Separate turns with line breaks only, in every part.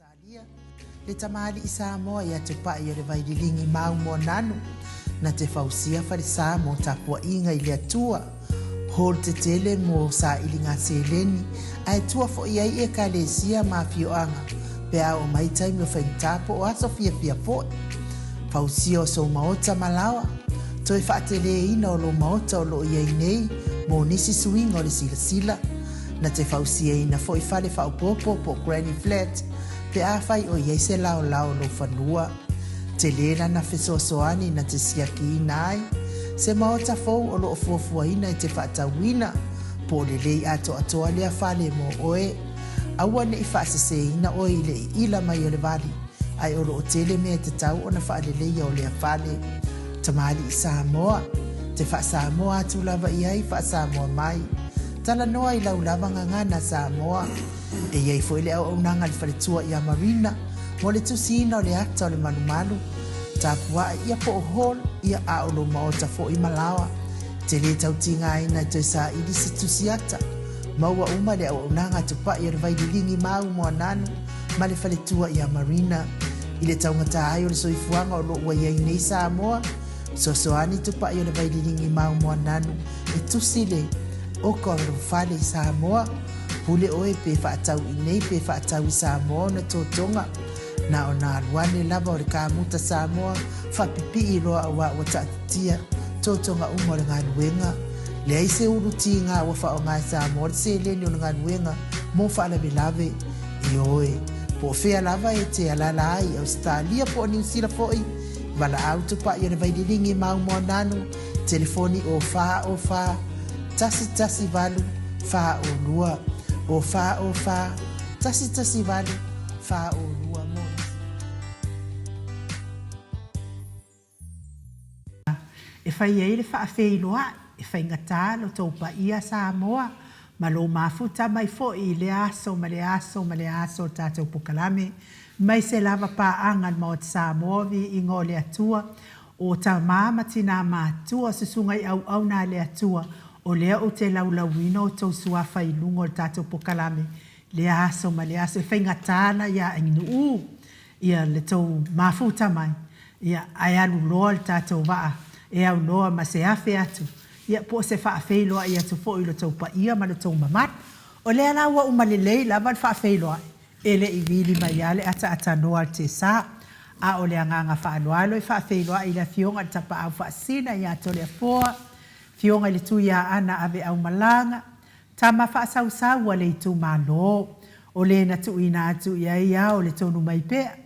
Ausetalia, le tamalii Samoa ia Tupai o le Vaililigi Mau Moananu, na te fausia falesa mo tapuaiga i le Atua, hall tetele mo sailiga seleni, ae tua foi ai Ekalesia ma afioaga pe a oo mai taimi o faigata po o aso fiafia foi. Fausia o sou maota ma laoa, toe faateleina o lou maota o lo o i ai nei mo nisi suiga o le silasila. Na te fausiaina foi fale faaopoopo po o granny flat pe afai o i ai se laolao o lou fanua. Tele lana fesoasoani na te siakiina ai se maota fou o lo o fuafuaina e te faatauina, po o lelei atoatoa lea fale mo oe. Aua ne i faaseseina oe i le iila mai o le vali, ae o lo o tele mea e tatau ona faaleleia o lea fale. Tamalii Samoa, te faa-Samoa atu lava i ai, faa-Samoa mai. Talanoa i lau lava gagana Samoa. E i ai foi le auaunaga a le faletua ia Marina mo le tusiina o le ata o le malumalu, tapua'i ia po o hall ia a o lou maota foi ma laoa. Te lē tau tigaina e toe saili se tusi ata. Maua uma le auaunaga a Tupa'i o le Vaililigi Mau Moananu ma le faletua ia Marina. I le taugata ai o le soifuaga o lo o ua i ai nei Samoa, fesoasoani Tupa'i o le Vaililigi Mau Moananu e tusi le oka o lou fale i Samoa. Pule oe pe faatau i nei pe faatau i Samoa ona totoga. Na ona alu ane lava o le kamuta Samoa faapipii loa auā ua taatitia totoga uma o le galuega. Leai se ulu tiga ua faaaoga e Samoa le seleni o le galuega mo faalavelave. Ioe, po o fea lava e te alaala ai i Ausetalia po o Niu Sila foi, valaau tupai o le Vaililigi Mau Moananu, telefoni o 4 o 4 1 1 8 4 o 2, o 4 o 4 1 1 8 4 o 2 mo nisi. E fai ai le faafeiloai, e faigata lo tou paia Samoa ma lou mafuta mai foi i lea aso ma lea aso ma lea aso o le tatou pokalame, mai se lava paaga a le Maota Samoa viiga o le Atua, o tama ma tina matua susuga i auauna a le Atua, o lea ou te laulauina outou suafa i luga o le tatou pokalame lea aso ma lea aso. E faigata la ia Ainuu ia le tou mafuta mai, ia, ae alu loa le tatou vaa e aunoa ma se afe atu, ia, po o se faafeiloai atu foi i lo tou paia ma lo tou mamalu. O lea la ua uma lelei lava le faafeiloai, e le i vili mai lava le ataatanoa a le Tesa. A o le agaga faaaloalo e faafeiloai i le Afioga i le Tapaau Faasisina ia Toleafoa, Afioga i le Tuiaana Aveaumalaga, Tama faasausau a le itumalo, o le na tuuina atu i ai ao le tonu mai pea,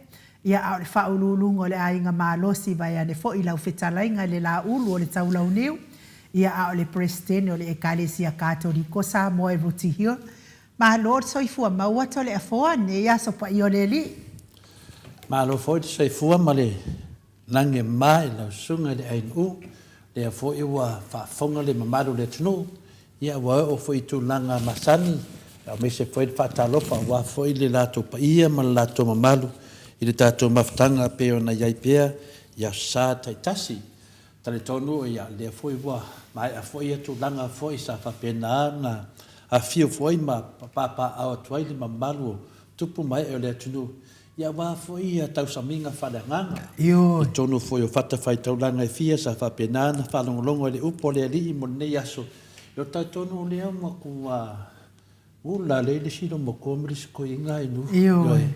ia a o le faauluuluga o le aiga malosi vaeane foi lau fetalaiga i le Laulu o le Taulauniu, ia a o le Peresetene o le Ekalesia Katoliko Samoa i Rooty Hill. Malo le soifua maua Toleafoa nei aso paia o le Alii.
Malo foi le soifua ma le lagi e mama i lau susuga i le ANU, lea foi ua faafofoga le mamalu o le atunuu Ia, ua oo foi i tulaga masani, aemaise foi le faatalofa aua foi le latou paia ma le latou mamalu i le tatou mafutaga e pei ona i ai pea i Aso Sa taitasi. Talitonu, ia, lea foi ua maea foi ia tulaga foi sa faapena ona afifio foi ma papaaao atu ai le mamalu o tupu ma ee o le atunuu Ia aua foi ia tausamiga faaleagaga. Ioe. I totonu foi o fatafaitaulaga e fia sa faapena ona faalogologo i le upu a le Alii mo lenei aso. Ia o talitonu o lea ua matua ula lea i le isi lomatua ma le isi toeaina ai nu. Ioe.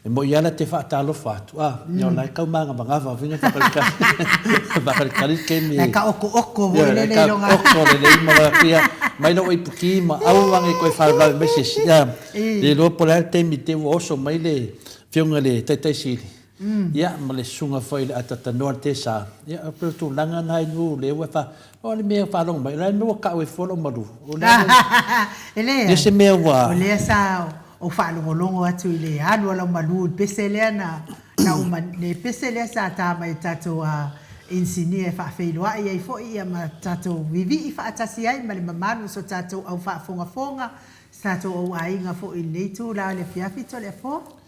E moi lava la te faatalofa atu, a, ia o la e tau magavagava foi na faatalitali faatalitali le taimi e.
La e taotooto foi lele
i lona. Ioe, la e taototo lelei ma lona ia mai lou aipuki ma aua ne i toe faalavelave mai se isi. Ia. Le iloa po o le a le taimi te i ua oso mai le Afioga i le Taitai Sili, ia, ma le Susuga foi i le Atatanoa i le Tesa, ia, e pei o tulaga na i nuu lea ua fa, o le mea e faalogo mai, o le a le mea ua tau ai fua lou malu? O le a
E leai.
se mea ua...
O lea sa ou faalogologo atu i le alu a lau malu i le pese lea na na uma, le pese lea sa ta mai e tatou inisinia e faafeiloai ai foi ia ma tatou vivii faatasi ai ma le mamalu o so tatou au faafogafoga Sa tou ou aiga foi i lenei itula o le afiafi Toleafoa.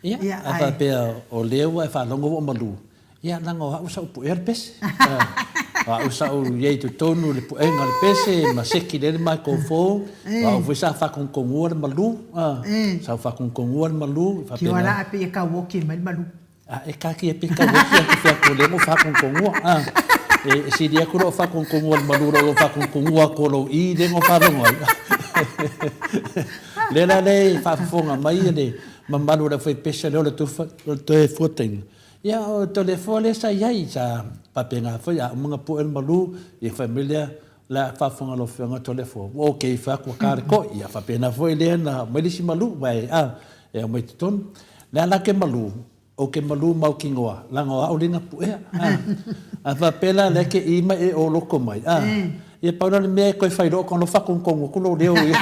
Ia, a faapea o lea ua e faalogo ua ou malu, ia leaga o au sa ou puea le pese. O a'u sa ou i ai i totonu i le puega o le pese ma seki lea le microphone, o a'u foi sa faatogutogua le malu, a, sa ou faatogutogua le malu, e
faapena. Tio ala ae pei e tauoki mai le malu.
A e taatia pei e tauoki atu fea atu o lea na ou faatogutogua, a. E sili atu lou faatogutogua i le malu i lou faatogutogua atu o lou i lea na ou faalogo ai. O lea la e faafofoga mai le mamalu o le aufaipese lea o le Toefuataiga, Ia, o Toleafoa lea sa i ai, sa faapena foi, a uma ona pue le malu, ia fai mai lea, o le a faafofoga lau Afioga Toleafoa, ua okay, fai atu ua ta le toi. Ia faapena foi lea na aumai le isi malu, aua e, a, e aumai i totonu. O le a la ke malu, ou te malu mautinoa, leaga o au lea na puea, a. A faapea la o lea e te i ma e oloto mai, a, ia pau la o le mea e toe fai loa ona faatogitogi atu lou leo ia,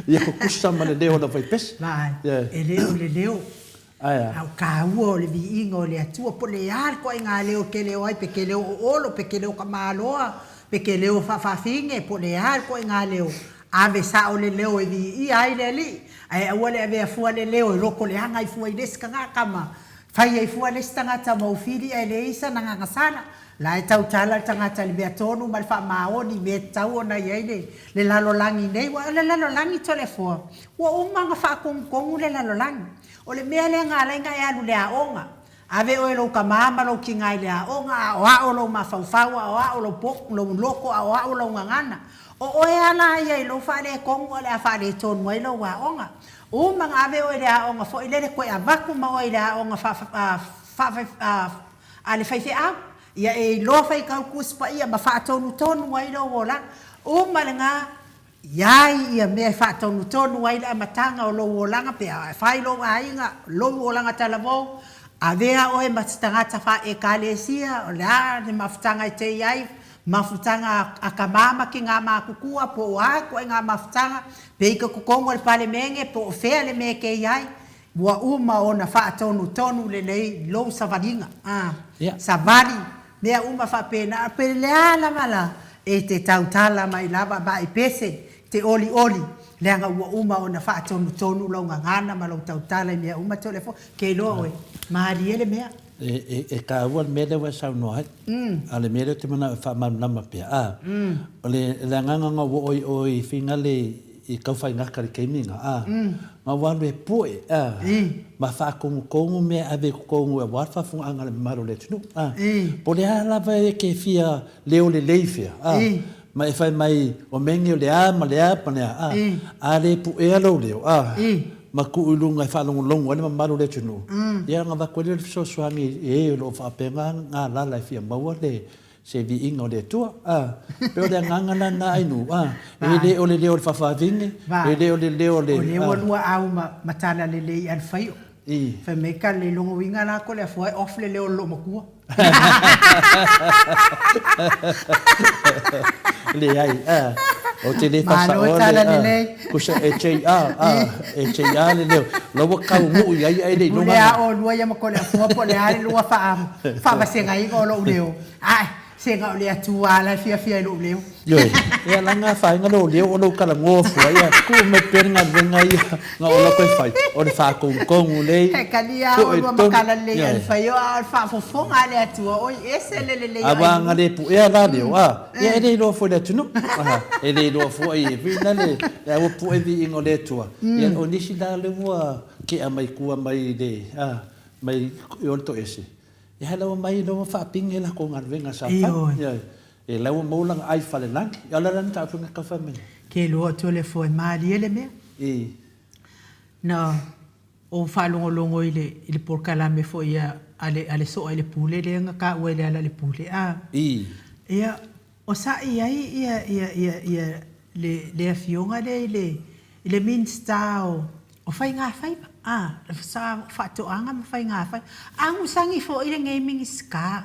ia tutusa ma le leo o le aufaipese.
Vaai, e le o le leo.
Ae a?
A o taua o le viiga o le Atua, po o le a le ituaiga leo e te leo ai, pe te leo oolo, pe te leo tamaloa, pe te leo faafaafine, po o le a le ituaiga leo, ave sao le leo e viia ai le Alii, ae aua le avea fua le leo e lotoleaga ai fua i le isi tagata ma fai ai fua le isi tagata ma ufili ae leai sana gagasala. La e tautala le tagata i le mea tonu ma le faamaoni i mea e tatau ona i ai le lalolagi nei. Aua o le lalolagi Toleafoa, ua uma ona faatonutonu le lalolagi. O le mea lea na ala ai ona e alu i le aoga. Ave oe e lou tama ma lou tina i le aoga, aoao lou mafaufau, aoao lou po, lou loto, aoao lou gagana. O oe lava la ia i lou faaletonu o le a faaletonu ai lou aoga. Uma ona ave oe i le aoga foi lele toe avatu ma oe i le aoga faa, faa, a le faifeau, ia e iloa faitau Tusi Paia ma faatonutonu ai lou olaga. Uma lena, iai ia mea e faatonutonu ai le amataga o lou olaga pe a fai lou aiga, lou olaga talavou, avea oe ma se tagata faa-Ekalesia, o le a le mafutaga e te i ai, mafutaga a tama ma tina matutua, po o a ituaiga mafutaga, pe i totonu o le Palemene, po o fea le mea e te i ai, Ua uma ona faatonutonu lelei lou savaliga, a, savali, mea uma faapena, pe le a lava la, e te tautala mai lava ma e pese, te olioli, leaga ua uma ona faatonutonu lou gagana ma lou tautala i mea uma, Toleafoa, ke iloa oe, malie le mea.
E taua le mea lea ua e saunoa ai, a o le mea lea ou te manao e faamalamalama pea, a, o le agaga na ou oo ai i o i Finale i tau faigata i le taimi lena, a, na ua alu e pue, a, ma faatonutonu mea e ave i totonu aua le faafofogaaga a le mamalu o le atunuu, a. Po o le a lava e te fia leo lelei fea, a, ma e fai mai o mea nei o le a ma le a ma le a, a, a le puea lou leo, a, ma tuu i luga e faalogologo ai le mamalu o le atunuu, ia ona avatu ai lea o le fesoasoani i e o lo o faapena ona alaala e fia maua le se viiga o le Atua, a. Pei o le agaga la lena Ainuu, a. E le o le leo o le faafavine, e le o le leo o le,
a. O lea ua lua au ma tala lelei i Alfaio. Fai mai ka le logo uiga la ko le afua e off le leo o le loomatua.
Leai, a. Ou te le faasaoa le, a. Kusa e JR, a. E JR le leo. La ua taunuu i ai ae le iloga.
Pule a olua ia ma ko le afua po o le a le lua faavasegaina o lou leo. Ae, sega o le Atua la e fiafia i lou leo.
Ioe, ia la nga afaina lou leo o lou talanoa fua, ia tuu mai pea le galuega ia na ola koe fai, o le faatogitogu lei,
He kali a
tuu i
olua
totonu,
makala lelei
ioe.
a le fai o, a o le faafofoga a le Atua, oi ese le lelei o
A ua
Ailua.
gale puea la leo, a, ia e le iloa foi e le atunuu, a, e le iloa foi e whina le, a ua pue viiga o le Atua, ia o nisi la lea ua kea mai tua mai le, a, mai i o le toese, Ia la ua mai la ua faapinge latou galuega sa fai.
Ioe.
Ioe. E la ua maua lana ai falelagi. Ia o le a la le mataupu na tau fai mai nei?
Ke loa atu o le foe malie le mea.
I.
Na ou faalogologo i le i le polokalame foi a a le a le Soa i le Pule lea na taua i le ala o le pule a.
I.
Ia o sa'i ai ia ia ia ia le le afioga lea i le i le Minisita o O faigafaiva, a, sa faatoaga ma faigafaiva. Amusani foi lenei Minisita.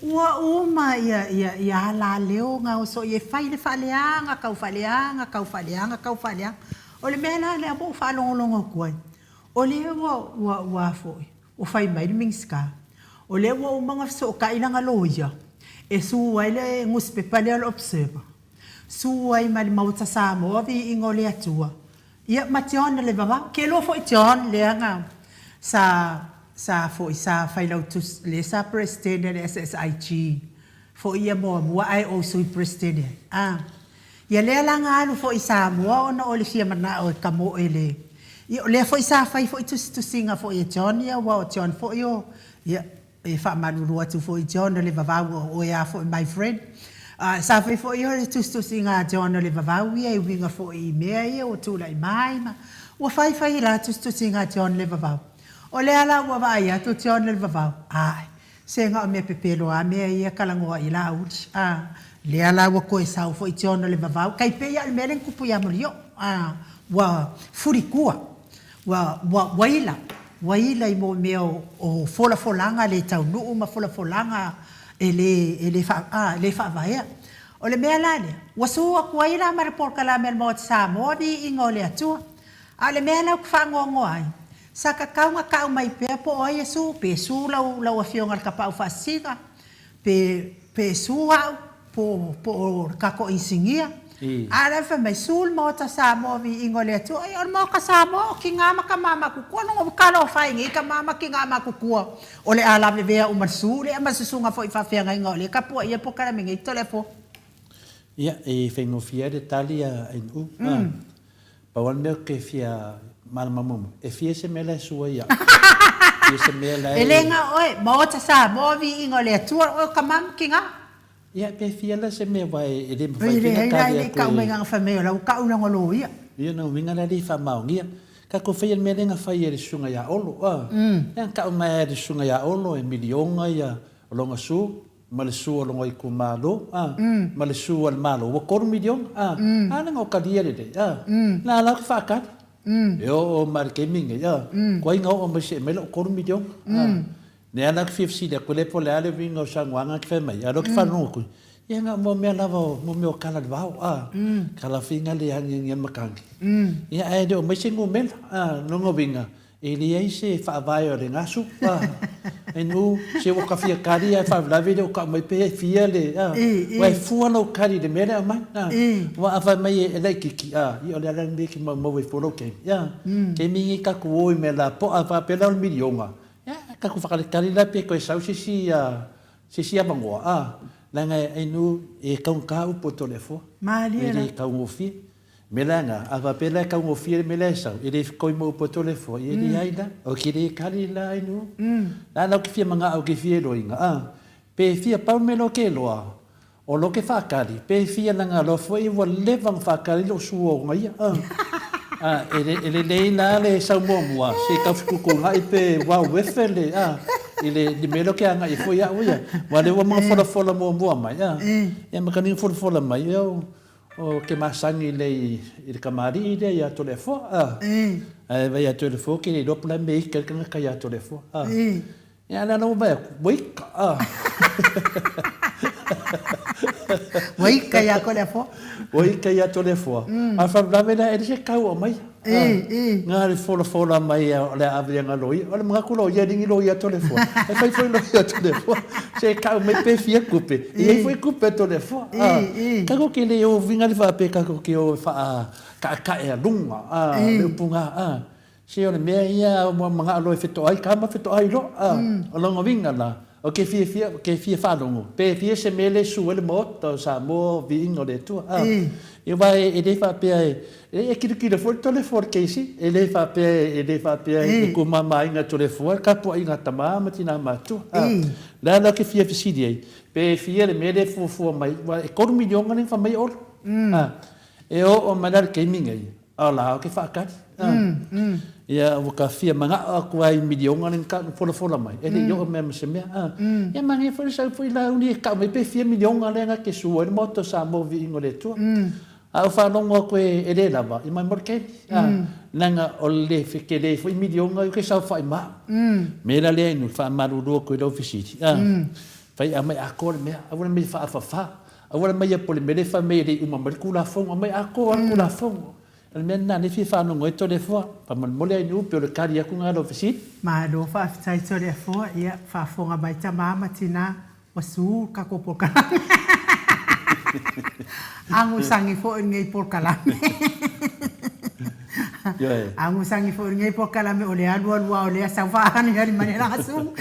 Ua uma ia, ia, ia alaleo na oso i e fai le faaleaga, tau faaleaga, tau faaleaga, tau faaleaga. O le mea la lea ua ou faalogologo atu ai, o lea ua, ua, ua a foi, ua fai mai le Minisita, o lea ua uma ona fesootai lana loia e su ai le nusipepa lea o le Observer, su ai ma le Maota Samoa viiga o le Atua, Ia ma John le vavao. Ke iloa foi John lea na sa sa foi sa failautusi lea sa President le SSIG. Foi ia muamua ae ou Sui Peresetene ai. A. Ia lea la na alu foi i Samoa ona o le fia manao e kamoe le, ia o lea foi sa fai foi tusitusiga foi e John ia aua o John foi o, ia e faamalulu atu foi i John o le vavau o oe a foi my friend. A, sa fai foi o le tusitusiga a John o le vavau ia e uiga foi i mea ia ua tulai mai ma ua fai fai la tusitusiga a John le vavau. O lea la ua vaai atu o John le vavau, ae, Se na o mea pepelo a mea ia talanoa i Laauli a lea la ua toe sau foi John o le vavau tai pei a o le mea lea na tupu ia Molioo a ua fulitua ua ua ua ila ua ila i mo mea o o folafolaga le taunuu ma folafolaga e le e le faa a le faavaea. O le mea la lea ua su atu ai la ma le polokalame a le Maota Samoa viiga o le Atua. A o le mea la ou te faanoanoa ai, sa tatau ona tau mai pea po o ai e su, pe su lau lau Afioga i le Tapaau Faasisina, pe pe su au, po po o le tatou inisinia. A o la e fai mai, su le Maota Samoa viiga o le Atua. Ia o le Maota Samoa o tina ma tama matutua, lona uiga talofa e nei tama ma tina matutua o le a lavevea uma i le su lea ma le susuga foi i faafeagaiga o lea e tapuaia le polokalame nei Toleafoa.
Ia, e faigofie ai le tali a NU. Pau lava le mea ou te fia malamalama muamua, e fia se mea la e sua ai au? Fia se mea la e.
E le na o oe, Maota Samoa, viiga o le Atua, o oe o tama ma tina.
Ia, pe fia la se mea aua e le mafai foi ona tali atu e.
Tau mai na fai mai o la ua tau lana loia.
Ia, na uiga la e le i faamaonia. Tatou faia le mea lea na fai e le susuga ia Olo, a. Lea na tau mai e le susuga ia Olo e miliona ia lona su, ma le su a lona itumalo, a, ma le su a le Malo, ua $3 miliona, a, a lea na o talia lelei, a, la la ou te faatali, e oo mai i le taimi lenei, a, tuai na oo mai se i aumai lau $3 miliona, a, lea la ou te fia fesili atu ai po o le a le uiga o saunoaga na te fai mai, a o lea ou te faalogo atu, ia na o mo mea lava o mo mea o tala i le vao, a, tala figa le agiagi a le matagi, ia ae le o aumai se numera, a, lona uiga, E leai se faavae o le gasu, a, e nu, se ua ka fia kali ae faalavelave le o kau mai pe fia le, a, ua e fua lou kali i le mea lea aumai, a, ua a fai mai e laititi, a, ia o le a la le mea e te maumau ai fua lou taimi, a, taimi nei tatou o i mea lapoa, a faapea la o le miliona, ia, tatou faatalitali la pe toe sau se isi, a, se isi avanoa, a, leaga e nu, e taugata upu a Toleafoa,
e
le taugofie. Me la nga, a faapea la e taugofie le mea la e sau, e le fekoi mo upu a Toleafoa, ia e leai la, o ke le kali la ai no. La la o ke fia mangao ke fia iloiga, a, pe fia pau le mea loa ke iloa, o lo ke faakali, pe fia langa loa foi ua leva ona faakali lou sua o ia, a. A, e le, e lelei la le sau muamua, se i tau fetutuunai pe ua uefe le, a, i le, le mea lea ke agai ai foi au ia. Aua o lea ua maga folafola muamua mai, a, ia ma ka ni folafola mai, ia o, O ke masani lea i le kamali'i lea iā Toleafoa, a. Ae vaai iā Toleafoa ke le iloa po o le a le mea e ika ai le tagata iā Toleafoa, a. Ia a o lea la ua vaai atu, ua ika, a.
Ua ika iā Toleafoa.
Ua ika iā Toleafoa. A o le faalavelave la, e leai se kau o aumaia. Na le folafola mai o le ave ia loia. O le manatu loia e le ni loia Toleafoa. E fai foi loia Toleafoa. Se tau mai pe fia tupe. E iai foi tupe a Toleafoa. Tatou te le o uiga le faapea tatou te o e faataetae a luga le upu na. Se o le mea ia ua manao loa e fetoai tama fetoai loa. O lona uiga la, ou te fiafia, ou te fia faalogo, pe fia se mea lea e su ai le Maota o Samoa, viiga o le Atua. Ia aua e le faapea e, e kilokilo foi le Toleafoa i le kesi, e le faapea e le faapea e tumamaina e Toleafoa le tapuaiga a tama ma tina matutua. O le a la ou te fia fesili ai, pe fia le mea lea e fuafua mai, aua e $3 miliona lea na fai mai e Olo. E oo mai la i le taimi nei, A o la ou te faatali. Ia ua ka fia manao atu lava i miliona lea na folafola mai, e le i oo mai ma se mea. Ia manaia foi le sau foi Laauli e tau mai pe fia miliona lea na te sua ai le Maota o Samoa Viiga o le Atua. A ou faalogo atu e le lava, ia mai mo le taimi. Leaga o le tele foi miliona ou te saofai ma au. Mea la lea inu, faamalulu atu i lau fesili, fai aumai atoa le mea, aua le mea e faafafa. Aua le aumaia po o le mea lea e fai mai e le i uma mai le Tulafono, aumai atoa lava le Tulafono. O le mea lena lea e fia faalogo ai Toleafoa. Faamolemole ai Nu'u, pei o le tali atu lena i lau fesili.
Malo faafetai Toleafoa, ia faafofoga mai tama ma tina ua su le tatou polokalame. Agasagi foi lenei polokalame.
Ioe.
Agasagi foi lenei polokalame o le alualu lava o lea sau faaaniani mai le lagasu.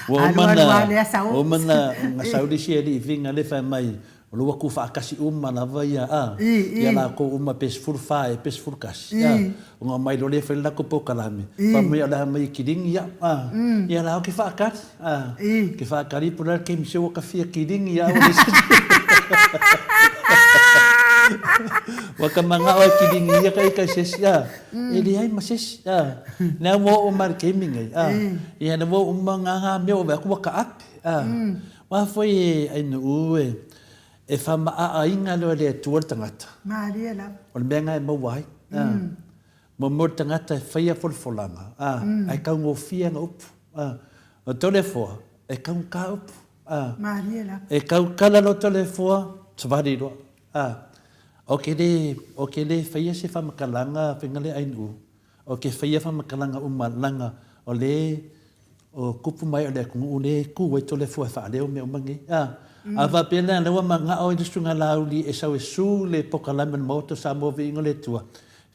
Ua
uma
na,
Alualu lava lea sau.
ua uma na, na sau le isi alii viga lea fai mai, o lea ua tuufaatasi uma lava ia, a, ia latou uma pe 14 ea pe 11, a, ona omai loa lea fai le latou polokalame, fai mai o le a aumai e kiligi au, a, ia la ou te faatali, a, ou te faatali po o le a le taimi se ua ta fia kiligi au. Ua ta manao e kiligi ia ta ita i se isi, a, e leai ma se isi, a, lea ua oo mai i le taimi nei, a, ia lea ua uma ona mea ua vaai atu ua taape, a. Aua foi e Ainuu e, e faamaaaina loa e le Atua le tagata.
Malie lava.
O le mea lena e maua ai. Mo le tagata e faia folafolaga, ae taugofie ana upu. O Toleafoa, e taugata upu.
Malie lava.
E tautala loa Toleafoa, savali loa. Ou te le, ou te le faia se faamatalaga faiga lea Ainuu, ou te faia faamatalaga uma leaga o le O kupu mai o le atunuu lea e tu ai Toleafoa e faaleo mea uma nei. A, a faapea la, lea ua manao ai le Susuga Laauli e sau e su le pokalame o le Maota o Samoa Viiga o le Atua,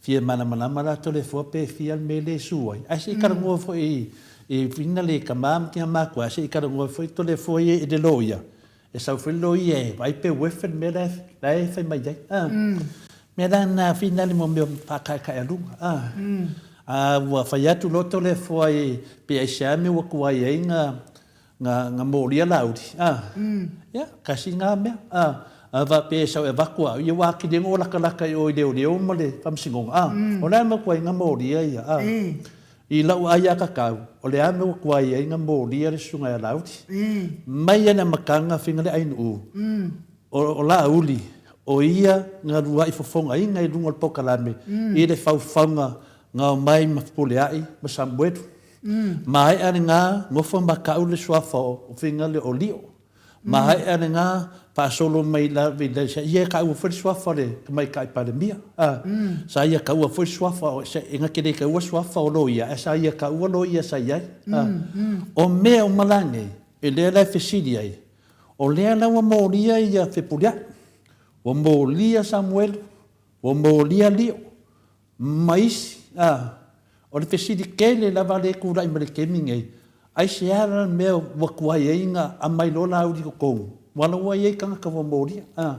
fia malamalama la Toleafoa pe fia le mea lea e su ai. Ae se i talanoa foi i whina le tama ma tina matua, ae se i talanoa foi Toleafoa ia i le loia, E sau foi le loia e vaai pe worth le mea la e fai mai ai. A. Mea la na whina le mo mea whākaekae-a-luga. A. A ua whai atu loa Toleafoa i pe aisea mea ua tuai ai nga, nga, nga mōlia Lāuli. A. Ia, kasi ngā mea. A. A wha pe e sau e avatu au, ia ua akili ai ngo lakalaka i o i leoleo ma le whamsinoga. A. O le a mea tuai nga mōlia ia. A. I lau aiakakau, o le a mea ua tuai ai nga molia le susuga ia Laauli? Mai ana makanga finga le ainuu, o Laauli, o ia nga luaʻi fofogaina i luga o le pokalame i le faufauga nga omai ma Fepuleaʻi ma Samuelu. Maea le nga nofo ma kau le suafa o finga le o Lio. Maea lena faasolo mai lava i le ia e taua foi le suafa o le Tamaitai Palemia. A, sa ia taua foi le suafa o, e na te le taua suafa o loia, ae sa ia taua loia sa i ai. A, o mea uma la nei, e lea la e fesili ai, o lea la ua molia ia Fepuleai, ua molia Samuelu, ua molia Lio, ma isi, a, o le fesili tele lava lea e tulai mai le taimi nei, aisea la le mea ua tuai ai ona aumai loa Laauli i totonu, aua la ua i ai tagata ua molia, a.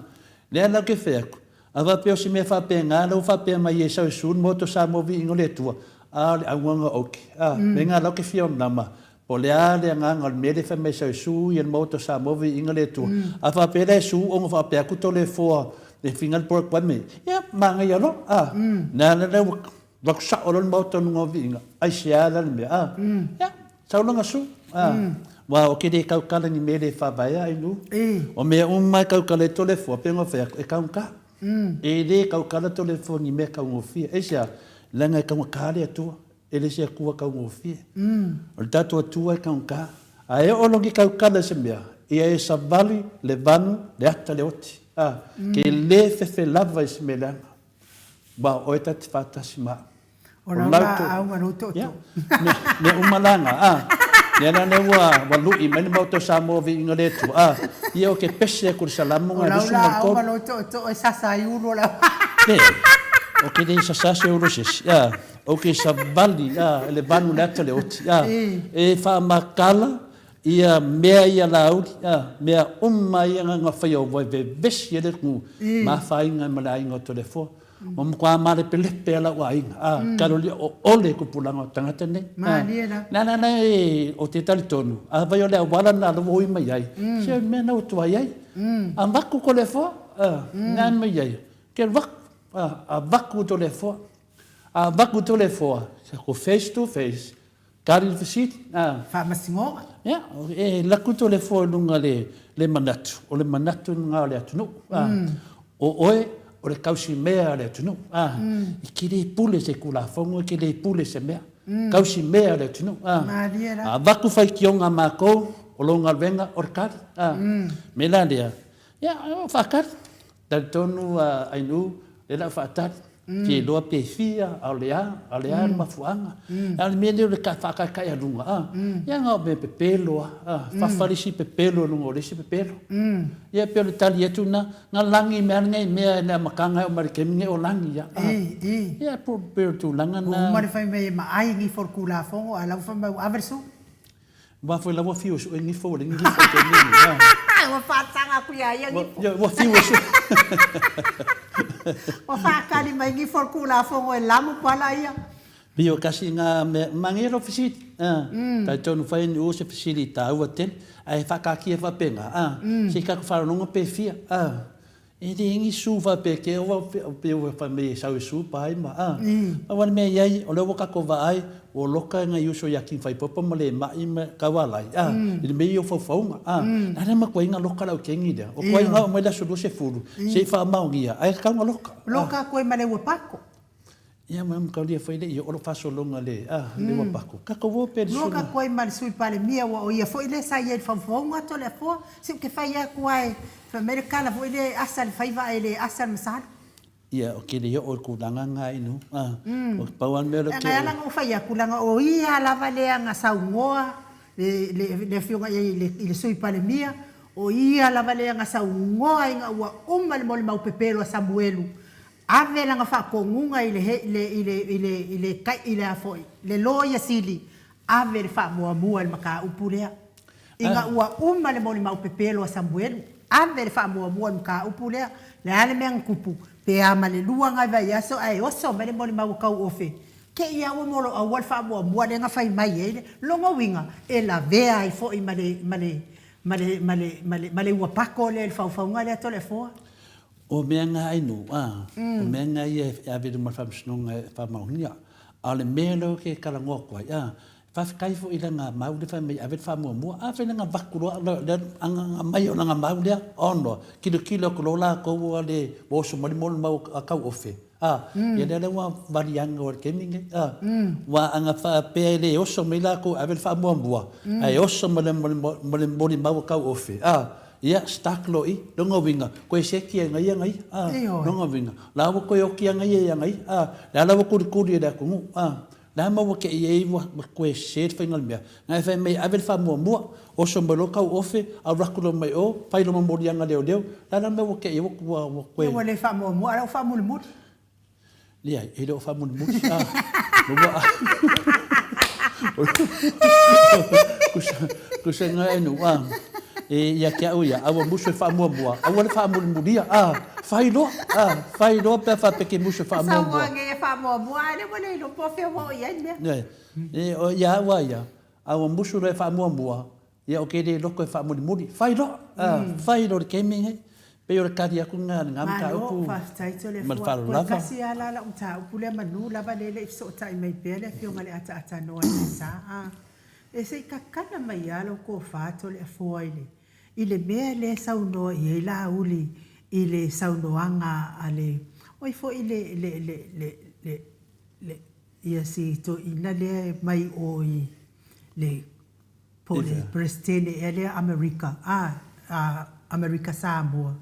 Lea la ou te fai atu, a faapea o se mea faapena la ua faapea mai ai sau e sue le Maota o Samoa Viiga o le Atua, a o le auga o oke, a, mea na la ou te fia nama, Po o le a le agaga o le mea lea e fai mai sau e su ia le Maota o Samoa viiga le Atua. A faapea la e su ona faapea atu Toleafoa e finga le polokalame, ia manaia loa, a. Na ala lea ua alu atu sao loa le Maota i luga o viiga, aisea la le mea, a. Ia, sau lona su, a. Aua ou te le tautala i ni mea e le faavaea ai nuu. O mea uma e tautala ai Toleafoa, pei ona fai atu, e taugata. E le tautala Toleafoa i ni mea taugofie. Aisea? Leaga e taugata le Atua. E le se Atua taugofie. O le tatou Atua e taugata. A e oo loa ki tautala i se mea, ia e savali le vanu, le ata, le oti. A, ke le fefe lava i se mea leaga. Aua o oe ta te faatasi ma au.
O lau laau ma lou tootoo.
Ia, mea uma la na, a. Lea la lea ua, ua lui mai le Maota o Samoa viiga le Atua, a. Ia o ke pese aku i le Salamo
O lau laau ma lou tootoo e sasa ai ulu o lau.
Leai, o ke le sasa se ulu o se isi, a. Ou ke savali a e le vanu le ata le oti a e faamakala ia mea ia Laauli a mea uma ia nga faia o wai vevesi e le atunuu ma afaina ai ma le aiga o Toleafoa. Ua matua malepelepe a lau aiga a talo lia o ole tupulaga o tagata nei a le ala la e o te talitonu a fai o le auala na la ua ui mai ai se mea na ua tuai ai avatu Toleafoa a na mai ai ke avatu a avatu Toleafoa. A avatu Toleafoa, ko face to face, tali le fesili, a.
Faamasinoga.
Ia, e laku Toleafoa i luga le, le manatu, o le manatu lena o le atunuu, a. O oe, o le tausimea o le atunuu, a. E te le pule i se Tulafono, e te le pule i se mea. Tausimea o le atunuu, a.
Malie la.
A avatu faitioga a matou, o lou galuega, o le tali, a. O le mea la lea, ia, faatali. Talitonu a Ainuu, lea la faatali, fia iloa pe fia, a o le a, a o le a le mafuaaga. A o le mea lea o le faakaekae a luga, a, ia na o mea pepelo a, a, fafa le isi pepelo i luga o le isi pepelo. Ia pei o le tali atu lena, na lagi mai lava lenei mea i le amataga e oo mai i le taimi lenei o lagi ia, a. Ia pei o le tulaga lena.
Ua uma le fai mai e maai ni fo le Tulafono, a o la ua fai mai ua ave le sui.
Aua foi la ua fiu e sue gifo ua leai ni gifo i le taimi lenei.
Ua faataga atu ia ia gifo.
Ua, ua fiu e sue.
Ua faatali mai gifo o le Tulafono e lamu pala ia.
Pei o kasi nga mea, manaia lou fesili, a, talitonu fai ni u se fesili taua tele, ae faakaatia faapena, a, se i tatou faalogologo pe fia, a. E leai ni su faapea ke ua pei ua fai mai e sau e su pa ai ma a. Pau lava le mea e i ai, o lea ua tatou vaai, ua loka nai uso ia King Faipopo ma Lemai ma Taualai a, i le mea ia o faufauga a. Le a le matuaiga loka lau keni lea? O tuaiga oo mai le aso 20 se i faamaonia, ae tatau ona loka.
Loka atu ai ma le ua pako.
Ia ma mataulia foi le i oo lou faasologa le a le ua pako. Tatou o pea le
susuga. Loka koe ma le Sui Palemia ua o ia foi lea sa i ai i le faufauga atu o le afoa. Se ou te fai atu a e fai mai le tala foi lea e asa le faiva ae le asa le masalo.
Ia ou te le oo i le tulaga na inu a. O pau a le mea lea ou te.
Leaga e ala ona ou fai atu leaga o ia lava lea na saunoa le le afioga i ai i le Sui Palemia, o ia lava lea na saunoa ina ua uma le molimau pepelo a Samuelu Ave lana faatonuga i le i le i le i le i le kai i le a foi le Loia Sili, ave le faamuamua i le mataupu lea. Ina ua uma le molimau pepelo a Samuelu, ave le faamuamua i le mataupu lea. Le a le mea na tupu? Pe a ma le lua nai vaiaso ae oso mai le molimau a Tauofe, te i lava ua moloaua le faamuamua lea na fai mai ai le lona uiga e lavea ai foi ma le ma le ma le ma le ma le ma le ua pako lea i le faufauga lea Toleafoa.
O mea nga ai no, a, o mea nga ia e ave i luma o le Faamasinoga e faamaonia. A o le mea lea ou te talanoa atu ai, a, faafetai foi i lana mau lea fai mai e ave le faamuamua. A fai lana avatu loa, lea aumai o lana mau lea, ono, tilotilo atu loa latou ua le, ua oso mai le molimau a Tauofe, a, ia lea la ua valiaga loa i le taimi lenei, a. Aua ana faapea e le oso mai latou e ave le faamuamua, ae oso ma le molimau a Tauofe, a, Ia, stuck loa i, lona uiga, koe seki ai ngaia ngaia, a, lona uiga, la ua koe oki a ngaia ia ngaia, a, la la ua kulikuli e le atunuu, a, la ma ua kei ai ua koe sese le faiga o le mea. Na e fai mai ave le faamuamua, oso mai loa kau ofe, alu atu loa mai o, fai loa ma moliaga leoleo, la la mea ua kei ai ua, ua koe.
Ia ua le faamuamua, a la ua faamulimuli.
Leai, e le o faamulimuli. Ah, ua Kusa nga enu, ah, e ia te au ia, aua musu e faamuamua, aua le faamulimulia, ah, fai loa, ah, fai loa pe a faapea ke musu e faamuamua.
Saunoa nei e faamuamua, a lea ua le iloa po o fea ua oo i ai le mea.
Leai, e, o ia au a ia, aua musu loa e faamuamua, Ia o ke le loko e faamulimuli. Fai loa! Fai loa le taimi lenei. Pei o le tali atu lena i lena mataupu
Malo, faafetai
ma le
Toleafoa.
faaaloalo
Toe
lava.
tasi lava la lau mataupu lea manu lava lea e le i fesootai mai pea le Afioga i le Ataatanoa i le sa. A, e se i kakana mai lava lau tofa Toleafoa i le, i le mea lea e saunoa i ai Laauli i le saunoaga a le, oi foi le, le, le, le, le, le, ia si toeaina lea e mai o i le Po o le Peresetene ea lea Amerika, a, a, Amerika Samoa.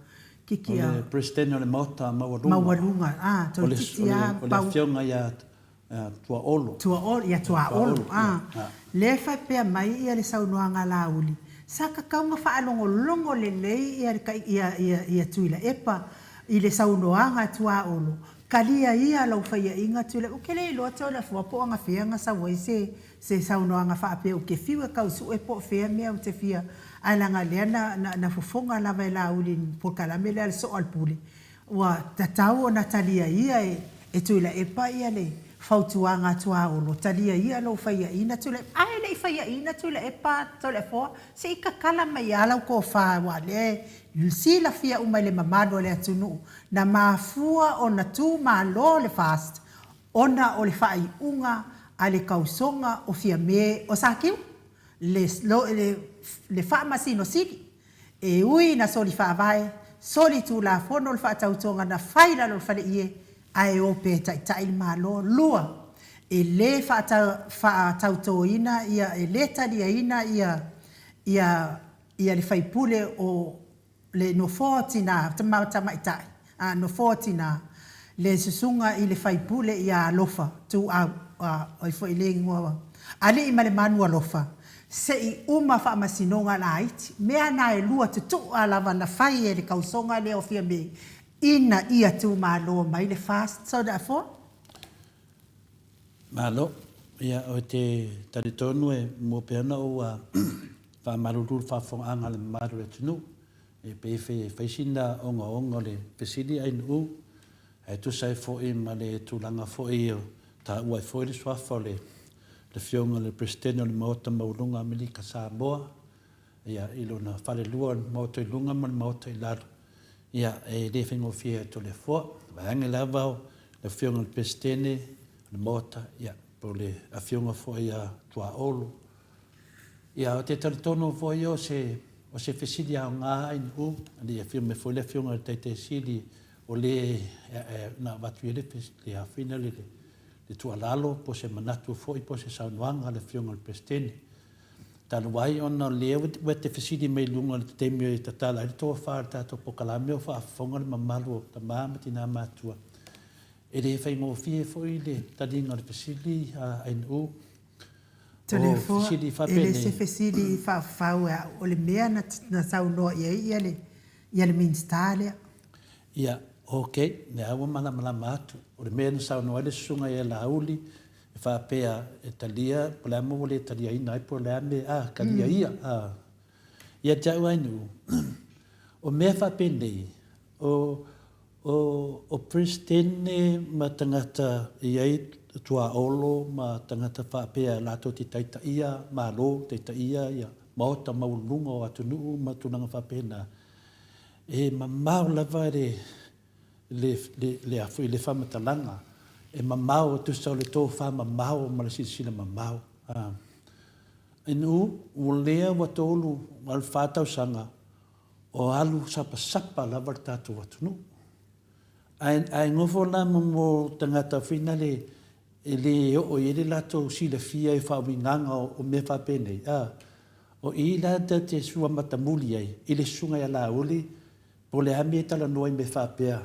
Kiki a. O le Peresetene o le Maota Maualuga.
Maualuga, a, toeitiiti
a, pau. O le Afioga ia Tuaolo.
Tuaolo, ia Tuaolo, a. Lea e faapea mai ia le saunoaga a Laauli, sa tatau ona faalogologo lelei ia le, ia, ia, ia Tuilaepa i le saunoaga a Tuaolo, talia ia lau faiaiga Tuilaepa. Ou te le iloa Toleafoa po o anafea na sau ai se Se saunoaga faapea ou te fiu e tau sue po o fea mea ou te fia, ae leaga lea na, na, na fofoga lava e Laauli i le polokalame lea a le Soo a le Pule, ua tatau ona talia ia e, e Tuilaepa ia le fautuaga a Tuaolo, talia ia lou faiaina Tuilaepa. Ae le i faiaina Tuilaepa Toleafoa, se i tatala mai lava lau tofa aua lea e silafia uma e le mamalu o le atunuu, na mafua ona tu malo le FAST Ona o le faaiuga a le Kausoga o Fiame o Sakiu, le, le, le Faamasino Sili, e ui ina soli faavae, soli tulafono le faatautoga na fai i lalo o le faleie, ae o pea e taitai le Malo. Lua, e le faatautoina ia, e le taliaina ia, ia, ia le faipule o le nofoa o tina ma tamaitai, a, nofoa o tina, le susuga i le faipule ia Alofa Tuuau, a, oi foi le igoa, Alii ma le Manu Alofa, se i uma faamasinoga laiti, mea na e lua tutu'a lava na fai e le kausoga lea o Fiame ina ia tu malo mai le FAST Soda Afoa.
Malo. Ia, ou te talitonu e mua pea ona ou faamalulu i le faafofogaaga a le mamalu o le atunuu, e pei e fai sina ogaoga o le fesili Ainuu, ae tusa ai foi ma le tulaga foi e taua ai foi le suafa o le Afioga i le Peresetene o le Maota Maualuga o Amerika Samoa, ia, i lona falelua o le Maota i luga ma le Maota i lalo, ia, e le faigofie ia Toleafoa, vaeane lava o le Afioga i le Peresetene o le Maota, ia, po o le Afioga foi ia Tuaolo. Ia, ou te talitonu foi o se, o se fesili aoga Ainuu, alii afio mai foi le Afioga i le Taitai Sili o le na avatu i ai le, le afina le, le tuualalo po o se manatu foi po o se saunoaga a le Afioga i le Peresetene. Talu ai ona o lea ua te fesili mai i luga i le taimi e tatala ai le tofa i le tatou polokalame o faafofoga le mamalu o tama ma tina matutua, e le faigofie foi le taliga o le fesili a Ainuu. O
Toleafoa,
fesili
e le
faapenei.
se fesili faafau e au, o le mea na saunoa i ai le ia le Minisita lea.
Ia, ok, lea ua malamalama atu. O le mea na saunoa ai le Susuga ia Laauli, E faapea, e talia, po o le a mea ua le taliaina ai, po o le a mea, a, talia ia, a. Ia te au Ainuu, o mea faapenei, o, o, o Peresetene ma tagata e i ai tuaolo ma tagata faapea latou te taitaia Malo, taitaia ia maota maualuluga o atunuu ma tulaga faapena, e mamao lava le, le, le, le, a foi, le faamatalaga e mamao e tusa o le tofa mamao ma le silasila mamao. A. Inu, ua lea ua tolu a le fa tausaga o alu sapasapa lava le tatou atunuu. Ae, ae nofo la ma mo tagata foi nale e le oo i ai le latou silafia i faauigaga o, o mea faapenei. A. O i la ta te sua matamuli ai i le susuga ia Laauli Po o le a mea e talanoa i mea faapea.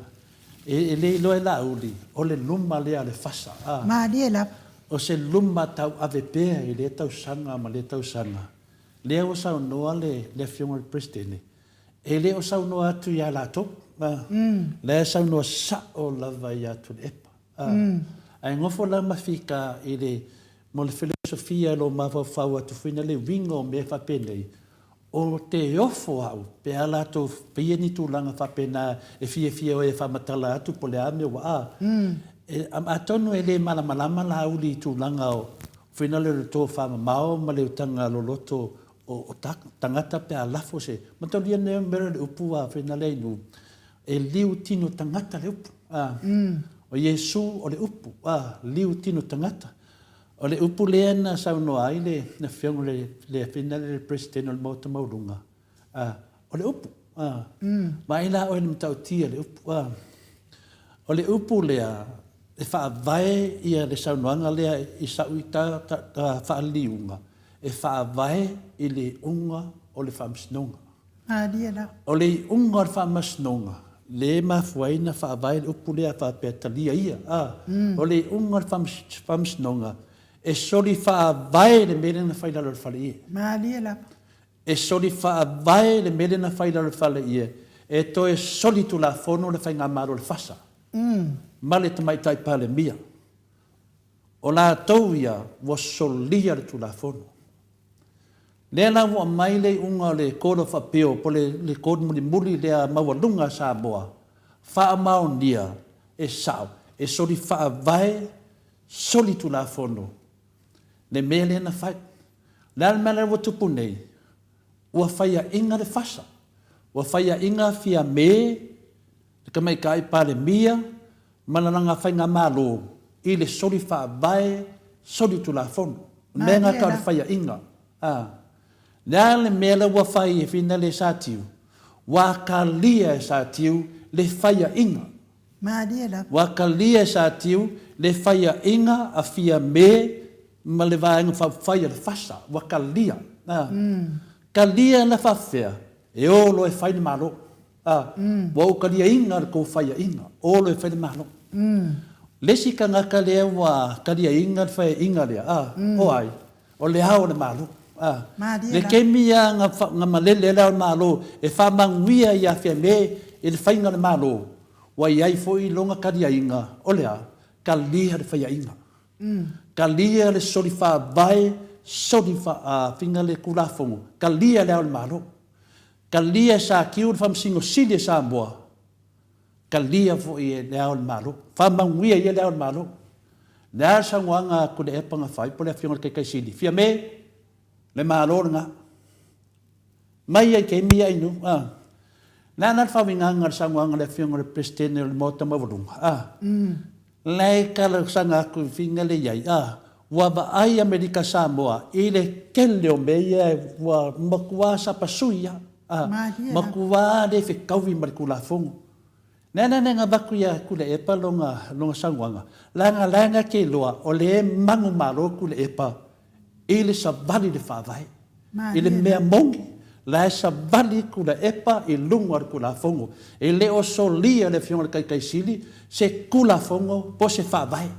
E, e le iloa e Laauli, o le luma lea a le fasa, a.
Malie lava.
O se luma tauave pea i lea tausaga ma lea tausaga. Lea ua saunoa le, le Afioga i le Peresetene, e le o saunoa atu ia latou, a. La e saunoa sao lava ia Tuilaepa, a. Ae nofo la ma fika i le, mo le felosofia i lou mafaufau atu foi na le uiga o mea faapenei, O te ofo au pe a latou faia ni tulaga faapena e fiafia oe e faamatala atu po o le a mea ua a. E, atonu e le malamalama Laauli i tulaga o fuainale o le tofamamao ma le utaga loloto o, o ta, tagata pe a lafo se, mataulia nei mea o le upu a fuainale Ainuu, e liu tino tagata le upu. A. O Iesu o le upu, a, liu tino tagata. O le upu lea na saunoa ai le Afioga i le Afioga i le Peresetene o le Maota Maualuga, o le upu, vaai la oe i le matautia o le upu. O le upu lea e faavae ia le saunoaga lea i sau ita faaliliuga, e faavae i le iuga o le Faamasinoga.
Malie la.
O le iuga o le faamasinoga, lea e mafua ai ona faavae le upu lea faapea talia ia, a. O le iuga o le faamasinoga, e soli faavae le mea lea na fai i lalo o le faleie.
Malie lava.
E soli faavae le mea lea na fai i lalo o le faleie, e toe soli tulafono le Faigamalo a le FASA ma le Tamaitai Palemia. O latou ia ua solia le Tulafono. Lea la ua aumai le iuga o le Court of Appeal po o le Court mulimuli lea maualuga a Samoa, faamaonia e sao, e soli faavae, soli Tulafono le mea lea na fai. O le a le mea lea ua tupu nei? Ua faiaina le fasa, ua faiaina Fiame, le Tamaitai Palemia ma lana faigamalo i le soli faavae, soli tulafono. O le mea lena tau o le faiaina. A. Le a le mea la ua fai e finale e Satiu? Ua kalia e Satiu le faiaina. Ua kalia e Satiu le faiaina a Fiame ma le Vaega Faaupufai a le FASA. Ua kalia. A. Kalia la faafefea? E o loa e fai le Malo. A, ua ou kaliaina le tou faiaina, o loa e fai le Malo. Le isi tagata lea ua kaliaina le faiaina lea, a, o ai? O le Ao o le Malo. A, le taimi lava na, na malele ai le Ao o le Malo e faamanuia ia Fiame i le faiga o le Malo, ua i ai foi lona kaliaina, o le a? Kalia le faiaina. Talia le soli faavae, soli faafiga le Tulafono, talia Le Ao o le Malo. Talia e Satiu le Faamasino Sili a Samoa, talia foi e Le Ao o le Malo. Faamanuia ia Le Ao o le Malo. Le a le saunoaga a Tuilaepa na fai po o le Afioga i le Taitai Sili, Fiame, le Malo lena. Mai ai taimi ia inu, a. Le a la le faauigaga o le saunoaga a le Afioga i le Peresetene o le Maota Maualuga, a. La e talosaga atu i figa le i ai, a. Ua vaai Amerika Samoa i le tele o mea ia ua matua sapasui lava, a. Matua le fetaui ma le Tulafono. Le ala lea na avatu ia Tuilaepa lona, lona saunoaga, leaga la na te iloa o lea e manumalo Tuilaepa i le savali i le Faavae. I le mea moni, la e savali Tuilaepa i luga o le Tulafono. E le o solia e le Afioga i le Taitai Sili se Tulafono po o se Faavae.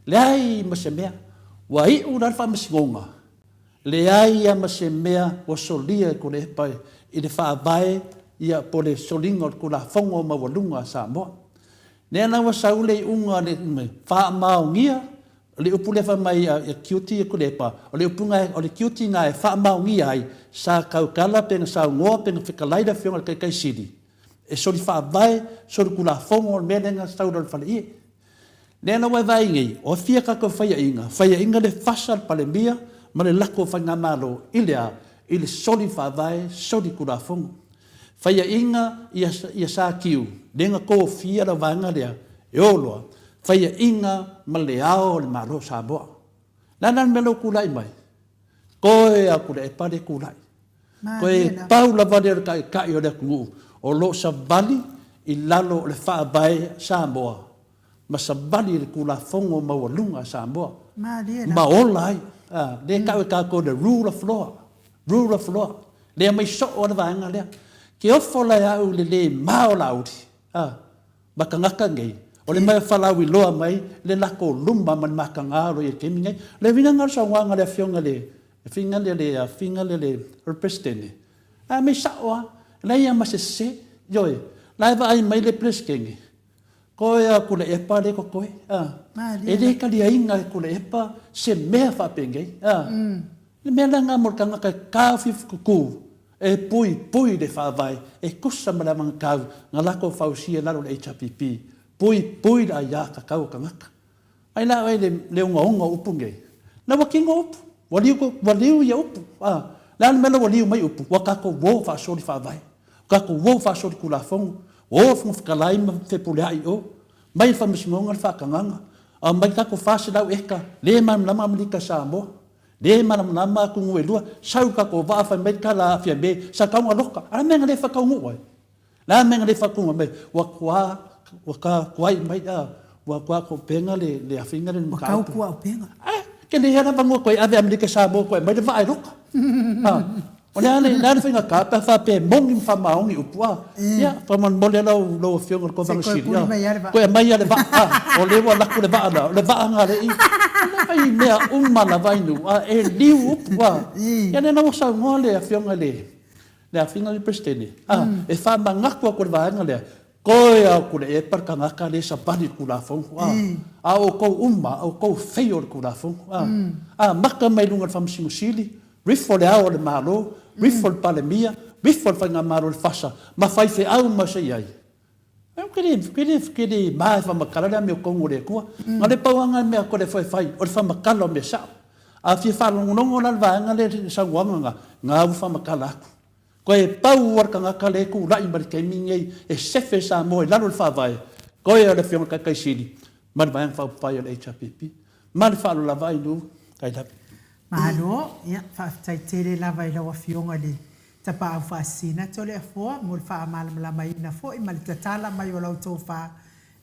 Leai ma se mea. Ua iu la le Faamasinoga Leai a ma se mea ua solia e Tuilaepa i le Faavae ia po o le soliga o le Tulafono Maualuga a Samoa. Lea la ua sau le iuga le faamaonia, o le upu lea fai mai ia tiuti ia Tuilaepa, o le upu na, o le tiuti na e faamaonia ai, sa tautala pe na saunoa pe na fetalai le Afioga i le Taitai Sili e soli faavae, soli Tulafono le mea lea na sau i lalo o le faleie. Lea la ua e vaai nei, o fia tatou faiaina? Faiaina le fasa le Palemia ma le latou faigamalo i le a? I le soli faavae, soli tulafono. Faiaina ia, ia Satiu, lea na tofia lau vaega lea e o loa, faiaina ma le Ao o le Malo o Samoa. Le a la le mea lea ua tulai mai? Toe a Tuilaepa lea e tulai. Toe pau lava lea o le taitai o le atunuu o lo o savali i lalo o le Faavae Samoa ma savali i le Tulafono maualuga a Samoa ma ola ai. Lea e tau e tatou le rule of law, rule of law. Lea aumai soo lava le vaega lea. Ke ofo la e au i le le ma o Laauli, ma tagata nei, o le mai falauiloa mai le lako luma ma le mataga o lo o i ai i le taimi nei. O le uiga lena o le saunoaga a le Afioga i le Afioga i le Afioga i le Peresetene, a mea sao lava, e leai lava ma se sese. Ioe, o la e vaai mai le Peresetene, koe lava o Tuilaepa lea e totoe, a. E le taliaina e Tuilaepa se mea faapenei, a. Le mea la lena mo le tagata e taofiofitutu e puipui le Faavae e tusa ma le anavatau na latou fausia i lalo o le HRPP, puipui le aia tatau a tagata. Ai la oe le, le ogaoga o upu nei? Na ua kino upu, ua liu, ua liu ia upu. A, le a le mea la ua liu mai upu? Ua tatou uo faasoli Faavae, ua tatou uo faasoli Tulafono, ua o Fofoga Fetalai ma Fepuleai i o, mai le Faamasinoga le faatagaga, aumai tatou 400 eka, le malamalama Amerika Samoa. Le malamalama atunuu e lua, sau tatou vaa fai mai tala aafia me sa tau na loka. A mea na le whakaunuu ai? Le a mea na le whakaunuu mai? Ua kua, ua ka kuai mai a, ua kua ko penga le, le awhinga le
Ua kau kua o penga.
Eh, ke le hea lava ngua koe ave Amerika Samoa koe mai le vaa e loka. Ah, O le a le, le a le faiga ka, pe a faapea e moni ma faamaoni upu, a, ia, faamolemole lau, lau Afioga i le Kovana Sili, a, toe aumai lava le vaa, a, o lea ua alu atu le vaa la, o le vaa na le i, o le fai mea uma lava i nuu, a, e liu upu, a. Ia lea la ua saunoa le Afioga i le, le Afioga i le Peresetene, a, e faamanatu atu e le vaega lea, Toe atu le epa le tagata lea e savali i le Tulafono, a, a o outou uma, a outou feio o le Tulafono, a, amata mai luga o le Faamasino Sili, rifo le Ao o le Malo, rifo le Palemia, rifo le Faigamalo o le FASA, ma faifeau ma se i ai. Ou te le, te le, te le ma e faamatala le amiotonu o le Atua. Na o le pau lava lena mea e toe fai, o le faamatala o mea sao. A fia faalogologo la le vaega lea i le saunoaga lena, na ua faamatala atu. Koe pau a le tagata lea e tulai mai le taimi lenei e sefe Samoa i lalo o le Faavae, koe a le Afioga i le Taitai Sili ma le Vaega Faaupufai a le HRPP. Ma le faaaloalo lava Ainuu, tai lava.
Malo, ia faafetai tele lava i lau Afioga i le Tapaau Faasisina Toleafoa mo le faamalamalamaina foi ma le tatala mai o lau tofa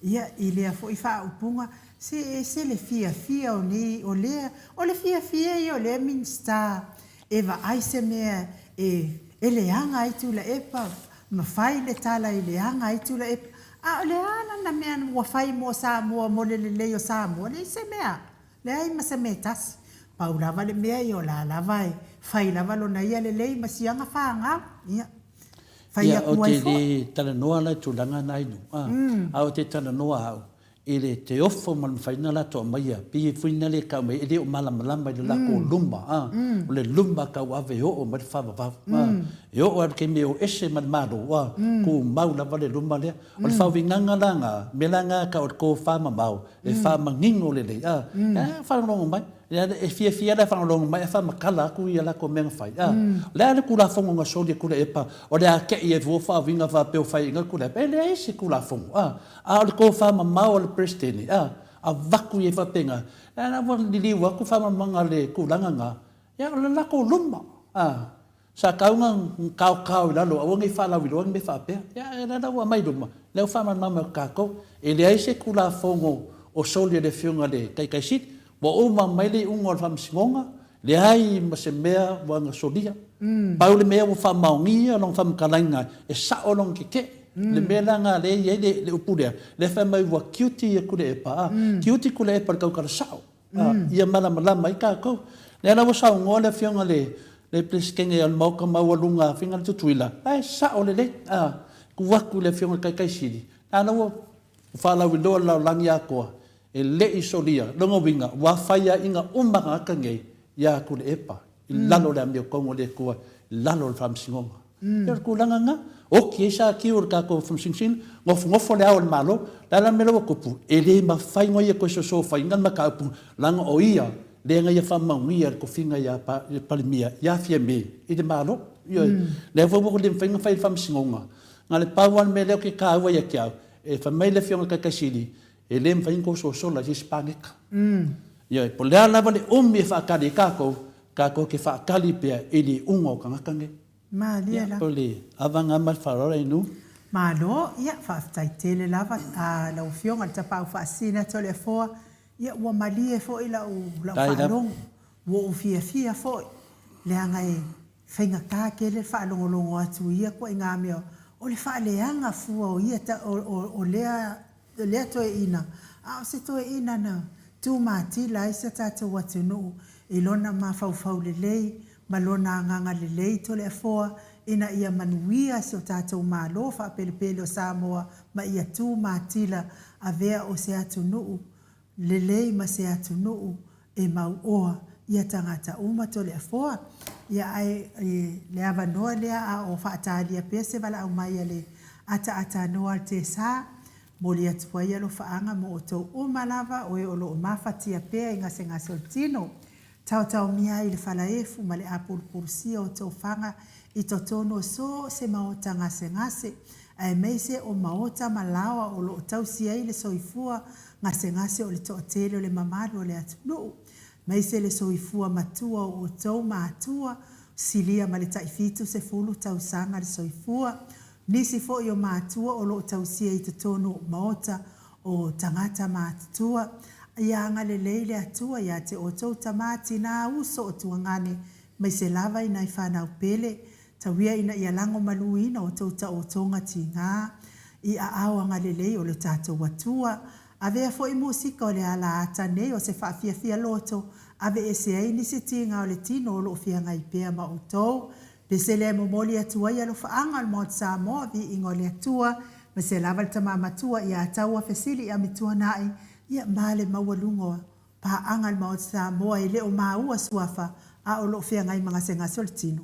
Ia, i lea foi faaupuga, se e ese le fiafia o nei, o lea, o le fiafia ia o lea Minisita e vaai se mea e, e leaga ai Tuilaepa, ma fai le tala e leaga ai Tuilaepa. A o le a lana mea ua fai mo Samoa, mo le lelei o Samoa? Leai se mea, leai ma se mea e tasi. Pau lava le mea, ia o la lava e fai lava lona ia lelei ma siaga fanau. Ia. Fai
Ia,
atu
ou
ai
te
foi.
le talanoa la i tulaga na i luga, a ou te talanoa au i le te ofo ma le mafai ona latou aumaia, pei e foi lea e tau mai e le o malamalama i le latou luma, a, o le luma tauave e oo mai le faavavau, a, e oo lava i le taimi e o ese ma le Malo, a, tumau lava le luma lea. O le faauigaga la lena, o le mea la lena e tau o le tofamamao e faamanino lelei, a, e faalogologo mai. E fiafia la e faalogologo mai ae faamatala atu ia latou mea na fai, a. O le a le Tulafono na soli e Tuilaepa o le a tei ai fua faauiga faapea ua faiaina le Tuilaepa? E leai se Tulafono, a. A o le tofamamao a le Peresetene, a, avatu i ai faapena, a la ua liliu atu faamalamalamaga a le tulaga lena, ia o le latou luma, a. Sa tatau ona taotao i lalo aua ne i faalauiloa ni mea faapea. Ia ae o lea la ua aumai i luma, lea ua faamalamalama e tatou. E leai se Tulafono o soli e le Afioga i le Taitai Sili. Ua uma mai le iuga o le Faamasinoga, leai ma se mea ua na solia. Pau le mea ua faamaonia lona faamatalaina e sao lona tetee. Le mea la lena lea e i ai le upu lea, lea e fai mai ua tiuti ia Tuilaepa, a, tiuti Tuilaepa i le tautala sao. Ia malamalama ai tatou. Lea la ua saunoa le Afioga i le Peresetene o le Maota Maualuga Afioga i le Tutuila, la e sao lelei, tuu atu i le Afioga i le Taitai Sili, a la ua faalauiloa i le lalolagi atoa, e le i solia. Lona uiga, ua faiaina uma tagata nei ia Tuilaepa i lalo o le amiotonu a le Atua, i lalo o le Faamasinoga. Ia o le tulaga lena. Oti ai satiu o le tatou Faamasinoga, nofonofo le Ao o le Malo, o le a la le mea la ua tupu? E le mafai ona ia toe sosofaina le mataupu, leaga o ia lea na ia faamaonia le tofiga ia Palemia ia Fiame i le Malo. Ioe. Lea foi ua le mafai ona fai e le Faamasinoga. Na o le pau lava le mea lea ou te taua ia te au, e fai mai le Afioga i le Taitai Sili, E le mafai ona tou sosola i se isi paneta. Ioe, po o le a lava le umi e faatali ai tatou, tatou te faatali pea i le iuga o tagata nei.
Malie
Ia,
lava.
o le ava lena ma le faaaloalo Ainuu.
Malo, ia faafetai tele lava a lau Afioga i le Tapaau Faasisina atu o le Afoa, ia ua malie foi lau lau
Dai lava.
faalogo, ua ou fiafia foi, leaga e faigata tele le faalogologo atu i ia ituaiga mea o le faaleaga fua o ia o o o lea lea toeaina, a o se toeaina na tumatila ai si o tatou atunuu i lona mafaufau lelei ma lona agaga lelei Toleafoa ina ia manuia si o tatou Malo faapelepele o Samoa ma ia tumatila avea o se atunuu lelei ma se atunuu e mauoa ia tagata uma Toleafoa. Ia ae le avanoa lea a o faatalia pea se valaau mai a le ataatanoa a le TSA, momoli atu ai alofaaga mo outou uma lava o e o lo o mafatia pea i gasegase o le tino. Taotaomia ai le falaefu ma le apulupulusia o tofaga i totonu o so o se maota gasegase, aemaise o maota ma laoa o lo o tausi ai le soifua gasegase o le toatele o le mamalu o le atunuu, aemaise le soifua matua o outou matua, silia ma le tai 70 tausaga le soifua, nisi foi o matua o lo o tausia i totonu o maota o tagata matutua. Ia agalelei le Atua ia te outou tama, tina, uso o tuagane, maise lava i nai fanau pele, tauia ina ia lagomaluina outou taotoga tiga i aao agalelei o lo tatou Atua. Avea foi musika o le ala ata nei o se faafiafia loto, aveese ai nisi tiga o le tino o lo o feagai pea ma outou. Pese lea e momoli atu ai alofaaga o le Maota Samoa, viiga o le Atua, aemaise lava le tama matua ia Taua Fesili Amituanai, ia ma le maualuga o paaga a le Maota Samoa e le o maua suafa a o lo o feagai ma gasegase o le tino.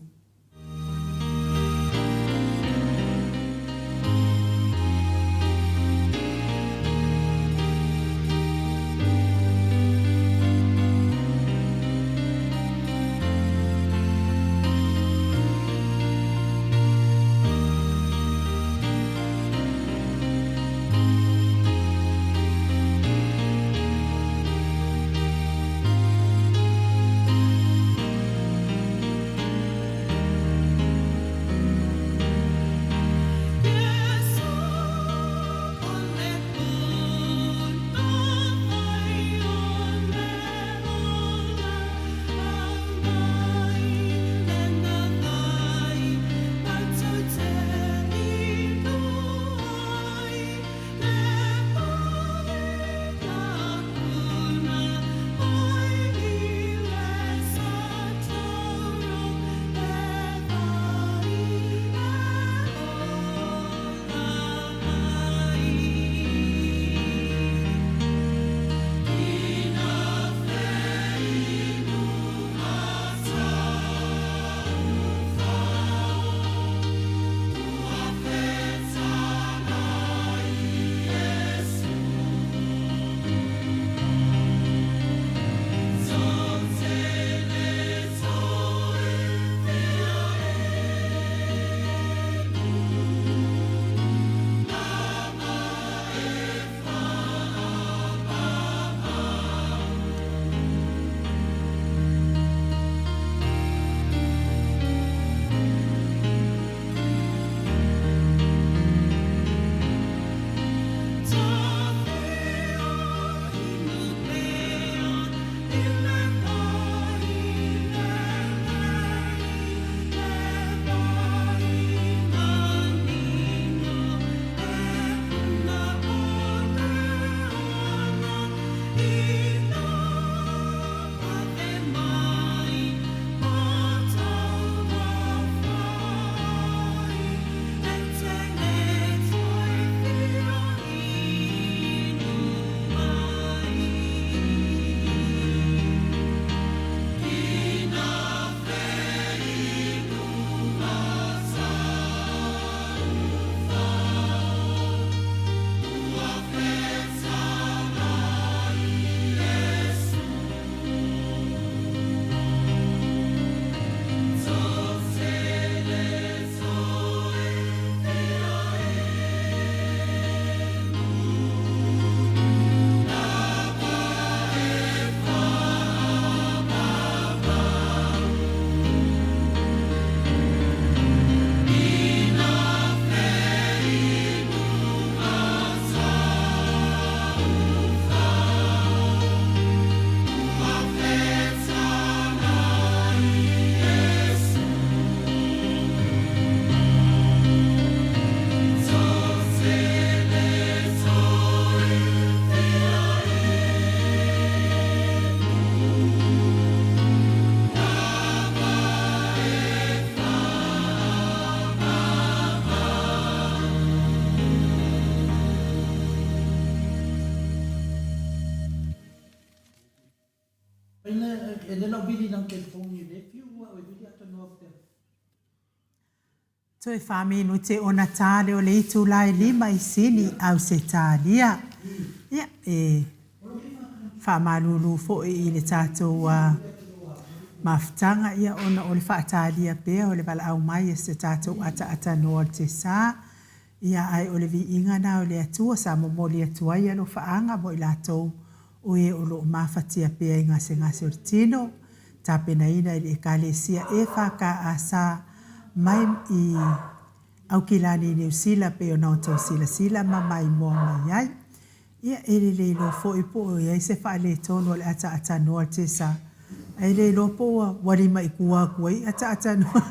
E le na ou vili i lana telefoni e le fiu au e vili atanoa pea.
Toe faaminute ona ta lea o le itula e lima i Sini, Ausetalia. Ia, e faamalulu foi i le tatou mafutaga ia ona o le faatalia pea o le valaau mai a se tatou ataatanoa o le Tesa. Ia, ae o le viiga na o le Atua sa momoli atu ai alofaaga mo i latou o e o lo o mafatia pea i gasegase o le tino, tapenaina e le Ekalesia EFKS mai i Aukilani i Niu Sila pei ona outou silasila ma maimoa mai ai. Ia, e le iloa foi po o i ai se faaletonu o le ataatanoa o le Tesa, ae le iloa po ua ua limaikua atu ai ataatanoa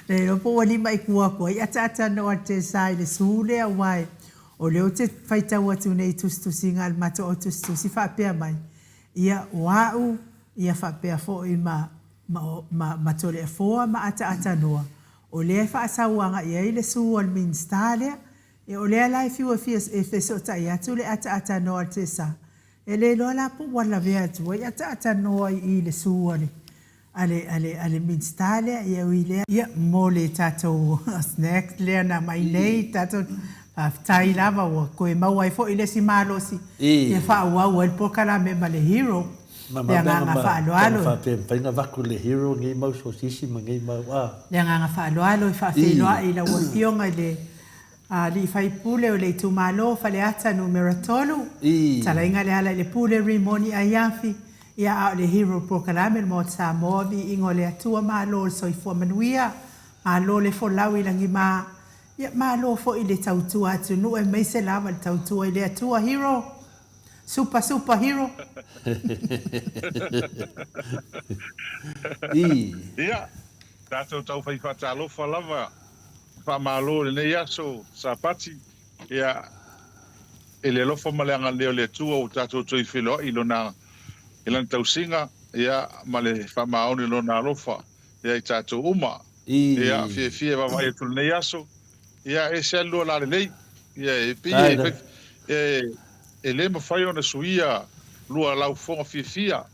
le iloa po ua limaikua atu ai ataatanoa o le Tesa i le su lea aua e O lea ou te faitau atu nei i tusitusiga a le matou au tusitusi faapea mai, ia, o a'u, ia faapea foi ma, ma, ma, ma Toleafoa ma Ataatānoa, o lea e faasau agai ai le su a le Minisita lea. Ia, o lea la e fiu e fia, e fesootai atu le Ataatānoa a le Tesa, e le iloa la po ua lavea atu ai Ataatānoa i i le su a le, a le, a le, a le Minisita lea, ia ui lea, ia, mo le tatou snack lea na aumai nei, tatou, faafetai lava ua toe maua ai foi le isi malosi e faaauau ai le polokalame ma le Hero.
Ma
Le agaga faaaloalo.
Faapea mafai ona avatu le Hero nei mau sosisi ma nei mau a.
Le agaga faaaloalo e faafeiloai i lau Afioga i le Alii Faipule o le Itumalo o Faleata Numera 3, Talaiga Lealailepule Rimoni Aiafi, ia a o le Hero Polokalame le Maota Samoa, Viiga o le Atua, Malo le soifua manuia, Malo le folau i lagima, ia malo foi le tautua atunuu aemaise lava le tautua i le Atua Hero! Super super hero!
Ia, tatou tau fai faatalofa lava. Faamalo i lenei aso Sapati, ia, i le alofa ma le agalelei o le Atua ua tatou toe feiloai i Lona, i Lana tausiga, ia, ma le faamaoni o Lona alofa, ia, i tatou uma. Ia, fiafia e vaavaai atu i lenei aso, ia, e ese lava le lua lalelei, ia, e pei e, e, e le mafai ona suia lua laufofoga fiafia.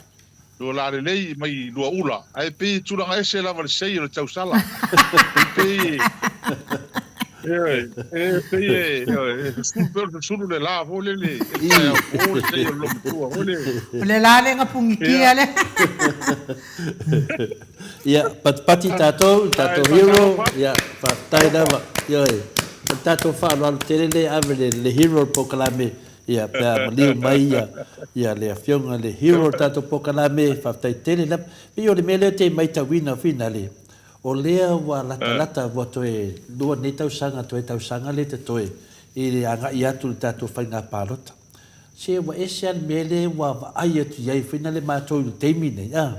Lua lalelei mai lua ula, ae pei e tulaga ese lava le sei o le tausala. E pei e, e pei e, e susulu pei o le susulu le la foi lele i le taeao po le sei o le loomatua foi lele.
O le la lea na pugikia lea.
Ia, patipati tatou, tatou hero, ia, faafetai lava. Ioe, o le tatou faaaloalo tele lea e ave i le hero o le polokalame. Ia, pe a maliu mai ia, ia le Afioga i le hero o le tatou polokalame, faafetai tele lava. Pei o le mea lea ou te maitauina finale, o lea ua latalata, ua toe lua nei tausaga, toe tausaga lea totoe i le agai atu i le tatou faiga palota. Se ua ese lava le mea lea ua vaai atu i ai finale matou i le taimi nei, a.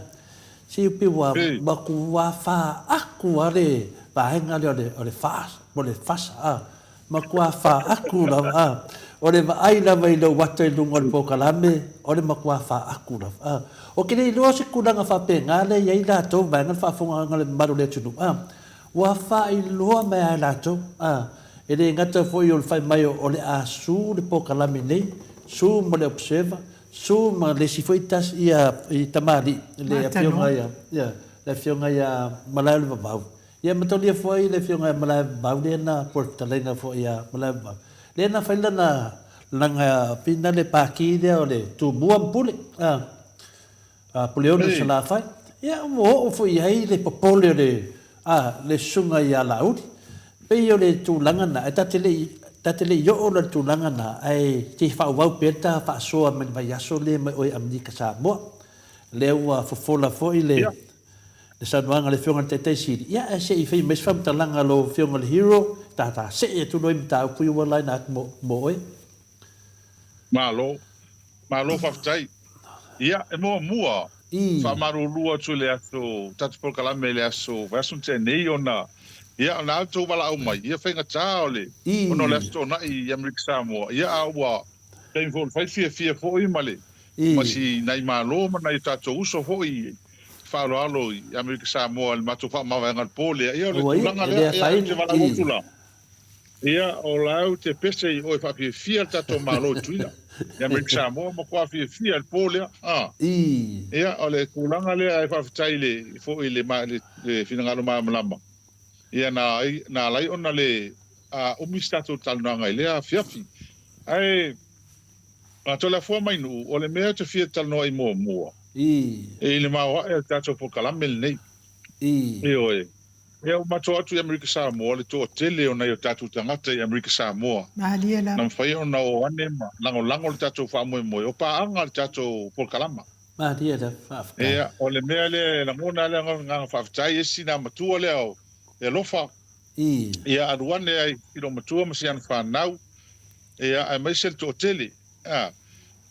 Se pei ua matua faaku lava le vaega lea o le, o le FAS, po o le FASA, a. Matua faaaku lava, a. O le vaai lava i lou ata i luga o le polokalame, o le matua faaaku lava, a. Ou te le iloa se tulaga faapena lea e i ai latou vaega le faafofogaaga a le mamalu o le atunuu, a. Ua faailoa mai lava e latou, a. E le gata foi o le fai mai o le a su le polokalame nei, su ma le observer, su ma le isi foi tasi, ia, i tamalii, le Afioga ia, ia, le Afioga ia Malaeolevavau. Ia matalia foi le afioga ia Malaevavau lea na po le fetalaiga foi ia Malaevavau lea na fai lana lana pina le paki lea o le Tumua ma Pule a a Puleono i Salafai. Ia ua oo foi i ai le popole o le a le susuga ia Laauli. Pei o le tulaga na ae ta te le i ta te le i oo la i le tulaga na ae se i faaauau pea le ta faasoa mai le vaiaso lea mai oe Amerika Samoa. Lea ua fofola foi le Le saunoaga a le Afioga i le Taitai Sili, Ia, ae se i fai mai se faamatalaga a lau Afioga i le Hero, ta see atu loa i mataupu ia ua laina atu mo oe.
Malo. Malo faafetai. Ia, e muamua, faamalulu atu i le aso, tatou polokalame i le aso vaiaso na tea nei ona, ia, ona a outou valaau mai, ia faigata o le, ona o le Aso Toonai i Amerika Samoa, ia, a ua taimi foi o le fai fiafia foi ma le, ma si nai Malo ma nai o tatou uso foi i faaaloalo i Amerika Samoa i le matou faamavaega i le po lea. Ia o le tulaga lea, ia ou te valaau atu la. Ia, o la ou te pese i oe faafiafia le tatou Malo i Tutuila. I Amerika Samoa, matua fiafia i le po lea. A. Ia, o le tulaga lea ae faafetai i le, foi i le, le finagalo malamalama. Ia, na, na ala ai ona le umi se tatou talanoaga i lea afiafi. Ae, Toleafoa mai Nuu, o le mea ou te fia talanoa ai muamua, i le maoae o le tatou polokalame lenei. Ioe. Ia ua matou atu i Amerika Samoa le toatele o nai o tatou tagata i Amerika Samoa
Malie
na
lava.
mafai ona o ane ma lagolago le tatou faamoemoe o paaga le tatou polokalama.
Malie lava, faafetai.
Ia o le mea lea e lagona lava le agaga faafetai esi na matua lea o le alofa ia alu ane ai i lou matua ma si ana fanau ia aemaise le toatele a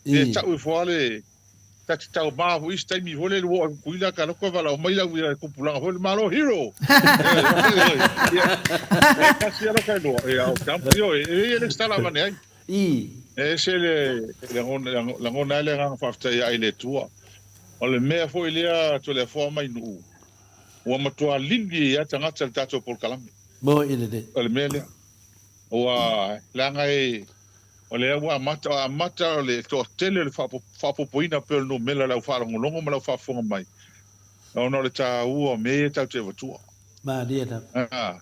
e tau ifo lava le Ta te tau ma foi isi taimi foi lele ua oo i Tutuila ka alu atu valaau mai lau ia tupulaga foi le Malo Hero. Ia, e tasi lava ka iloa. Ia, o Trump, ioe, e leai e le se tala avane ai. E ese le lagona, lagona ai le agaga faafetai ae i le Atua. O le mea foi lea Toleafoa mai Nuu, ua matua lili ai lava tagata i le tatou polokalame.
Moi lelei.
O le mea lea. Ua leaga e O lea ua amata, ua amata le toatele o le faaopoopoina pei o le numera i lau faalogologo ma lau faafofoga mai, ona o le taua o mea ia tatou te avatua.
Malie lava.
A,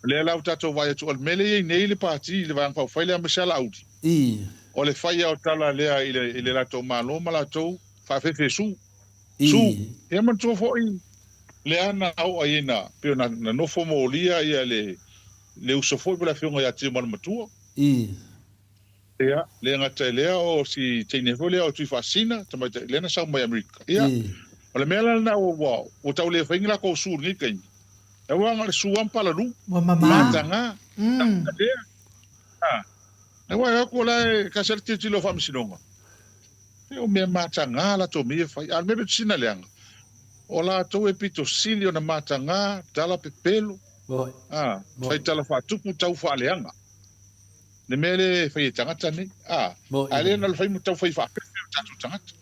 o lea la ua tatou vaai atu, o le mea lea e i ai nei le Pati i le Vaega Faaupufai lea aemaise lava Laauli, o le fai lava o tala lea i le, i le latou Malo ma latou faafefesu. Su. Ia manatua foi lea na oo ai na, pei ona na nofo molia ia le, le uso foi po o le afioga ia Tiumalamatua. Ia, le gata i lea o si teine foi lea o Tuifaasina, tamaitai lea na sau mai Amerika. Ia, o le mea la lena ua, ua, ua tau le fai ni lakou su i lenei taimi. Aua na o le su lava ma palalu,
Ua mamā.
mataga, lea. A, aua e o atu o la e tasi lava le tilotilo o Faamasinoga. E o mea mataga latou mea ia e fai. A o le mea pito sili ona leaga, o latou e pito sili ona mataga, tala pepelo, a, fai tala faatupu, tau faaleaga. Le mea lea e fai e tagata nei, a, a lea na o le fai ma tau fai faafefe o tatou tagata.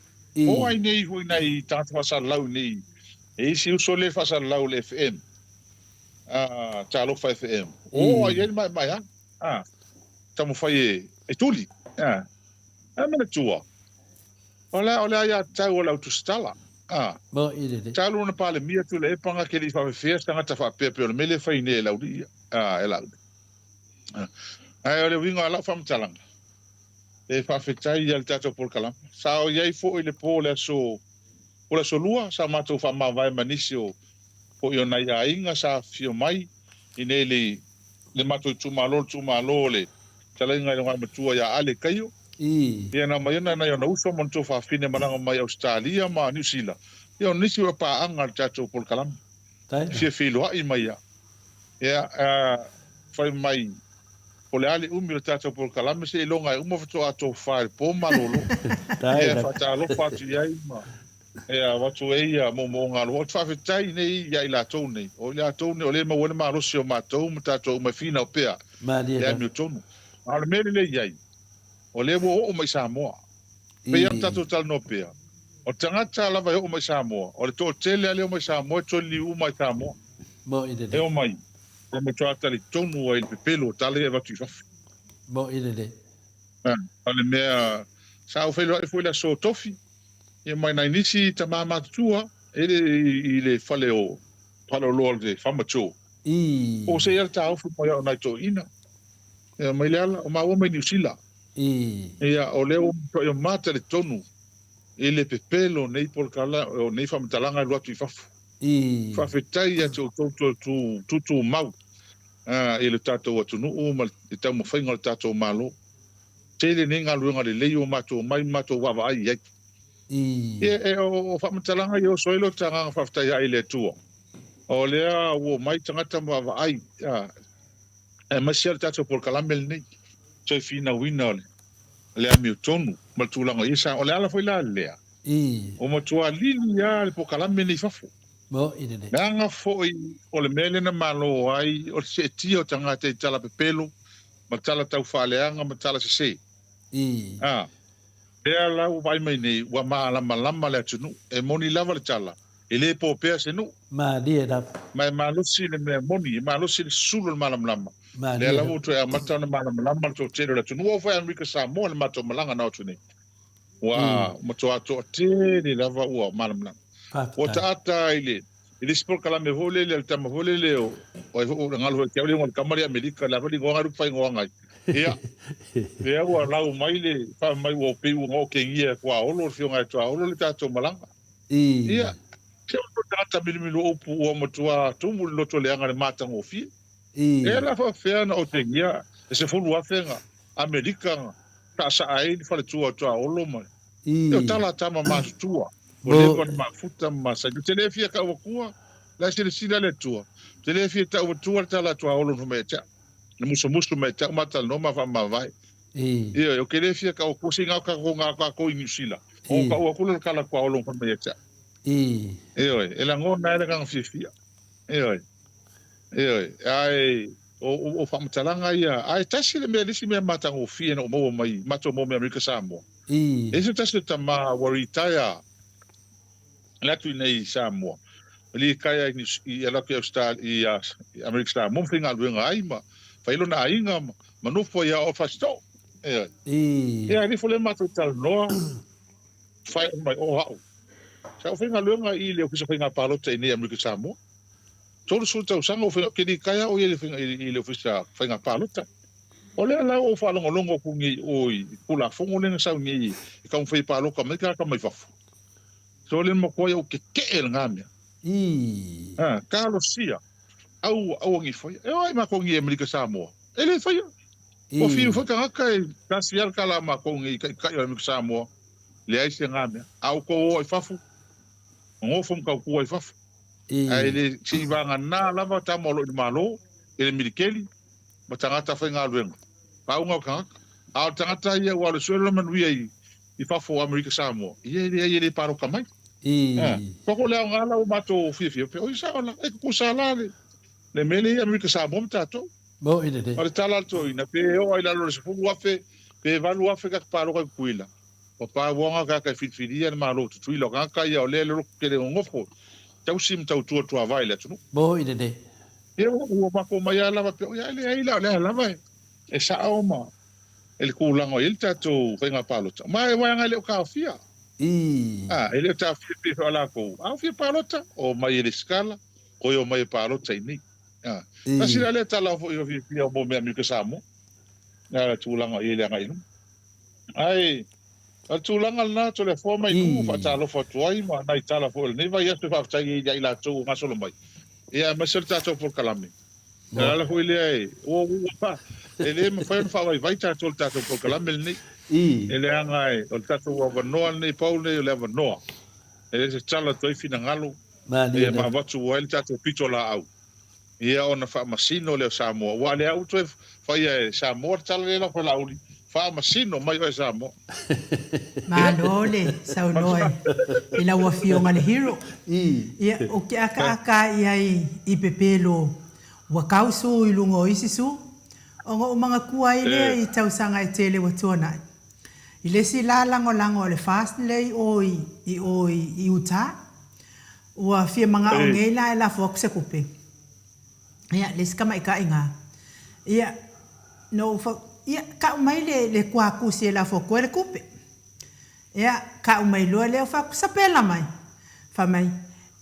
O ai nei foi nai tagata faasalalau nei, e isi uso lea faasalalau le FM, a, Talofa FM. O ai ai le maemaea, a, taumafai e, e tuli, a. Ae manatua, o le, o le aiatatau a le au tusitala, a. Talu ona Palemia Tuilaepa na ke le i faafefea se tagata faapea pei o le mea lea e fai nei e Lauli ia, a, e Lauli. Ae o le uiga o lau faamatalaga, e faafetai ia le tatou polokalame. Sa o i ai foi le po o le aso, o le aso Lua, sa matou faamavae ma nisi o foi o nai aiga sa afifio mai i nei le, le matou itumalo, le itumalo o le Fetalaiga i le Gamatua ia Ale Kaio. Ia na omai ai nai ona uso ma ona tuafafine malaga mai Ausetalia ma Niu Sila, ia o nisi o paaga a le tatou polokalame. E fia feiloai mai ia. Ia, fai mai, po o le a le umi o le tatou polokalame seiloga e uma faatoa tofa i le po malolo. Ia, faatalofa atu i ai ma ia avatu ai ia moomooga alofa. Ou te faafetai nei ia i latou nei. O i latou nei o lea e maua ai le malosi o matou ma tatou uma e finau pea le amiotonu. A o le mea lelei ai, o lea ua oo mai i Samoa. E pei lava ona tatou talanoa pea, o tagata lava e oo mai i Samoa, o le toatele lava lea e oo mai i Samoa e toe liliu uma i Samoa. E omai, e matua talitonu ai i le pepelo o tala ia e avatu i fafo. O le mea, sa ou feiloai foi i le aso Tofi, ia mai nai nisi tama matutua e le i le fale o faleoloa o le Farmer Joe. Po o se ia le taofi mai au nai toeaiina. Ia mai le ala, o maua mai Niu Sila. Ia, o lea ua matuai o ma talitonu i le pepelo o nei polokala, o nei faamatalaga e alu atu i fafo. Faafetai ia te outou toe tutumau i le tatou atunuu ma le taumafaiga o le tatou Malo. Tele nei galuega lelei ua matou omai ma matou vaavaai i ai. Ia, o faamatalaga ia e oso ai lota agaga faafetai ae i le Atua, o lea ua omai tagata ma vaavaai, aemaise lava le tatou polokalame lenei, toe finauina o le amiotonu ma le tulaga o i ai Samoa. O le ala foi la lea, ua matua lili lava le polokalame lenei i fafo. Leaga foi o le mea lea na malo ai o le seetia o tagata i tala pepelo ma tala tau faaleaga ma tala sese. A, lea la ua vaai mai nei, ua malamalama le atunuu. E moni lava le tala. E le po pea se nuu.
Malie lava.
Ma e malosi le mea moni, e malosi le susulu o le malamalama. Lea lava ua toe amata ona malamalama le toatele o le atunuu. Ua oo foi Amerika Samoa i le matou malaga na o atu nei. Ua matua toatele lava ua malamalama. Ua taata i le i le isi polokalame foi lele a le tama foi lele o ai foi o le galo foi ia te au le igoa o le tama lea Amerika, le a foi le igoa alu faaigoaga ai. Ia, lea ua lau mai le fai mai ua pei ua okegia e Tuaolo, le afioga ia Tuaolo le tatou malaga. Ia, se o le tagata milumilu upu ua matua tumu le loto leaga i le matagofie. E la faapefea ona otegia e 10,000 ga Amerika ga saasaa ai le faletua o Tuaolo ma E o tala a tama matutua, ua leva ona mafuta ma masani. Ou te le fia tau atua, la e silasila le Atua. Ou te le fia tau atua le tala a Tuaolo na fai mai ia te au. Na musumusu mai ia te au ma talanoa ma faamavae. Ioe, ou te le fia tau atua se i gao tatou gao tatou i Niu Sila. Ona ou tau atu lea o le tala a Tuaolo na fai mai ia te au. Ioe, e lagona ai le agaga fiafia. Ioe, ioe, ae o faamatalaga ia, ae tasi le mea, le isi mea matagofie na ou maua mai, matou maua mai Amerika Samoa, E i se tasi o tama ua retire le atu i nei i Samoa, retire i, i alu atu i Australia, i Amerika Samoa ma faigaluega ai ma fai lona aiga ma, ma nofo ai a o Fasitoo. Ioe. Ia, e ifo lea matou talanoa, fai mai o au. Sa ou faigaluega i le Ofisa Faiga Palota i nei Amerika Samoa. 30 tausaga ou faigaluega, ou te retire au i le Ofisa Faiga Palota. O lea la ua ou faalogologo atu nei i o i Tulafono lea na sau nei e taumafai e palota mai tagata mai fafo. So le matua ou tetee i lena mea. A, talosia, aua, aua nei faia. E o ai matou nei i Amerika Samoa? E le faia. Ua fiu foi tagata e tasi lava le tala a matou nei i Taitai o Amerika Samoa, leai se na mea. A outou o i fafo, nofo ma tautua i fafo. Ae le, se i vagana lava tama o lo o i le Malo, i le milikeli, ma tagata faigaluega, pauga o tagata. A o le tagata ia ua alu e sue lona manuia i, i fafo o Amerika Samoa, ia e leai e le paloka mai. A, koko le aoga la ua matou fiafia pe, oi sao la, e tutusa la le, le mea lea i Amerika Samoa ma tatou.
Mo i lelei.
O le tala a le toeaina, pe oo ai lalo i le 10,000, pe 8,000 kaka paloka i Tutuila, ua pauaga kaka e filifilia le Malo o Tutuila. O tagata ia o lea e loloto tele nonofo, tausi ma tautua tuavae i le atunuu.
Mo i lelei.
Ia ua matou mai lava lava pea, ia e leai la, o lea lava e sao ma e le tulaga o i ai le tatou faiga palota. Ma e vaega e le o taofia. A, e le o taofia pei foi o latou, a o fia palota, o mai e lesitala, koe o mai e palota i nei. A, tasi la lea tala foi o fiafia mo mea Amerika Samoa, a le tulaga o i ai le agai i luma. Ae, o le tulaga lena, Toleafoa mai Nu'u, faatalofa atu ai ma nai tala foi o lenei vaiaso e faafetai ai ia i latou ua gasolo mai. Ia, aemaise o le tatou polokalame. O le ala foi lea e, ua, ua, e le mafai ona faavaivai tatou i le tatou polokalame lenei. E leaga e, o le tatou avanoa lenei, pau lenei o le avanoa e le tatala atu ai finagalo, ia ma avatu ai le tatou pitolaau. Ia ona faamasino lea o Samoa, aua o lea ua toe faia e Samoa le tala lea lau Palauli, faamasino mai oe Samoa.
Malo le saunoa i lau afioga le Hero. Ia ou te akaaka i ai i pepelo ua kau su i luga o isi su, ona ou manatua ai lea i tausaga e tele ua tuanai. I le isi la lagolago a le FAST lea i o i o i Utah, Ua fia manao nei la e lafo atu se tupe. Ia, le isi tamaitai na. Ia, na ou fa, ia, tau mai le, le kuakusi e lafo atu ai le tupe. Ia, tau mai loa lea, ou fai atu, sapela mai. Fai mai,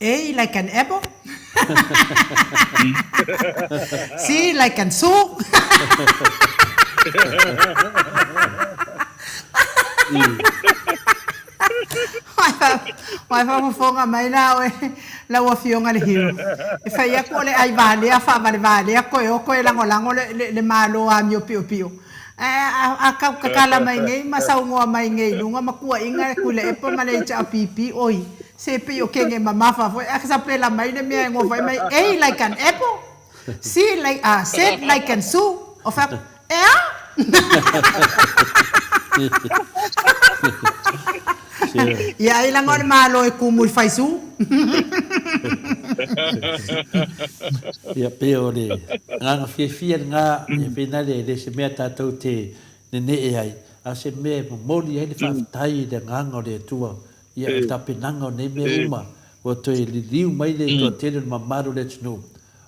A like an apple, C like an su. Ua faafofoga mai la oe lau Afioga le Hero. E fai atu o le ai valea faavalevalea koe o koe lagolago le Malo amio piopio. Ae a tau tatala mai nei ma saunoa mai nei i luga ma tuuaiga le Tuilaepa ma le HRPP, oi, se pei o kene mamafa foi. A sapela mai le mea e nofo ai mai, A like an apple, C like, Z like an zoo. O fai atu, E a? Ia ai laga o le Malo e kumu i le faisu.
Ia pei o le agaga fiafia lena, ia pei na le le se mea tatou te nenee ai, a o se mea e momoli ai le faafetai i le agaga o le Atua, ia o le tapenaga o nei mea uma. Ua toe liliu mai le toatele o le mamalu o le atunuu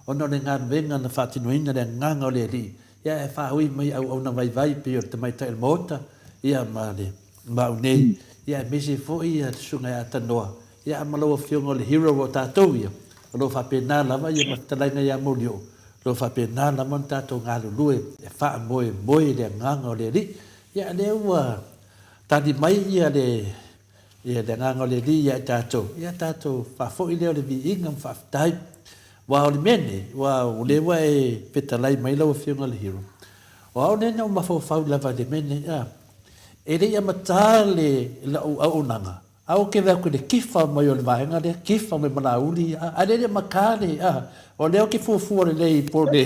ona o le galuega na faatinoina le agaga o le Alii, ia e faaui mai auauna vaivai pei o le tamaitai o le Maota, ia ma le ma au nei, ia aemaise foi ia le Susuga ia Tanoa, ia ma lau Afioga o le hero o tatou ia, o lo o faapena lava ia ma fetalaiga ia Molioo, o lo o faapena lava ona tatou galulue e faamoemoe i le agaga o le Alii. Ia lea ua tali mai ia le Ia, le agaga o le Alii ia i tatou, ia tatou faafoi lea o le viiga ma faafetai. Aua o le mea nei, aua o lea ua e fetalai mai lau Afioga i le Hero, o au lea na ou mafaufau lava i le mea nei, a, e le i amata le lau auaunaga, a ou te vaai atu i le kifa mai o le vaega lea, kifa mai ma Laauli, a, ae le i amata le, a, O lea ou te fuafua lelei po le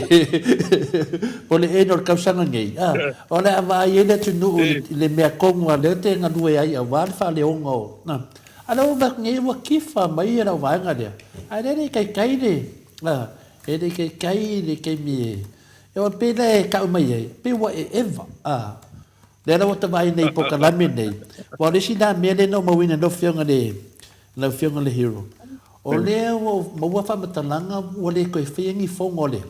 po le end o le tausaga nei, a, o le a vaai ai le atunuu i le mea tonu a lea ou te galue ai aua le faaleoga o, a, a lea ua vaai atu nei ua kifa mai lau vaega lea, ae lea e le i taitai le, a, e le i taitai le taimi e, e pei la e tau mai ai, pei ua eeva, a. Lea la ua ta vaai nei i polokalame nei, aua o le isi la mea lea na ou mauina i lau Afioga i le, lau Afioga i le Hero, o lea ua ou maua faamatalaga ua le toe faia ni fono a le,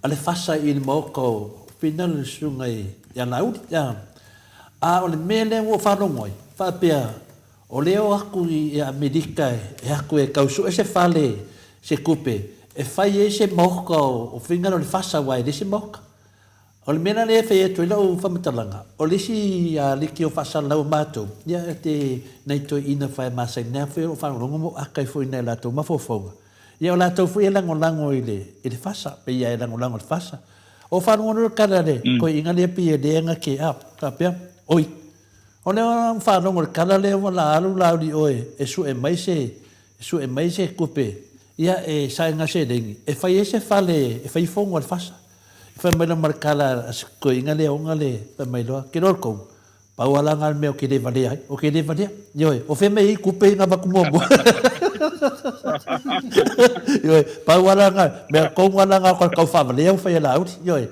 a le FASA i le maota o Finala le Susuga ia Laauli. A o le mea lea ua ou faalogo ai, faapea o lea o atu i Amerika e atu e tau sue se fale, se tupe e fai ai se maota o Finala o le FASA aua e leai se maota. O le mea la lea e fai atu ai lau faamatalaga, o le isi aliki o faasalalau a matou, ia e te nai toeaiina fae masani lava foi o lo o faalogologo ma o aka ai foi i nai a latou mafaufauga. Ia o latou foi e lagolago i le i le FASA, pei lava e lagolago i le FASA. O faalogologo le tala a le toeaina lea pei e le ana ke a, faapea, oi, o lea ua faalogo i le tala lea ua la alu Laauli oe e sue mai se e sue mai se tupe, ia e sae seleni e fai ai se fale e fai fono a le FASA. Fai mai loa ma le tala a si toeaina lea ona le fai mai loa, Ke loa kou, pau a la nga le mea o ke le valea ai, o ke le valea. Ioe, o fea mea i kupe i nga vaku muamua. Ioe, pau a la nga, mea kou nga la nga kau whaavalea u whai a la auri. Ioe,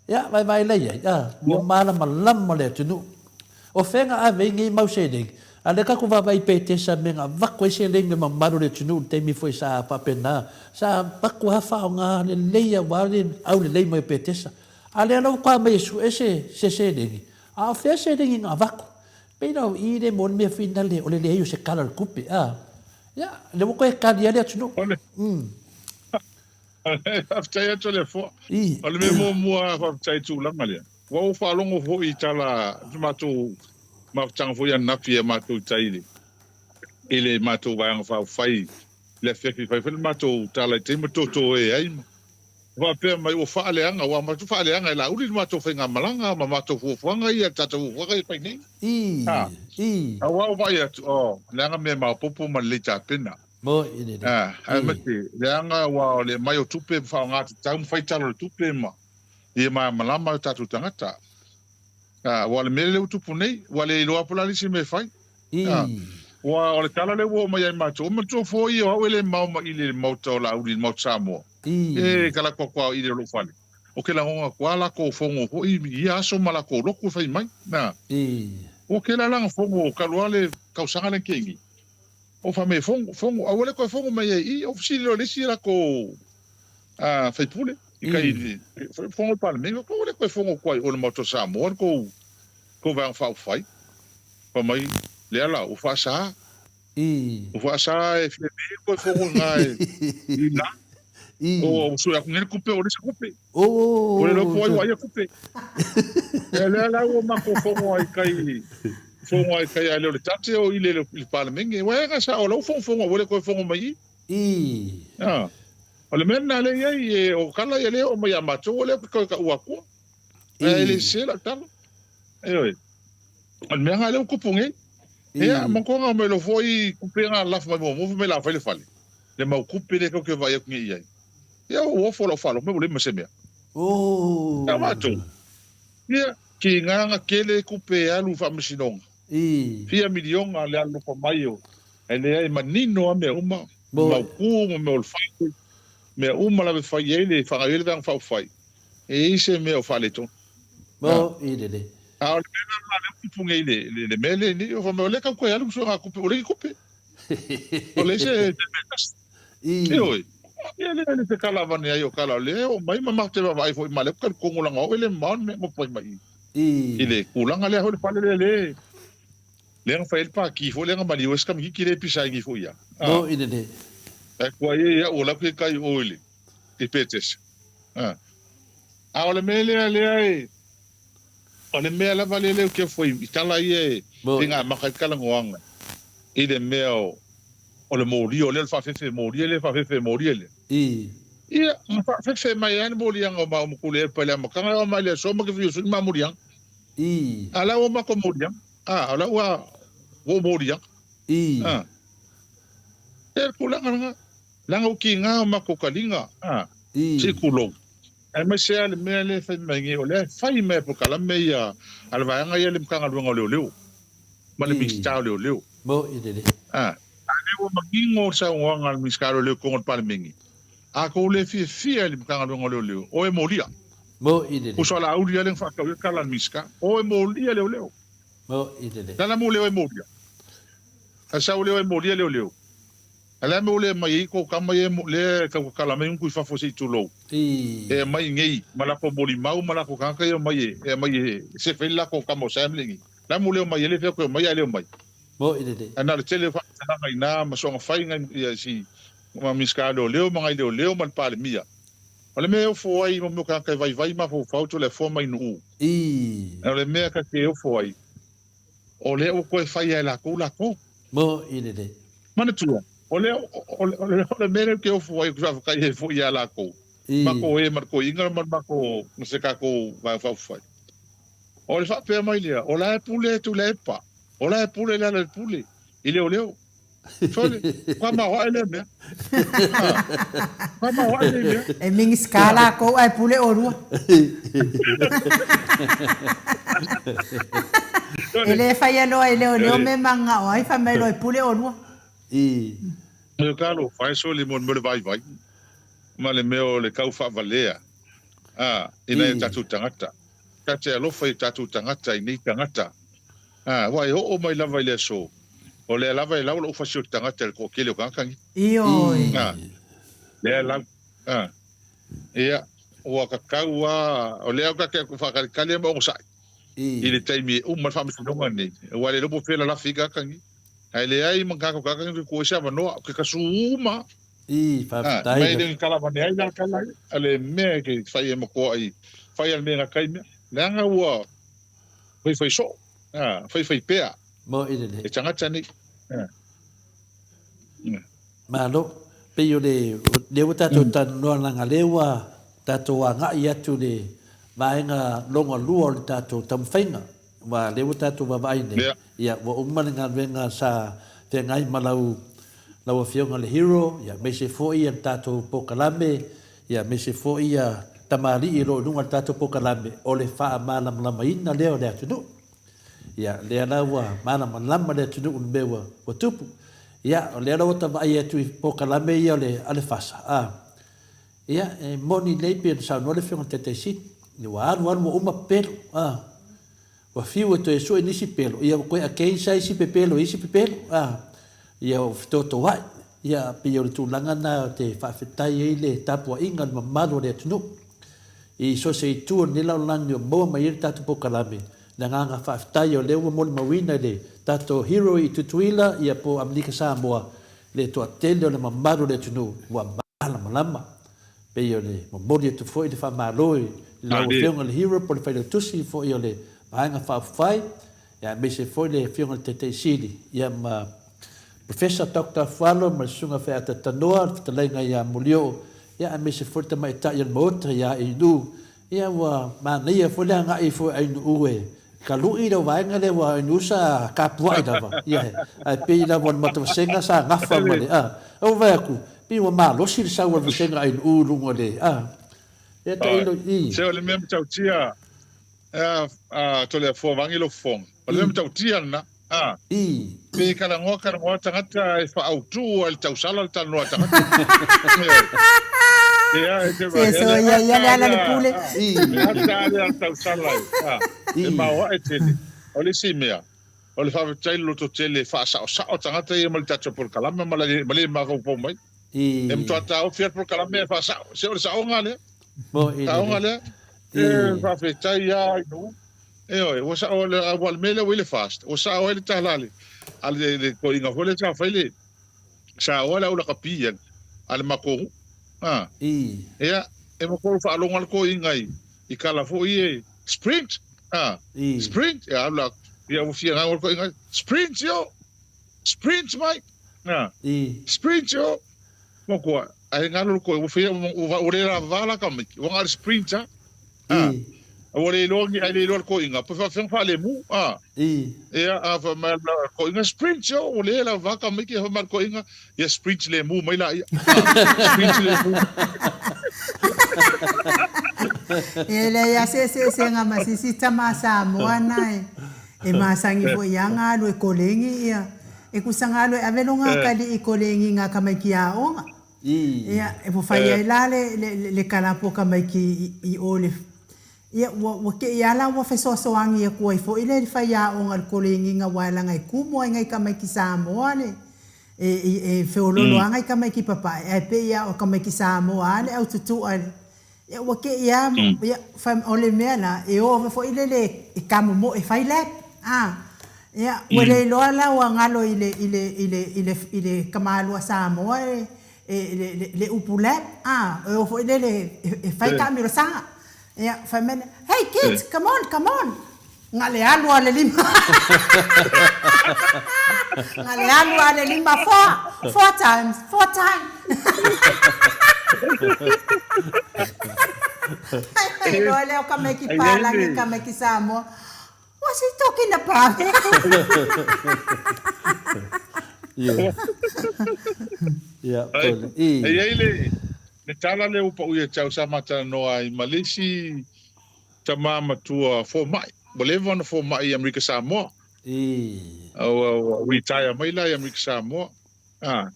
ia, vai vai lei ai, a, ua malamalama le atunuu. O fea nga ave i nei mau seleni? A lea tatou vaavaai i Petesa me nga avatu ai seleni le mamalu o le atunuu i le taimi foi sa faapena, sa avatu lava faaaoga lelei aua le aulelei mai o Petesa. A lea la ua toa mai e sue se se seleni, a o fea seleni na avatu? Pei la o i le mo le mea finale o le leai o se tala o le tupe, a? Ia, lea ua toe tali lava le atunuu.
O le Faafetai atu le Afoa. O le mea muamua faafetai i tulaga lea. Ua ou faalogo foi i tala i matou mafutaga foi ananafi a matou i tai i i le matou Vaega Faaupufai i le afiafi fai foi le matou tala i taimi ma totoe ai ma faapea mai ua faaleaga ua matou faaleaga e Laauli le matou faigamalaga ma matou fuafuaga ia le tatou fuafuaga ia fai nei.
Ha.
Aua ua vaai atu oh leaga mea maopoopo ma lelei tapena.
Moi lelei.
Ha, aemaise leaga ua o le aumai o tupe ma faaaoga tatau ma fai tala o le tupe ma Ia malamalama o tatou tagata. Aua o le mea lea ua tupu nei, ua le iloa po o le a le isi mea e fai. Aua o le tala lea ua oo mai ia i matou, o manatua foi o au e le mao ma ile i le Maota o Laauli, le Maota Samoa. E kalakuakua o ile o lou fale. O ke lagona atu a lakou fono foi i ia aso ma lakou lotu e fai mai. Ua kela lana fono talu a le tausaga lea na tea nei. O fai mai e fono, fono, a ua le toe fono mai ai i i. O fesili loa i le isi lakou faipule i kai i fono le Palemene, ua le toe fono atu ai o le Maota o Samoa le tou tou Vaega Faaupufai. Fai mai, lea la, ua faasa. Ua faasa e Fiamē toe fono i ina i ina. Ua sue atu nei le tupe, ua leai se tupe. Ua le iloa po o ai ua aia tupe. Ia lea la ua matou fono ai kai fono ai kai a le o le tate o ile le Palemene. Ua e sa o lau fono ua le toe fono mai i. O le mea lena lea e i ai, e, o tala ia lea e oo mai ia matou, o lea ou te toe taua atua. Ae e le sese lau tala. Ioe. O le mea lena lea ua tupu nei. Ia, manatua na omai loa foi tupe na lafo mai muamua fai mai la fai le fale. Le mau tupe lea tatou te vaai atu nei i ai. Ia, ua ofo lau faalogo mai ua leai ma se mea. Ia matou. Ia, tiga na tele tupe e alu i faamasinoga. Fia miliona le alolofa mai o, ae leai, e manino lava mea uma. Mautu ma mea o le fale, mea uma lava e fai ai le faagaoioi ai le Vaega Faaupufai, e i ai se mea o faaletonu.
Mo i lelei.
A o le mea la lena lea ua tupu nei i le mea lea nei, fai mai o lea e tau toe alu suega tupe, ua leai ni tupe. O le isi e mea tasi. Ioe. Ia lea le te kalavane ai o kala o lea e oo mai ma matou te vaavaai foi ma lea talitonu leaga o au e le mamao le mea e nofo ai mai i le tulaga lea foi le fale lea le lea na fai ai le paki foi lea na maliu ai se tamaititi lea e pisa ai nei foi ia.
Mo i le.
Ae kua ia ia o la ke kai o i le i Petesa. A o le mea lea lea e O le mea lava lea lea ou te ofo i tala ia e faigamaka ai le talanoaga i le mea o le molia, o lea o le faafefe molia lea, faafefe molia lea. Ia, na faafefe mai lava le moliaga o maua ma Tuilaepa i le amataga, e oo mai i le aso ma te fiu e sui le ma moliaga. A o la ua matou moliaga, a o la ua ou moliaga. A, e le tulaga lena, leaga ua tiga o matou taliga, a, se i tulou. Aemaise lava le mea lea e fai mai nei, o lea e fai mai e polokalame ia a le vaega ia le Matagaluega o Leoleo ma le Minisita o Leoleo. A, a lea ua manino le saunoaga a le Minisita o Leoleo i totonu o le Palemene, a tou le fiafia i le Matagaluega o Leoleo, o e molia. Uso a Laauli lea na faatau ai le tala a le Minisita, o e molia leoleo. Lala mo leo e molia. A sau leo e molia leoleo. A le a mea ua le aumai ai kou tama ia lea e tau tatala mai utu i fafo se i tulou, e aumai iinei ma latou molimau ma latou tagata ia e omai e aumai e sefe ai le latou tama o Sam lea iinei. Le a mea ua le omai ai? Le fai atu e omai ae le omai. Ae na o le tele o faamatalaga iina ma soona fai nai ia si ma Minisita o Leoleo ma nai leoleo ma le Palemia. O le mea e ofo ai mo mea o tagata e vaivai mafaufau Toleafoa mai Nu'u. O le mea ta te ofo ai, o lea ua toe fai lava e latou latou. Manatua, o lea, o le, o le, o le mea lea ou te ofo ai, ou te faafetai ai foi ia latou, matou e ma le toeaina ma le matou, ma se tatou Vaega Faaupufai. O le faapea mai lea, o la e pule Tuilaepa, o la e pule Lealailepule i leoleo. Sole, ua maoae lea mea. Ua maoae lea mea.
E Minisita lakou ae pule olua. E le faia loa e leoleo mea e mananao ai, fai mai loa e pule olua.
O talofa e sole mo le mea o le vaivai ma le mea o le tau faavalea i nai o tatou tagata. Ta te alofa i o tatou tagata i nei tagata. Aua e oo mai lava i le aso, o lea lava e lau lou fasi o le tagata i le toatele o tagata nei.
Ioe.
Lea e lau. Ia, ua tatau lava, o lea ou te faatalitali lava ma onosai i le taimi e uma ai le faamasinoga lenei, aua e le iloa po o fea e lalafi ai tagata nei. Ae leai ma tagata o tagata nei e tuu ai se avanoa, ou te tasu uma lava.
Faafetai.
Ma e le kalavane ai la tala ai, a le mea e te fai e matoai, fai a le mea gata ai mea. Leaga ua faifai soo, faifai pea e tagata nei.
Malo. Pei o le, lea ua tatou talanoa leaga lea ua tatou agai atu i le vaega lona lua o le tatou taumafaiga. Aua lea ua tatou vaavaai nei, ia ua uma le galuega sa feagai ma lau lau Afioga le Hero, ia aemaise foi ia le tatou polokalame, ia aemaise foi ia tamalii o lo o i luga o le tatou polokalame, o le faamalamalamaina lea o le atunuu. Ia, lea la ua malamalama le atunuu i le mea ua, ua tupu. Ia, o lea la ua ta vaai atu i polokalame ia o le, a le FASA, a, ia, e moni lelei pei ona saunoa le Afioga i le Taitai Sili, ua alu alu ua uma pepelo, a. Ua fiu e toe sue nisi pelo, ia ua toe against ai isi pepelo i isi pepelo, a, ia ua fetotoai. Ia, pei o le tulaga lena ou te faafetai ai le tapuaiga a le mamalu o le atunuu i so o se itu o lenei lalolagi o maua mai ai le tatou polokalame. Le agaga faafetai o lea ua molimauina i le tatou hero i Tutuila ia po o Amerika Samoa le toatele o le mamalu o le atunuu ua malamalama. Pei o le momoli atu foi le faamalo i lau Afioga i le Hero po o le Failautusi foi o le Vaega Faaupufai, aemaise foi le Afioga i le Taitai Sili, ia ma Professor Doctor Afualo ma le Susuga Feata Tanoa, le Fetalaiga ia Molioo, ia aemaise foi le Tamaitai o le Maota ia Ainuu. Ia ua manaia foi le agai ifo i Ainuu e kalu'i lau vaega lea ua Ainuu sa kapua'i lava, ia ae pei lava o le matavasega sa gafa ma le, a, ua vaai atu, pei ua malosi le sau a le vasega Ainuu i luga o le, a, ia tailo i.
Se o le mea matautia, a, Toleafoa vaeane lou fofoga, o le mea matautia lena. A.
I.
Pe talanoa talanoa tagata e faaautu ai le tausala le talanoa a tagata. Ia, e te
Se so ia ia le ala le pule.
I. Le ata lea le tausala e. A. E maoae tele. O le isi mea, O le faafetai i le lototele e faasaosao tagata ia ma le tatou polokalame ma le ma le mafaufau mai. E matua taofi lava le polokalame ae faasao. Se o le saoga lea. Saoga lea. E faafetai lava i nuu. Ioe, ua sao, aua o le mea lea ua i le FAST, ua sao ai le tala a le, a le, le toeaina foi lea sa fai le, saoa le au lakapi a le matou nuu. A. Ia, e matou faalogo lava le toeaina i tala foi ia, sprint, a, sprint, ia alu la, ia ua fia gago le toeaina, sprint yo, sprint mai, a, sprint yo. Matua, ae galo le koe, ua fia, ua le lavava la tamaiti, ua na o le sprint lava. A, ua le iloa ni, ae le iloa le toeaina, pe faapefea ona faalemu, a. Ia, a fai mai le toeaina, sprint yo, ua le lavava tamaiti, ae fai mai le toeaina, ia sprint lemu mai laia. Sprint lemu.
E leai lava se eseesega ma sisi tama Samoa na e masani foi ia galu e kolegi ia. E kusa galu e ave lo gakali'i kolegi i gakamaiki aoga. Ia, e ua fai ai la le, le, le kalapu o kamaiki i, i o le, ia, ua, ua te'i lava la ua fesoasoani atu ai foi le faiaoga i le kolegiga aua leaga e tumu ai nai tamaiti Samoa le, e, e, e feoloolo lava nai tamaiti papae, ae pei lava o tamaiti Samoa lava le aututu'a i le, Ia ua te i a, ia, fai, o le mea la, e o foi lele e kamomoe fai lap, a. Ia, ua le iloa la ua galo i le, i le, i le, i le, i le tamalua Samoa e, e, le, le, le upu lap, a, e o foi lele e, e fai taamilosaga. Ia, fai mai lea, Hey kids, come on, come on! Na le alu a le lima. Na le alu a le lima four, four times, four times. Ai loa lea o tamaiti Palagi, tamaiti Samoa. What's he talking about?
Ia,
E i ai le, le tala lea ua pau ia te au sa ma talanoa ai ma le isi Tama matua fomai. Ua leva ona fomai i Amerika Samoa. Ua retire mai la i Amerika Samoa. A.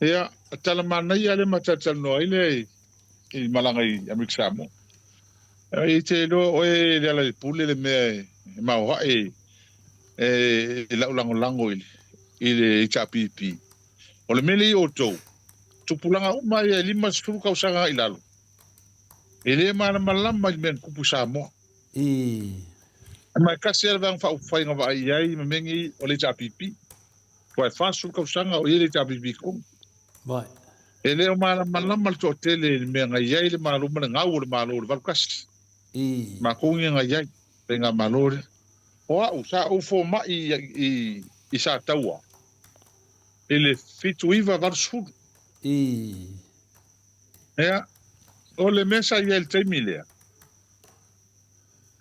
Ia, tala manaia lea ma talatalanoa ai lea i malaga i Amerika Samoa. E te iloa oe Lealailepule le mea e maoae e lau lagolago i le HRPP. O le mea lea i outou, tupulaga uma ia e 50 tausaga i lalo, E le malamalama i le mea na tupu i Samoa. Ma e tasi lava le Vaega Faaupufai na vaai i ai ma mea nei o le HRPP. Aua e 40 tausaga o i ai le HRPP i totonu. E le o malamalama le toatele i le mea na i ai le Malo ma le gau o le Malo i le 81. Matou ia na i ai, faigamalo lea. O au, sa ou fomai i Sataua i le 79 80. Ea, o le mea sa i ai i le taimi lea,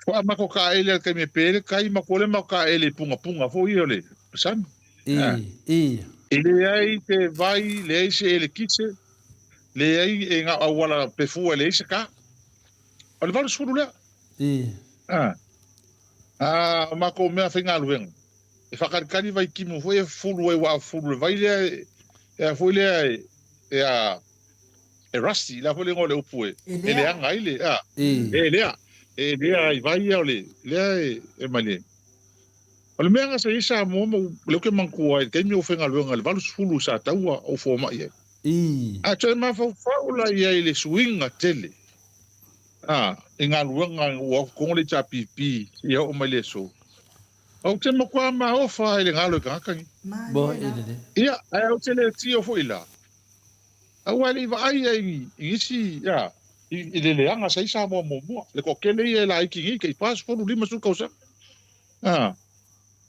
faatoa matou taele i le taimi e pe ai le tai, matou le matou taele i pungapunga foi ia o le sami. E leai se vai, leai se elekise, leai e na o auala pefua e leai se ka. O le 80 lea. A, o matou mea faigaluega, e faakalikali vaitimu foi e fufulu ai, aua a fufulu i le vai lea, e a foi lea e a e rusty, le a foi le igoa o le upu e e leaga ai le a e lea e lea ai vai ia o le lea e e mai le O le mea na sa i ai Samoa ma lea ou te manatua ai i le taimi o ou faigaluega i le 80 sa taua ou fomai ai. A toe mafaufau la i ai i le suiga tele a i galuega ua o atu tonu le HRPP seia oo mai le aso. Ou te matua maofa ai i le galo i tagata nei. Ia, ae ou te le tio foi la. Aua e le i vaai ai i nisi, ia, i le leaga sa i Samoa muamua. Le toatele ia e laiti nei, tai 40, 50 tausaga. A,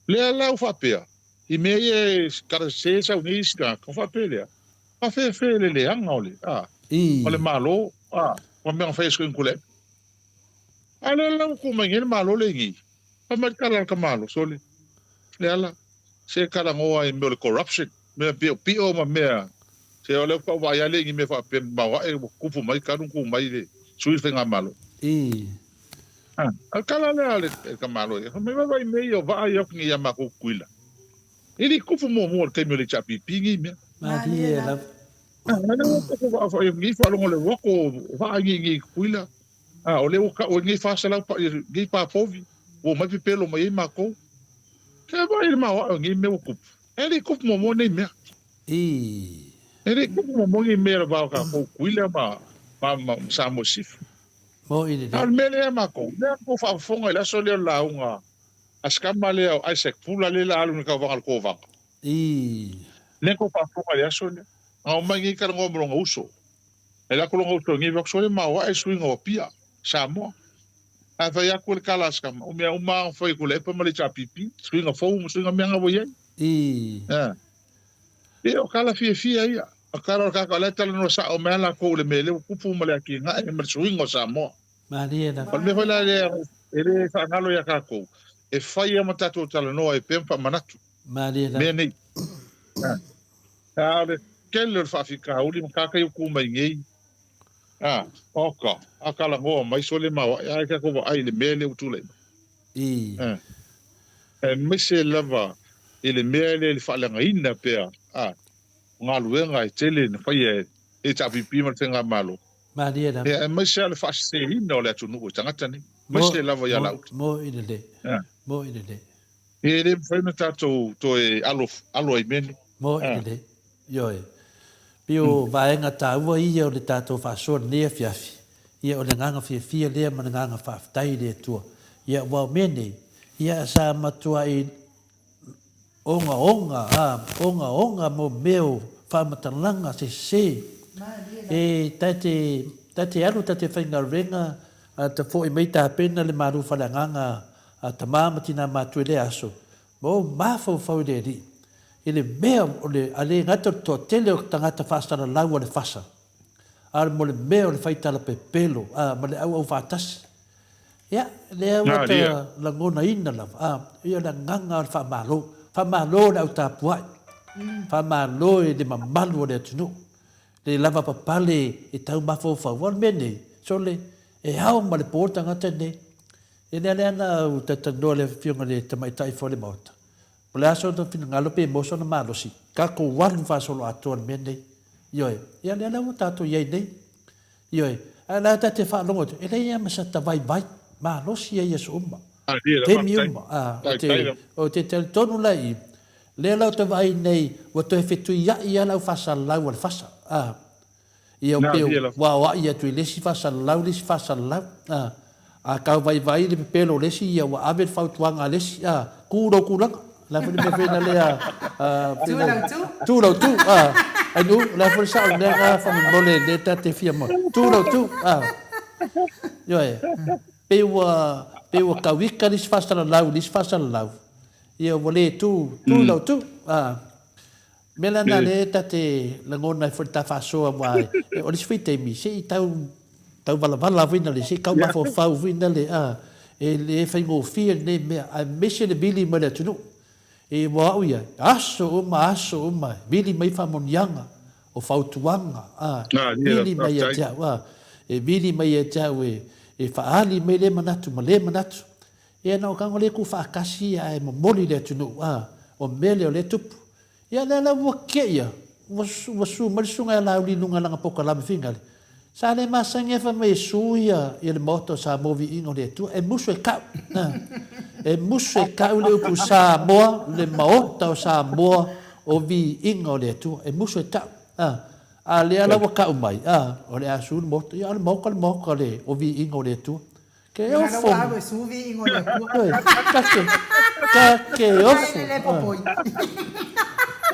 lea la ua faapea, i mea ia e kalasese sau nei isi tagata, ona faapea lea, faafeafea le leaga o le, a, o le Malo, a, ma mea na fai e Sui A o lea la ua tu mai nei le Malo lenei, Fai mai le tala a le tamalo, sole, Leala, se talanoa i mea o le corruption, mea piopio ma mea, se o lea faatoa ou vaai lava lea i ni mea faapea mamao ae ua tupu mai talu ona tu mai le sui o le faigamalo. A, o le tala lea a le tamalo ia, fai mai, vaai i mea ia o vaa ia atu nei ia matou Tutuila. E le i tupu muamua i le taimi o le HRPP nei mea.
Malie lava.
A, o lea ua tatou vaai nei faalogo i le uato o vaa nei i Tutuila. A, o lea ua tau ai nei 400 pa, nei pa povi, ua omai pepelo mai ai matou. Ke vaai i le maoae o nei mea ua tupu, e le i tupu muamua nei mea. E le i tupu muamua nei mea i le va o tatou Tutuila ma ma Samoa i Sisifo.
Mo'i lelei.
A o le mea lea a matou, lea na tou faafofoga i le aso lea o le lauga a si tama lea o Isaac Pula lea la alu i le tauvaga a le Kovana. Lea na tou faafofoga i le aso lea. Na omai nei talanoa ma lona uso. E alu atu lona uso nei fai atu, sole maoae le suiga o Apia, Samoa. Ae fai atu le tala a si tama, o mea uma lava na fai e Tuilaepa ma le HRPP, suiga fou ma suiga mea na ua i ai. Ia, o tala fiafia ia. O tala o le tagata o la e talanoa sao mai lava latou i le mea lea ua tupu ma le atinae ma le suiga o Samoa.
Malie lava.
O le mea foi la lea e le faagalo ia tatou, e fai lava ma tatou talanoa ai pea ma faamanatu
Malie lava.
mea nei. A o le tele o le faafitauli ma tagata ia ua tu mai nei, a, oka, a talanoa mai sole maoae, ae tatou vaai i le mea lea ua tulai mai. Aemaise lava i le mea lea i le faaleagaina pea a o galuega e tele na faia e HRPP ma le Faigamalo.
Malie lava.
Ia, aemaise lava le faaseseina o le atunuu e tagata nei, aemaise lava ia Lauti.
Mo'i lelei. Mo'i lelei.
E le mafai ona tatou toe alo alo ai i mea nei.
Mo'i lelei. Ioe. Pei o vaega taua ia o le tatou faasoa i lenei afiafi, ia o le agaga fiafia lea ma le agaga faafetai i le Atua. Ia aua o mea nei, ia sa matuai ogaoga, ā, ogaoga mo mea o faamatalaga sese. E ta te, ta te alu ta te faigaluega, a ta foi mai tapena le malu faleagaga a tama ma tina matua i lea aso, ma ou mafaufau i le Alii, i le mea o le, a le gata o le toatele o tagata faasalalau a le fasa, a mo le mea o le fai tala pepelo, a, ma le auau faatasi. Ia, lea ua ta lagonaina lava, a, ia o le agaga o le faamalo. Faamalo i le au tapuai, faamalo i le mamalu o le atunuu, le lavapapale e tau mafaufau, aua o le mea nei, sole, e ao ma le po le tagata lenei. Ia lea lea na ou talatalanoa i le Afioga i le Tamaitai foi o le Maota, po o le a sona finagalo pe maua sona malosi, tatou alu faasoloatoa i le mea lenei. Ioe. Ia lea la ua tatou i ai nei. Ioe. Ae o la ta te faalogo atu, e leai lava ma sata vaivai, malosi ia i aso uma, taimi uma. A, ou te, ou te talitonu la i i, lea la ou te vaai nei, ua toe fetuiai lava le au faasalalau a le fasa. A. Ia o pei ua aoai atu i le isi faasalalau le isi faasalalau, a. A tau vaivai le pepelo o le isi, ia ua ave le fautuaga a le isi, a. Tu lou tulaga. O le a foi le mea foi na lea, a.
Tu lau tu.
Tu lau tu, a. Ainu, o le a foi le sao o le mea na faamolemole lea ta te fia maua. Tu lau tu, a. Ioe. Pei ua, pei ua tau ika le isi faasalalau i le isi faasalalau, ia ua le tu, tu lau tu, a. Mea la na lea ta te lagona ai foi le ta faasoa aua o le isi foi taimi se i tau tau valavala foi na le se i tau mafaufau foi na le a e le faigofie lenei mea aemaise le vili mai le atunuu e ua au ia aso uma aso uma vili mai faamanuiaga o fautuaga a vili mai ia te au a e vili mai ia te au e e faaali mai lea manatu ma lea manatu Ia na o tago lea tu faatasi ae momoli le atunuu a o mea lea o lea tupu. Ia lea la ua keia ua ua su mai le susuga ia Laauli i luga lana pokalame finale. Sa le masani a fai mai e su ia ia le maota o Samoa viiga o le Atua. E musu e kau. A. E musu e kau le upu Samoa le maota o Samoa o viiga o le Atua. E musu e tau. A. A lea la ua kau mai a o le a su le maota. Ia o le maota le maota o le o viiga o le Atua. Ke ofo. Ka ke, ka ke ofo.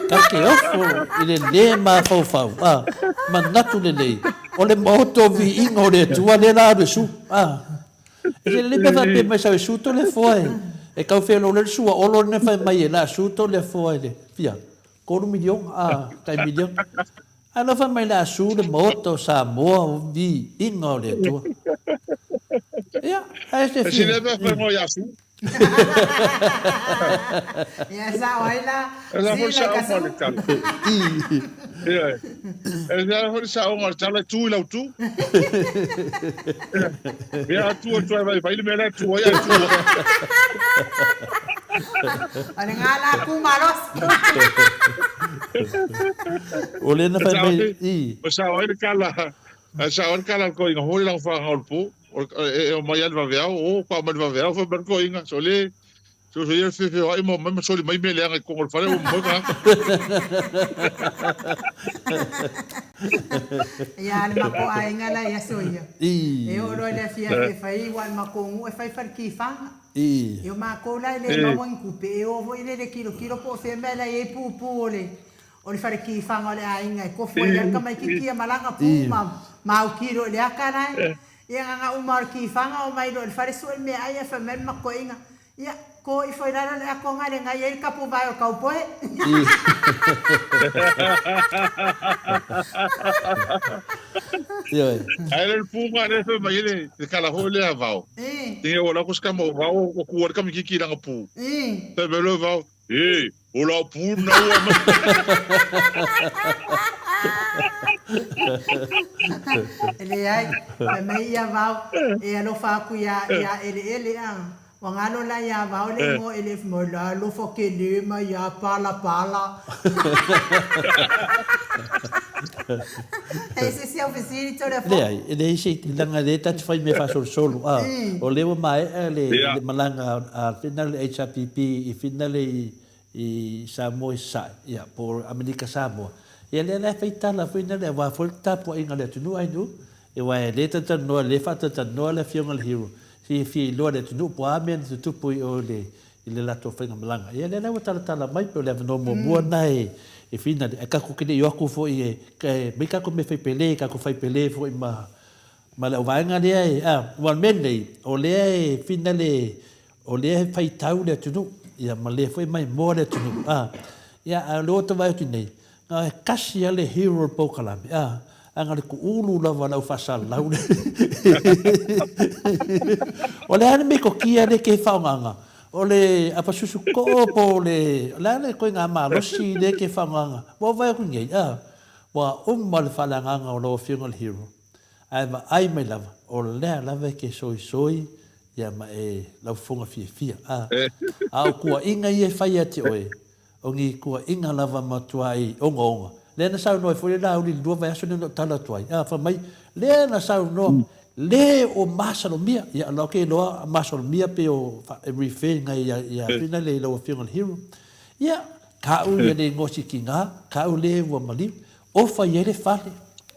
Ka ke ofo i le lē mafaufau, a, manatu lelei, o le maota o viiga o le Atua lea la alu e su, a. E se lelei pe faapea mai sau e su to le afoa e, e tau felole le sua olo lena fai mai e la su to le afoa i le, fia, $3 miliona, a, tai miliona. Alofa mai le a su le maota o Samoa o viiga o le Atua. Ia, ae se
fia. Sile mea fai mo ia su.
Ia sao ai la.
E la foi sao ma le tala. Ia. E la foi sao ma le tala tu i lau tu. Ia tu atu ai vai vai le mea la tu ai tu.
O le ngā la ku malosi.
O lea na fai mai i.
O sao ai le tala, sao ai le tala a le toeaina foi lana whānau o le pō. E o mai a le vaveao, o, kua mai le vaveao, fai mai le toeaina. So le, Se uso ia le feofeoai ma omai ma soli mai mea leaga i totonu o le fale ua momoe tagata.
Ia, a le matou aiga la i aso ia, e oo loa i le afiafi e fai aua o le matou nuu e fai faletifaga. Ia o matou la e le maua ni tupe, e o foi lea i le tilotilo po o fea mea la e i ai pupu o le O le fale tifaga o le aiga e tofu ai lava le tamaititi ia ma lana pu ma ma autilo i le ata la e. Ia na ona uma o le tifaga omai loa i le fale sue le meaai ae fai mai le matou toeaina, Ia, to ifo i lalo le ato na lena e i ai le tapuvae o le kaupoe.
Ioe.
Ae le pu ma le fai mai le le kala foi lea vao. Tinge o la ko ska mo vao o ku le kamikiki langa pu. Fai mai lo vao, E, o lau pū na ua mai.
E leai, fai mai ia Vao, e alofa aku iā, iā Eleele, a. Ua galo la iā Vao le igoa o Eleele, fai mai, la alofa kele mai iā Palapala. E se isi au fesili Toleafoa?
Leai, e leai se leaga lea ta te fai mea faasolosolo, a. O lea ua maea le malaga a le HRPP i finale i Samoa i Sasae, ia, po o Amerika Samoa. Ia lea la e fai tala foi lea aua foi le tapuaiga a le atunuu ainu, aua e le talatalanoa, le faatalatalanoa le Afioga i le Hero, se fia iloa le atunuu po o a mea na tutupu i o i le i le latou faigamalaga. Ia lea la ua talatala mai pei o le avanoa muamua lena e finale, ae tatou te le i o atu foi e aumai tatou mea fai pele, tatou fai pele foi ma ma le auvaega lea e, a, aua o le mea lenei, o lea e finale, o lea e faitau le atunuu, ia ma lea foi e maimoa le atunuu, a. Ia, a o lea ua ta vaai atu nei, na o le tasi lava le hero o le polokalame, a, ae na o le tuulu lava o le au faasalalau lea. O le a le metotia lea e te faaaogaina? O le apasusu too po o le, o le a le ituaiga malosi lea e te faaaogaina? Ua ou vaai atu nei, a, ua uma le faaleagaga o lau Afioga i le hero. Ae vaai mai lava, o lea lava e te soisoi ia ma e lau fofoga fiafia. A, a o tuuaiga ia e fai ia te oe, o ni tuuaiga lava matuai ogaoga. Lea na saunoa ai foi le Laauli i le lua vaiaso lea na ou tala atu ai, a, fai mai, lea na saunoa, le o masalomia. Ia, o la ou te iloa masalomia pei o e refer ngai ia, ia fina le i lau Afioga i le Hero. Ia, ka'u ia le igoa sitiga, ka'u le ua maliu. Ofa i ai le fale,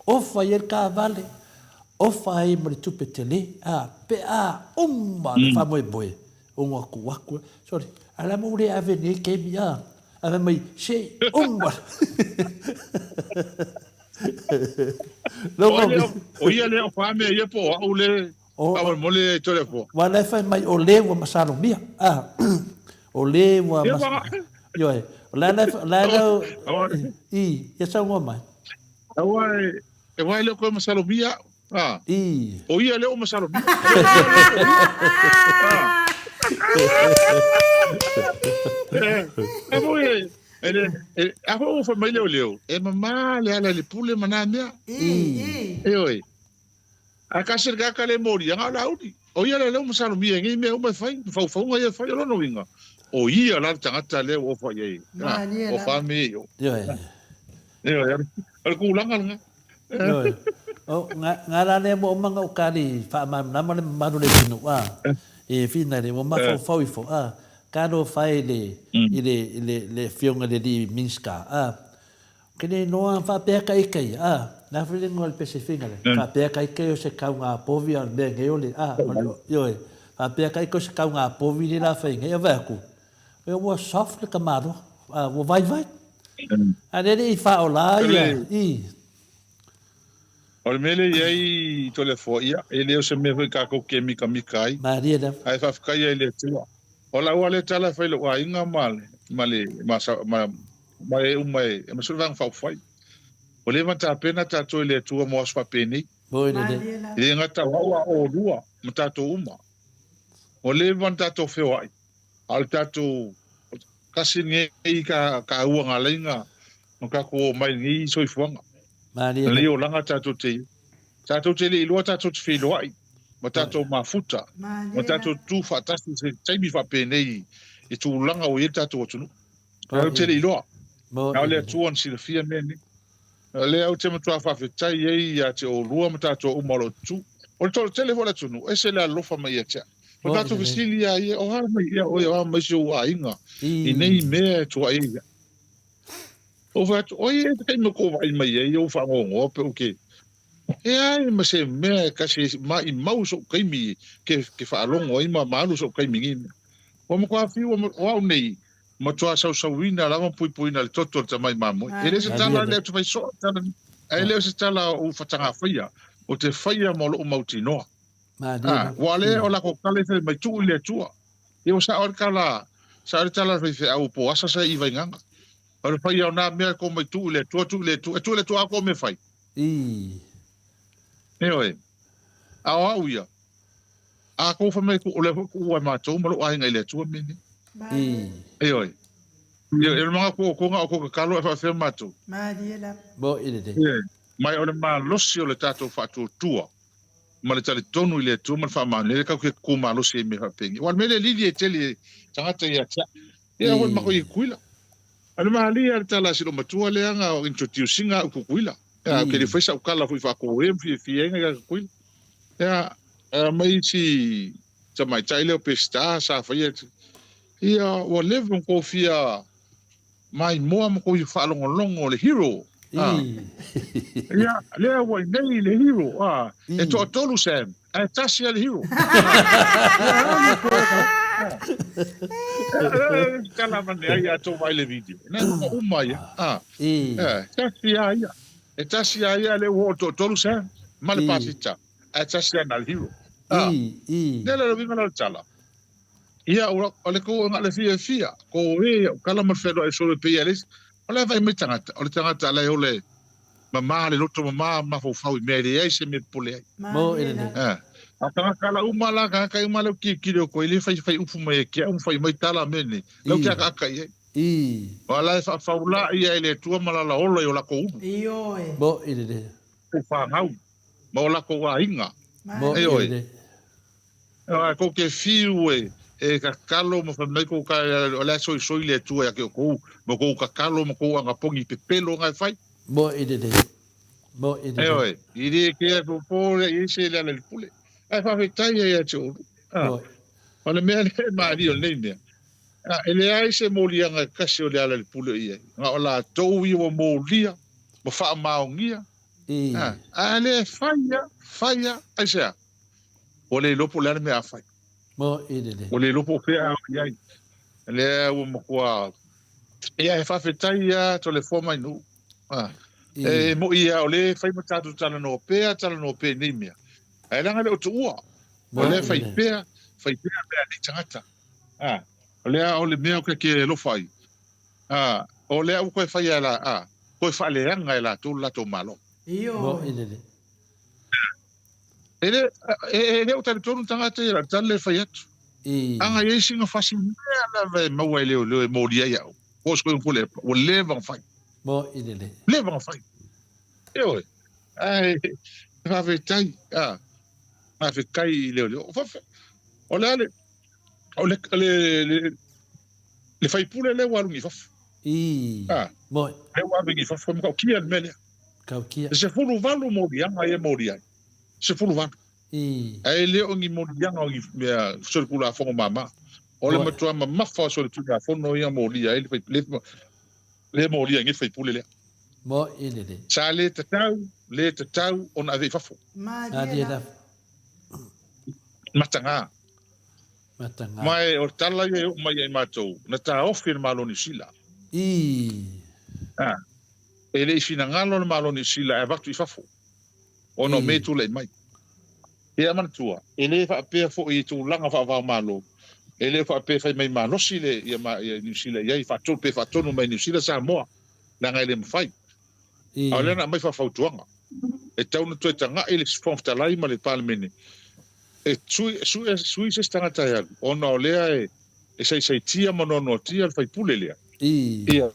ofa i ai le taavale, ofa ai ma le tupe tele, a, pe a uma le faamoemoe, ono atu atu, sorry, a la mo le ave nei kemi, a, ave mai, se i uma.
O ia lea o fa mea ia po o au le faamolemole e Toleafoa.
Aua la e fai mai o le ua masalomia, a, o le ua mas... Ioe, o la la, la la, i, ia saunoa mai.
Aua e, e vai le koe masalomia, a.
I.
O ia lea o masalomia. E foi e, e, a foi o fai mai leo leo, e mamā le ala i le pule ma nā mea.
I, i.
Ioe. Ae kasi le kaka le moli, anga o Laauli. O ia la lea ua masalomia i nei mea uma e fai, ma faufauga ia e fai, o lona uiga, o ia la le tagata lea ua ofa i ai,
Malie
o
lava.
fa mea i o.
Ioe.
Ioe, o le tulaga lena.
Ioe. O, nga, nga la lea ua uma ona ou kali faamalamalama le mamalu o le atunuu, a, e finale, ua mafaufau ifo, a, talofa e i le, i le, i le, le Afioga i le Alii Minisita, a, Ke le iloa faapea ka ika ia, a, le a foi le igoa o le Pesefina lea, faapea ka ika ia o se kauga povi a o le mea nei o le, a, o le, ioe, faapea ka ika o se kauga povi lea la fai nei, a vaai atu, ioe, ua soft le tamaloa, a, ua vaivai. A lea le i faaola ia, i.
O le mea lea e i ai i Toleafoa, ia, e le o se mea foi tatou te mikamika ai.
Malie lava.
Ae faafetai ai i le Atua. O lau lava lea tala e fai i lou aiga ma le, ma le, ma, ma, ma e uma e, aemaise o le Vaega Faaupufai. Ua leva ona tapena tatou i le Atua mo aso faapenei.
Moi lelei.
E le gata o au a o oulua ma tatou uma. Ua leva ona tatou feoai, a o le tatou tasi lenei ka, kaua galaiga no tatou o mai i lenei soifuaga.
Malie
Lenei olaga tatou te i ai. Tatou te le iloa tatou te feiloai ma tatou mafuta ma tatou tu faatasi i se taimi faapenei i tulaga ua i ai le tatou atunuu. Tatou te le iloa. Na o le Atua na silafia mea nei. O lea ou te matua faafetai ai ia te oulua ma tatou uma o lo o tutu. O le toatele foi o le atunuu, ese le alofa mai ia te au. O tatou fesili ia ia, o a mai ia oe, o a mai si ou aiga i nei mea e tuai ai ia. Ou fai atu, oi e te taimi o kou vaai mai ai ou fagogoa pe ou ke, e ai ma se mea e kasi maimau so'u taimi ke, ke faalogo ai ma ma alu so'u taimi i nei mea. Ua matua fiu, o au nei, matua sausauina lava ma puipuina le toto o le tamai mamoe. E le o se tala lea ou te fai soo le tala nei, ae le o se tala o ou fatagafaia, ou te faia ma lo'u mautinoa. A, ua le o lako kala i fai mai tuu i le Atua. Ia ua sao ai le tala, sao ai le tala a le faifeau o Poasa sa i Vaigaga. O le faia o na mea ko mai tuu i le Atua, tuu i le Atua, e tuu i le Atua a ko mea fai. Ioe. A o au ia, a kou fai mai o lea foi kuua e matou ma lou aiga i le Atua mea nei. Ioe. Ioe, e le maga ku o konga o ko kakalo e faafefea matou. Ioe. Mai o le malosi o le tatou faatuatua ma le talitonu i le Atua ma le faamaoni, e le tatou te kukū malosi ai i mea faapeni. Aua o le mea lea e lili ai tele e tagata ia te au. Ia foi matou i Tutuila. A le malie lava le tala a si loomatua lea na introduce ina au i Tutuila. Ia, ou te le fai sau tala foi faatōe ma fiafia ai nai a Tutuila. Ia, aumai si tamaitai lea o Peseta sa faia, ia ua leva ona tou fia maimoa ma tou faalogologo le hero. Ah. Ia, lea ua i nei le hero. Ah. E toatolu Sam, ae tasi lava le hero. Tala mane ai a tou vaai le video. Nei ua uma ia. Ah. Tasi lava ia. E tasi lava ia lea ua oo toatolu Sam ma le pasita. Ae tasi lava na le hero. Ah. Lea la le uiga la o le tala. Ia, o le kou na le fiafia, ko e o kala ma le whenua e solo e pei a le isi. O le vai mai tagata, o le tagata ala e ole mamā le loto mamā mafaufau i mea e leai se mea e popole ai.
Mo e lelei.
Eh. A tagata ala uma la, tagata uma lea o kilokilo o koe, le fai fai upu mai e ke au ma fai mai tala mea nei. Lau ke akaaka i ai. O ala e faafaulā ia e le Atua ma lala ola i o lakou ulu.
Ioe.
Mo e lelei.
O whanau, ma o lakou aiga.
Mo e lelei.
Ae kou te fiu e e kakalo ma fai mai kou ka o le a soisoi le Atua ia te outou ma kou kakalo ma kou agapogi pepelo nga e fai.
Mo i lelei. Mo i lelei.
Eoe, i le ke a popo le i se le ala i le pule. Ae faafetai ai ia te outou.
Mo.
O le mea lea e malie o lenei mea, e leai se moliaga e kasi o le ala i le pule o i ai. Na o latou ia ua molia ma faamaonia. Ae le fai lava, fai lava, aisea? Ua le iloa po o le a le mea a fai.
Mo i lelei.
Ua le iloa po o fea a o i ai. Lea ua matua... Ia, e faafetai lava Toleafoa mai Nuu. Ah. E moi lava o lea e fai ma tatou talanoa pea, talanoa pea i nei mea. Ae leaga e le o tuua. O lea e fai pea, fai pea mea a nei tagata. Ah. O lea o le mea o ke ke alofa ai. Ah. O lea ua toe faia e la, ah, toe faaleaga e latou le latou Malo.
Mo i lelei.
E le, e le o talitonu tagata ia, o le tala lea e fai atu. Aga i ai sina fasi mea lava e maua e leoleo e moli ai au. Po o se koe pule, ua leva ona fai.
Mo i lelei.
Leva ona fai. Ioe. Ae, faafetai, a, faafetai i leoleo. O le a le, o le, le, le, le faipule lea ua alu nei i fafo.
A,
Mo. Lea ua ave nei i fafo, e matautia le mea lea.
Tautia.
E 18 moliaga ia e moli ai. 18. Ae le o ni moliaga o ni mea solitulafono mama. O le matua mamafa o solitulafono ia molia ai le le molia ai nei sui usufono lea.
Mo i lelei.
Sa le tatau, le tatau ona ave i fafo.
Malie lava.
Mataga.
Mataga.
Ma o le tala ia e oo mai ia i matou, na taofi e le Malo o Niu Sila. Ah. E le i finagalo le Malo o Niu Sila e avatu i fafo ona o mea e tulai mai. Ia manatua, e le faapea foi i tulaga faava-o-Malo, e le faapea e fai mai malosi le ia Niu Sila i ai, pe faatonu mai Niu Sila Samoa, leaga e le mafai. A o lea na aumai faafautuaga, e tatau ona toe tagai le Fofoga Fetalai ma le Palemene e sui se isi tagata e alu, ona o lea e saisaitia ma noanoatia le faipule lea. Ia,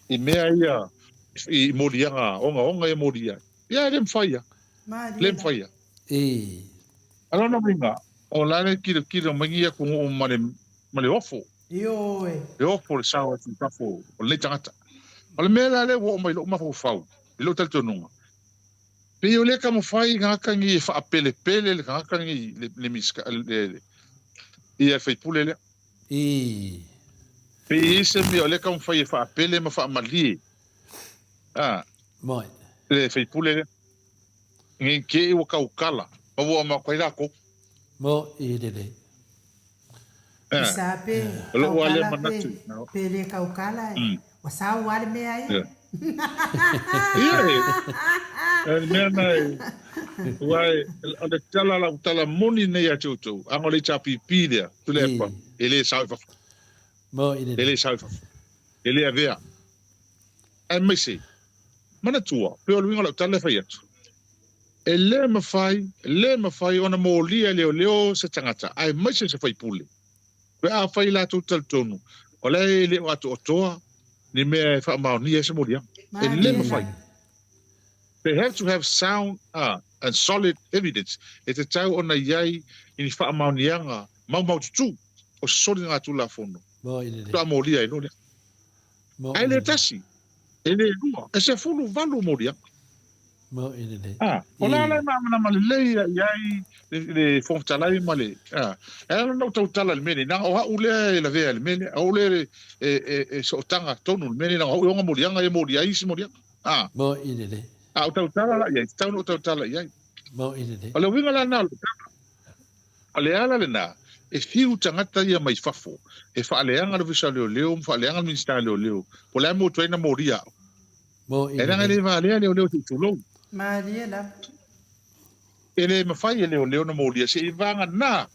i mea ia, i moliaga ogaoga ia molia ai. Ia, e le mafai lava. Le mafai lava. A lona uiga, o la le kilokilo mai ia atunuu ma le, ma le ofo.
Ioe.
Le ofo le sao atu i fafo o lenei tagata. O le mea la lea ua oo mai i lou mafaufau, i lou talitonuga, pei o lea taumafai tagata nei e faapelepele le tagata nei, le, le, le, le. Ia le faipule lea.
Ii.
Pe i ai se mea o lea e taumafai e faapele ma faamalie a
Moi.
le faipule lea. Nei te i ua tautala ma ua oma atu ai latou.
Mo i lelei.
Eh.
Sa pe
O lou lava lea
taukala pe
manatu.
pe le taukala e ua sau lava le mea ia.
Ia e, o le mea na e, ua e, o le tala lau tala moni nei ia te outou, ana o le HRPP lea, Tuilaepa, e le sao i fafo.
Mo i
E le sao i fafo. E le avea. Aemaise, manatua, pei o le uiga o lau tala e fai atu, e le mafai, le mafai ona molia e leoleo se tagata, aemaise se faipule, pe afai latou talitonu o la e le o atoatoa ni mea e faamaonia ai se moliaga. E le mafai. They have to have sound and solid evidence. E tatau ona i ai i ni faamaoniaga maumaututu o se soligatulafono faatoa molia ai loa lea. Ae le tasi, e le lua, e 18 moliaga. A, o le a la e malamalama lelei i ai le Fofoga Fetalai ma le, a, e ala ona ou tautala i le mea lenei, leaga o au lea e lavea i le mea lea, o au lea e sootaga tonu i le mea lenei, leaga o au e ona moliaga, e molia ai isi moliaga. A, a ou tautala la i ai, e tatau ona ou tautala i ai. O le uiga la lena o le tala. O le ala lena, e fiu tagata ia mai fafo e faaleaga le Ofisa o Leoleo ma faaleaga le Minisita o Leoleo, po o le a mo atu ai na molia au. E leaga e le valea leoleo se i tulou.
Malie lava.
E le mafai e leoleo na molia se i vagana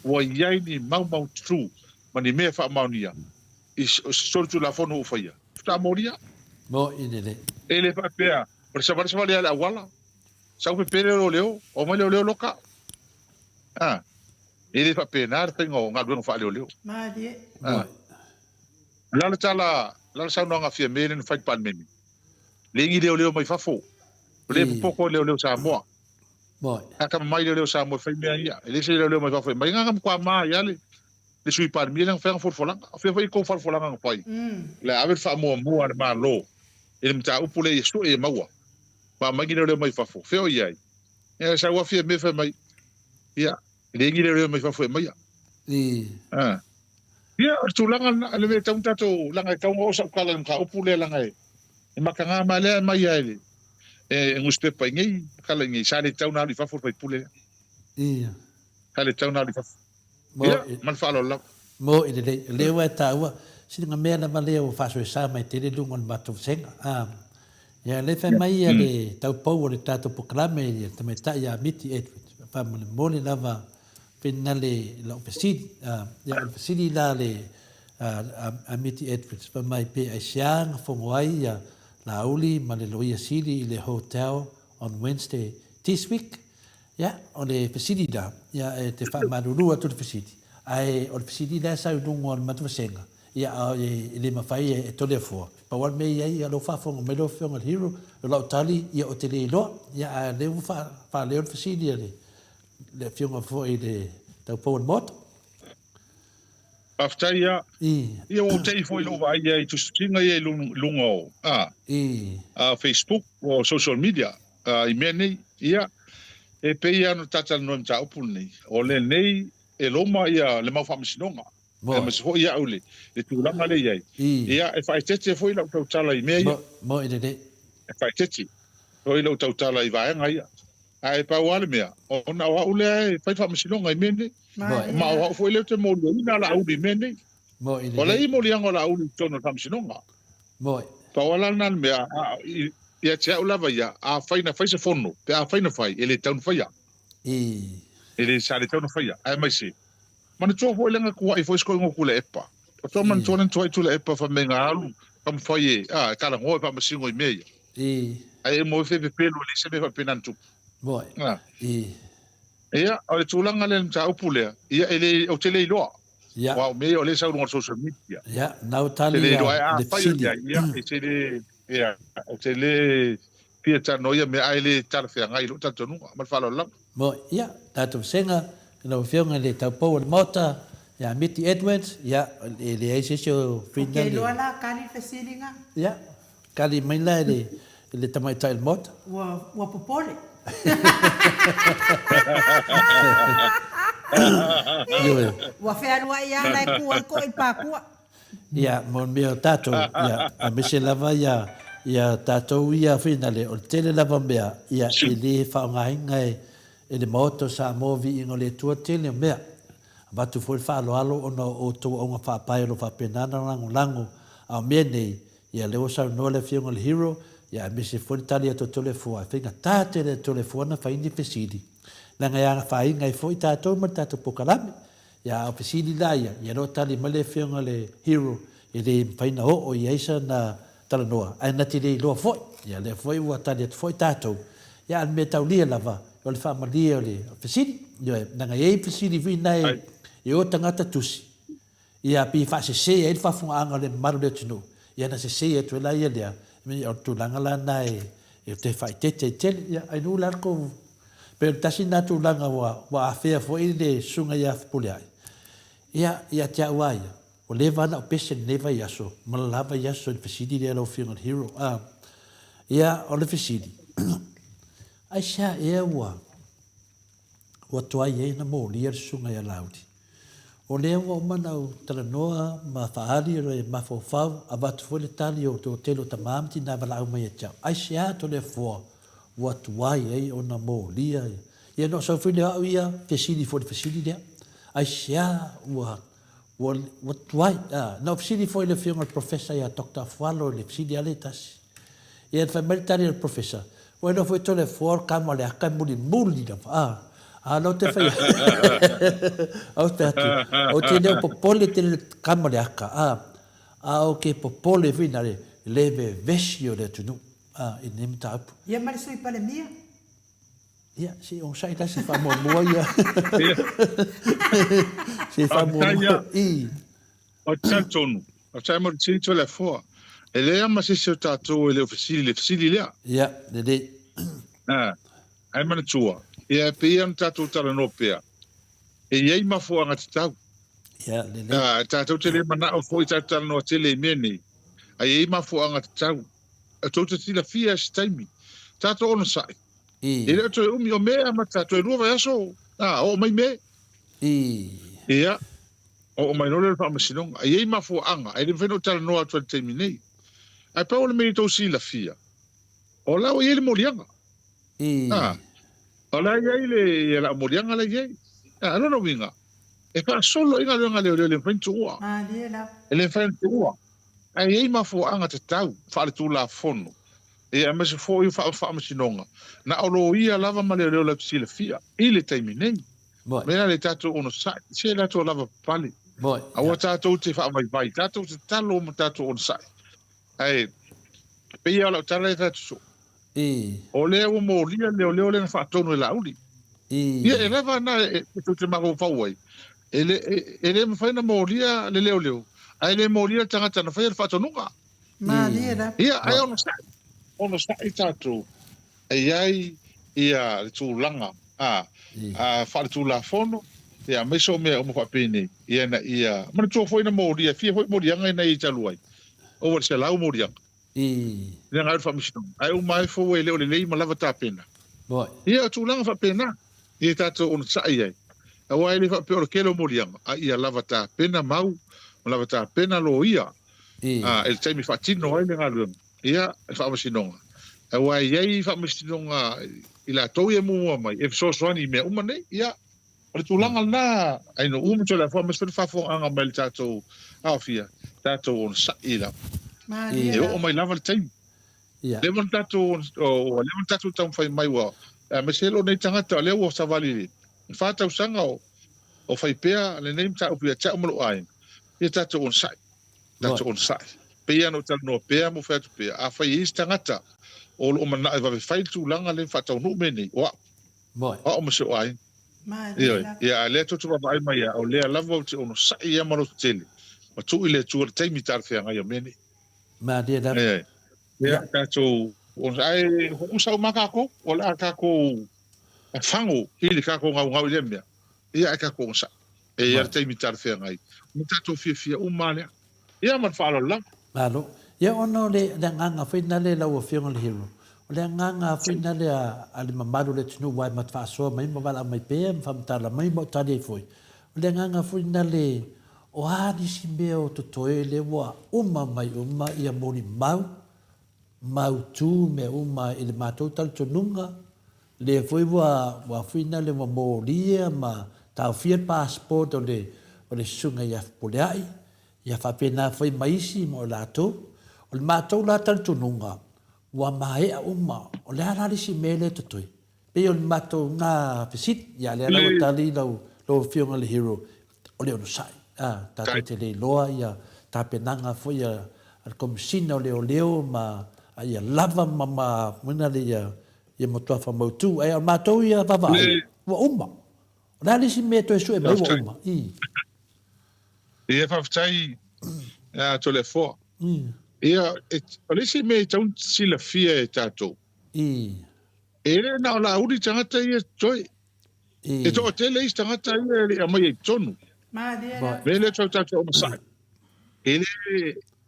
ua i ai ni maumaututu ma ni mea faamaonia i se solitulafono ua faia, faatoa molia. E le faapea o le savali savali lava i le auala, sau pepele leoleo, omai leoleo loka. A, e le faapena le faiga o galuega faaleoleo.
Malie.
A. O le a le tala, o le a le saunoaga a Fiame lea na fai i le Palemene? Leai ni leoleo mai fafo. O lea e popoto leoleo Samoa. A tama mai leoleo Samoa e fai mea ia. E leai se leoleo mai fafo e aumai. Na matua ma ai lava le Sui Palemia lea na fai ana folafolaga. O fea foi tou folafolaga na fai? O le a ave le faamuamua a le Malo i le mataupu lea ia sue ia maua. Ma aumai ni leoleo mai fafo. Fea o i ai? Ia sau a Fiame fai mai, ia, e leai ni leoleo mai fafo e aumaia. A. Ia, o le tulaga lena, o le mea e tatau ona tatou, leaga e tatau ona oo sau tala i le mataupu lea, leaga e mataga mai lea e aumai lava e le e nusipepa i nei tala i nei, sa le tatau ona alu i fafo le faipule lea.
Ia.
Sa le tatau ona alu i fafo. Ia, ma le faaaloalo lava.
Mo i lelei, o lea ua e taua, sina mea lava lea ua faasoesa mai tele luga o le matou vasega. A, ia, lea fai mai ia le taupou o le tatou polokalame i le tamaitai ia Miti Edwards, faamolemole lava Finale i lau fesili. Ia, o le fesili la a le a Miti Edwards, fai mai pe aisea na fono ai ia Laauli ma le Loia Sili i le hotel on Wednesday this week? Ia, o le fesili la, ia e te faamalulu atu le fesili, ae o le fesili la e sau i luga o le matou vasega, ia a e le mafai e Toleafoa. Pau lava le mea e i ai, ia lou faafofoga mai lau Afioga i le Hero, o lau tali, ia ou te le iloa, ia ae o lea ua faaleo le fesili a le le afioga foi i le taupou o le Maota.
Faafetai ia. Ia ua ou tei foi i lou vaai i ai i tusitusiga ia i luga o a Facebook o social media i mea nei. Ia e pei lava ona ta talanoa i mataupu lenei, o lenei e loma ia le mau faamasinoga. Aemaise foi au i le tulaga lea e i ai. Ia e faaeteete foi lau tautala i mea ia. E faaeteete foi lau tautala i vaega ia. Ae pau lava le mea, ona o au lea e fai faamasinoga i mea nei. Ma o au foi lea ou te moliaina Laauli i mea nei. O lea e i ai moliaga o Laauli i totonu o le faamasinoga. Pau lava la lena le mea, ia te au lava ia, afai na fai se fono, pe afai na fai, e le tatau ona faia. E le, sa le tatau ona faia. Aemaise, manatua foi lea na tuai foi si toeaina o Tuilaepa. O tou manatua lea na tuai Tuilaepa fai mai na alu taumafai e, a, e talanoa e faamasino i mea ia. Ae uma ifo e pepelo e leai se mea faapena na tupu. A. Ia, o le tulaga lea i le mataupu lea, ia e le, ou te le iloa. Aua o mea ia o lea e sau i luga o le social media.
Ia, na ou tali
ia le fesili. Ou te le iloa, ae afai o i ai, ia, e te le, ia, ou te le fia talanoa ia mea, ae le talafeagai i lou talitonuga. Ma le faaaloalo lava.
Mo, ia, tatou vasega, lau Afioga i le Taupou o le Maota, ia Miti Edwards, ia, e leai se isi o
Frida. Ou te iloa la kali le fesiliga.
Ia, kali mai la e le tamaitai o le Maota.
Ua, ua popole.
Ioe.
Ua fealuai lava la e ku ai koʻi Pakua.
Ia, mo le mea o tatou, ia, aemaise lava ia, ia tatou ia finale, o le tele lava o mea, ia, e le faaaogaina e, e le Maota o Samoa viiga o le Atua le tele o mea. Avatu foi le faaaloalo ona o outou auga faapae o lo o faapena ona lagolago, a o mea nei, ia lea ua saunoa le Afioga i le Hero, ia aemaise foi le tali atu a Toleafoa, e faigata tele e Toleafoa ona fai ni fesili, leaga e afaina ai foi tatou ma le tatou polokalame. Ia a o fesili la ia, ia lea ua tali mai le Afioga i le Hero, e le mafai ona oo i ai sana talanoa, ae na te le iloa foi. Ia lea foi ua tali atu foi tatou, ia a o le mea taulia lava, o le faamalie o le fesili. Ioe, leaga e i ai fesili foi na e o tagata tusi, ia pei e faasese ai le faafofogaaga o le mamalu o le atunuu, ia na sese atu ai la ia lea, o le tulaga la lena e toe faaeteete ai tele. Ia, ai nuu la le tou, pei o le tasi lena tulaga ua afea foi le susuga ia Fepuleai, ia, ia te au lava ia, Ua leva lava ona ou pese i lenei vaiaso ma le la vaiaso i le fesili lea lau Afioga i le Hero. A, ia, o le fesili, aisea ea ua, ua tuai ai ona molia le susuga ia Laauli? O lea ua uma ona ou talanoa ma faaali le mafaufau, avatu foi le tali o le tele o tama ma tina valaau mai ia te au. Aisea Toleafoa ua tuai ai ona molia? Ia, na ou sau foi lea o au ia fesili foi i le fesili lea. Aisea ua Ua, ua tuai. A, na ou fesili foi i le afioga i le Professor ia Doctor Afualo i le fesili lava lea e tasi. Ia, na fai mai le tali a le Professor, Ua iloa foi Toleafoa o le kama o le aka e mulimuli lava, a. A o lea ou te fai atu, ou te fai atu, ou te le o popole tele i le kama o le aka, a, a ou te popole foi na le le vevesi o le atunuu, a, i lenei mataupu.
Ia ma le Sui Palemia.
Ia, se i onosai la se i faamuamua ia. Se i faamuamua. I.
Ou te talitonu, faafetai mo le fesili Toleafoa. E leai lava ma se isi o tatou e le o fesili i le fesili lea.
Ia, lelei.
Ae manatua, ia e pei ona tatou talanoa pea, e i ai mafuaaga tatau.
Ia, lelei.
Tatou te le manao foi tatou talanoa tele i mea nei, ae i ai mafuaaga tatau. Tou te silafia i se taimi, tatou onosai, e le o toe umi, o Me e amata, toe lua vaiaso, a, oo mai Me. Ia, oo mai loa lea o le faamasinoga. E i ai mafuaaga, e le mafai ona ou talanoa atu ai i le taimi nei. Ae pau o le mea i tou silafia, o la ua i ai le moliaga. A, o la e i ai le, ia lau moliaga la e i ai. A, o lona uiga, e faasolo ai galuega a leoleo, e le mafai ona tuua. E le mafai ona tuua. Ae i ai mafuaaga tatau faaletulafono, ia aemaise foi o faamasinoga, na o loia lava ma leoleo latou te silafia i le taimi nei. Mea la le tatou onosai, se latou lava papale. Aua tatou te faavaivai, tatou tatalo ma tatou onosai. Ae pei lava o lau tala e fai atu soo, o lea ua molia le leoleo lea na faatonu e Laauli. Ia e lava na e tou te mafaufau ai, e le, e le mafai ona molia le leoleo, ae le molia le tagata na faia le faatonuga.
Malie lava.
Ia, ae onosai, onosai tatou, e i ai ia le tulaga a, a faaletulafono, ia aemaise o mea uma faapenei, ia ina ia, manatua foi na molia, e fia foi moliaga ina ia talu ai, ova i le 100 moliaga. Ina galu faamasinoga, ae uma ai fou e le o lelei ma lava tapena. Ia, o tulaga faapena, ia tatou onosai ai. Aua e le faapea o le tele o moliaga, a ia lava tapena mau, ma lava tapena loia, a, i le taimi e faatino ai le galuega, ia, le faamasinoga. Aua e i ai faamasinoga i latou ia e muamua mai, e fesoasoani i mea uma nei, ia, O le tulaga lena, ai no uma Toleafoa aemaise foi le faafofogaaga mai le tatou aofia, tatou onosai lava. E oo mai lava le taimi. Leva ona tatou, ua leva ona tatou taumafai mai ua, aemaise lou nei tagata o lea ua savali i le fa tausaga o fai pea lenei mataupu ia te au ma lou aiga, ia tatou onosai, tatou onosai. Pei lava ona ou talanoa pea ma ou fai atu pea, afai e i ai se tagata o lo o manao e vave fai le tulaga lea ma faataunuu mea nei, o au. O au ma si ou aiga. Ioe. Ia, a lea tou te vaavaai mai ia, o lea lava ou te onosai ia ma lototele, ma tuu i le Atua le taimi talafeagai o mea nei.
Malie lava.
Ioe. Ia, tatou onosai. Ae usa uma lava tatou, o le a tatou fago i le tatou gaugau i lea mea, ia ae tatou onosai. E i ai le taimi talafeagai, ma tatou fiafia uma lava lea. Ia, ma le faaaloalo lava.
Malo. Ia, ona o le agaga foi lena lau Afioga i le Hero, O le agaga foi na lea a le mamalu o le atunuu aua e ma te faasoa mai ma valaau mai pea ma faamatala mai ma o tali ai foi. O le agaga foi na le o a nisi mea o totoe lea ua uma mai uma ia molimau, mautu mea uma i le matou talitonuga, lea foi ua ua foi na le ua molia ma taofia le passport o le o le susuga ia Fepuleai, ia faapena foi ma isi ma o latou. O le matou la talitonuga, Ua maea uma. O le a la le isi mea lea e totoe? Pei o le matou na fesili. Ia lea la ua tali lau lau afioga i le hero, o le onosai. A, tatou te le iloa ia tapenaga foi a le Komesina o Leoleo ma a ia lava ma ma mona le ia ia matua faamautu. Ae o le matou ia vaavaai, ua uma. O le a le isi mea e toe sue mai ua uma? I.
Ia faafetai a Toleafoa. Ia, o le isi mea e tatau ona silafia e tatou, e le na o Laauli tagata ia toe. E toatele isi tagata ia e le i aumaia i totonu. Mea lea tau tatou onosai. E le,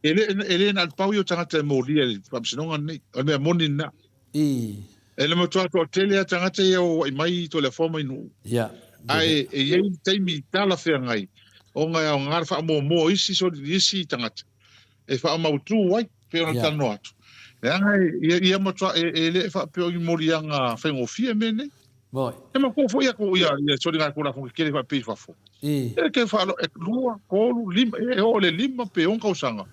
e le, e le na o le pau ia o tagata e molia i le faamasinoga lenei. O le mea moni lena. E le matua toatele lava tagata ia o auai mai i Toleafoa ma i Nuu. Ae e i ai le taimi talafeagai ona e aoga le faamuamua o isi isi tagata e faamautu ai, pei ona talanoa atu. Leaga e, ia matua, e le faapea o ni moliaga faigofie mea nei. E mafua foi aku ia, ia soligatulafono tetele faapea i fafo. E ke faalo, e 2, 3, 5, e oo i le 5 pe 6 tausaga.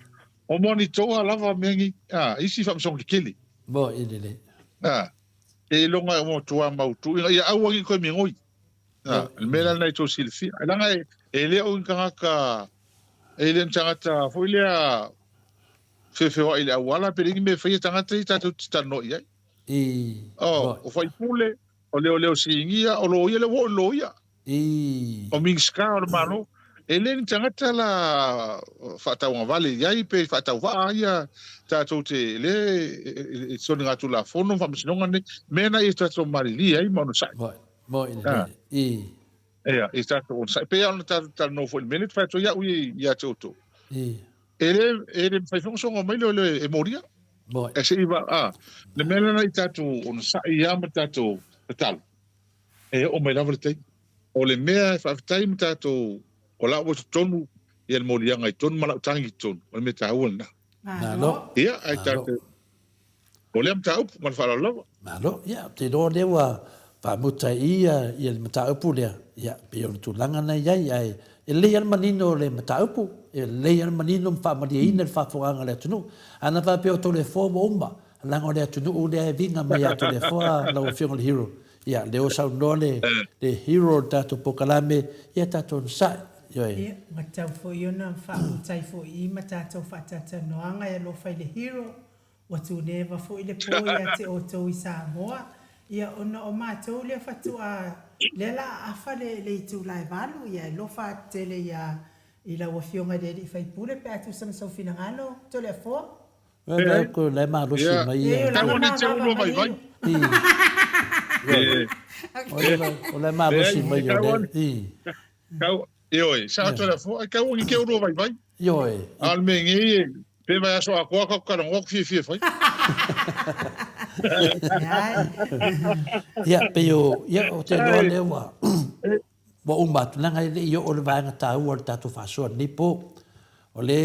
O monitoa lava mea nei, a, isi faamasinoga tetele.
Moi lelei.
A, e iloga e matua mautu, ina ia aua ne i toe migoi. A, le mea la lena i tou silafia. Leaga e, e le o ni tagata, e le o ni tagata foi lea feofeoai i le auala pe leai ni mea e faia tagata ia tatou te talanoa i ai.
I,
Oh, o faipule, o leoleo sinia, o loia, lea ua oo i loia.
I.
O Minisita o le Malo, e le ni tagata la faatauagavale i ai pe faatauvaa ia tatou te le e soligatulafono ma faamasinoga nei, mea na ia tatou malilie ai ma onosai.
Moi, moi lelei. I.
Ia, i tatou onosai. Pei lava ona tatou talanoa foi i le mea lea e fai atu ai au ia te outou.
I.
E le, e le mafai foi ona soga mai le e molia.
Moi.
E se i va, a, le mea lena i tatou onosai lava ma tatou tatalo. E oo mai lava le taimi. O le mea e faafetai ma tatou, o la ua i totonu ia le moliaga i totonu ma lau tagi i totonu, o le mea taua lena.
Malo.
Ia, ai tatou, o lea mataupu ma le faaaloalo lava.
Malo. Ia, ou te iloa o lea ua faamuta i i ia le mataupu lea, ia, pei o le tulaga lena e i ai, ae e lelei lava le manino o le mataupu, e lelei lava le manino ma faamalieina le faafofogaaga a le atunuu. Ana faapea o Toleafoa ua uma, leaga o le atunuu lea e viga mai ia Toleafoa lau Afioga i le Hero. Ia, lea ua saunoa le, le hero o le tatou polokalame, ia tatou onosai. Ioe.
Ia, ua tatau foi ona faamuta ai foi i ma tatou faatalatalanoaga e alofa i le hero. Ua tuneva foi le po ia te outou i Samoa. Ia, ona o matou lea faatoa, lea la aafa le, le itula e valu, ia e alofa atu tele ia, i lau Afioga i le Alii Faipule pe a tusa ma sou finagalo, Toleafoa.
Vaai ko la e malosi mai ia.
Tau nei te ulua vaivai.
O la e malosi mai ia le.
Kau, ioe, sa atu la fo, ai kau ni ke ulua vaivai.
Ioe.
A le me ngei e, pe vai aso akoa ka karangoa ku fiafia fai.
Ia, pei o, ia, o te loa lea ua, Ua uma atu, leaga e le i oo le vaega taua o le tatou faasoa i lenei po. O le,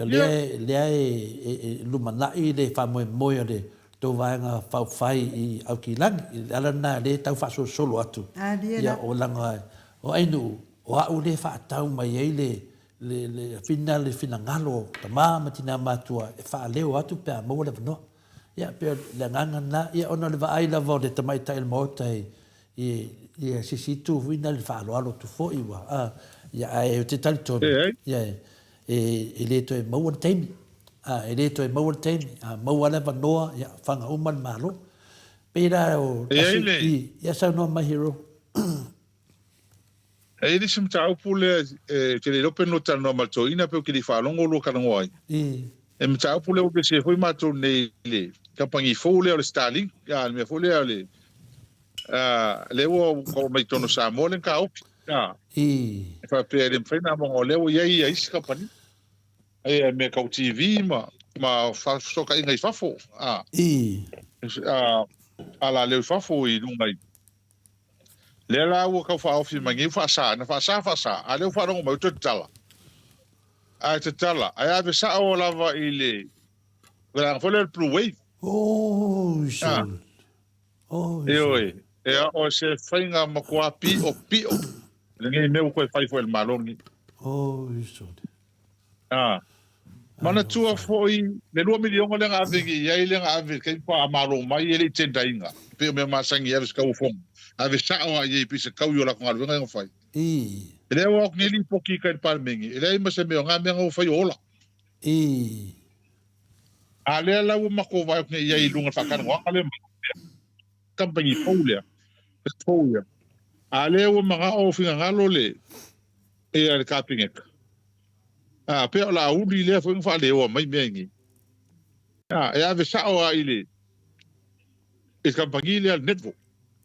o lea, lea e, e, e lumanai le faamoemoe o le tou vaega faaupufai i Aukilani. I le ala lena lea e tau faasolosolo atu. Ia, o leaga, o Ainuu, o au lea e faatau mai ai le, le, le, fina, le finagalo o tama ma tina matua e faaleo atu pe a maua le avanoa. Ia, pei o le agaga lena, ia ona o le vaai lava o le tamaitai o le Maota i, I, ia, se isi itu foi na le faaaloalo atu foi ua, a, ia, ae ou te talitonu, ia, e, e le toe maua le taimi, a, e le toe maua le taimi, a maua le avanoa, ia, fana uma le Malo. Pei la o,
tasi,
i, ia saunoa mai Hero.
E i ai le isi mataupu lea e te le iloa pe nua talanoa ma le toeaina pe ou te le i faalogo lua talanoa ai. E mataupu lea ua pese foi matou nei i le kamupani fou lea o le Starlink, a, le mea foi lea o le, a, lea ua oo mai i totonu o Samoa le mataupu. A, e faapea e le mafai ona amoga o lea ua i ai ia isi kamupani. Ai mea tau TV ma, ma fesootaiga i fafo. A, Alaleo i fafo i luga i lea la ua tau faaofi mai nei faasa, na faasa faasa, a lea ua faalogo mai ua toe tatala. Ae tatala, ae ave sao lava i le vaega foi lea o le Blue Wave.
Oi sole. Oi sole.
Ioe, ea o se faiga matua piʻopiʻo lenei mea ua toe fai foi e le Malo lenei.
Oi sole.
A. Manatua foi le 2 miliona lea na ave nei i ai lea na ave i le taimi faatoa malo mai e le i tender ina. E pei o mea masani e ave se tauofoga. Ave sao lava i ai pei se tau i o latou galuega ia na fai.
Ii.
E leai ua o atu nei lipoti i tai i le Palemene, e leai ma se mea o na mea na ua fai o ola.
Ii.
A lea la ua matou vaai atu nei i ai i luga o le faatalanoaga lea ma kamupani fou lea, fou ia. A lea ua manao finagalo le ia le Kapeneta. A pea o le a uli lea foi na faaleoa mai mea nei. A e ave sao lava i le i le kamupani lea le Netvo.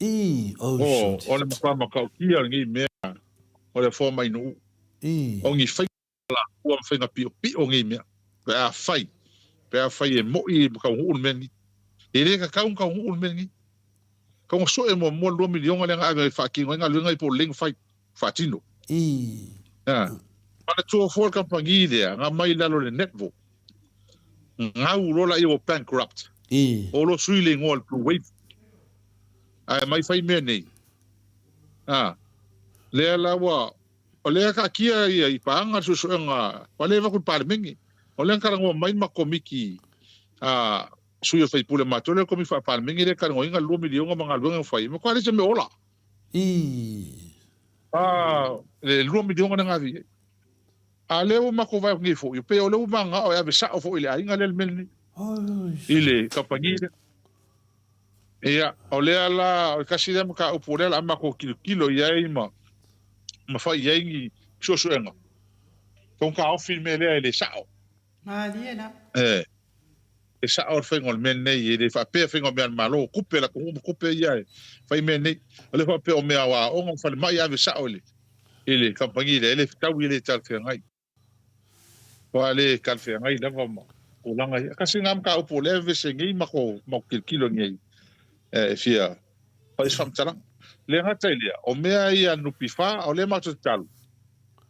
Ii, oh
O, o le matua matautia o lenei mea o le afoa mai Nuu.
Ii.
O ni faiga ua ma faiga piʻopiʻo nei mea pe afai, pe afai e moʻi ma taunuu le mea lenei. E le tatau ona taunuu le mea lenei. Tatau ona sue muamua le 2 miliona lea na ave e faatino ai galuega ia po o lelei ona fai, faatino.
Ii.
A. Manatua foi le kamupani lea na aumai i lalo o le Netvo, gau loa laia ua bankrupt.
Ii.
O lo sui le igoa o le Blue Wave. Ae mai fai mea nei. A. Lea la ua O lea e taatia ia i paaga le suesuega ua leva atu i le Palemene. O lea na talanoa mai le matou komiti a sui o faipule matou lea komiti faa-Palemene lea e talanoaina le 2 miliona ma galuega na fai, e matua leai se mea o ola.
Ii.
A, le 2 miliona lea na ave i ai. A lea ua matou vaai atu nei foi, pei o lea ua manao e ave sao foi i le aiga lea le mea lenei. I le kamupani lea. Ia, o lea la, o le tasi lea mataupu o lea o le a matou tilotilo i ai ma, ma fai i ai ni suesuega. Tau taofi le mea lea e le sao.
Malie la.
E, e sao le faiga o le mea lenei, e le faapea faiga o mea a le Malo, tupe a le atunuu ma tupe ia e fai mea nei. O lea faapea o mea o aoga ma falemai ave sao i le, i le kamupani lea, e le fetaui e le talafeagai. Ua le talafeagai lava ma tulaga ia. Tasi lena mataupu o lea e vevese nei ma ko ma kilokilo nei e fia fai se faamatalaga. Le gata i lea, o mea ia NPF, o lea matou te tatalo,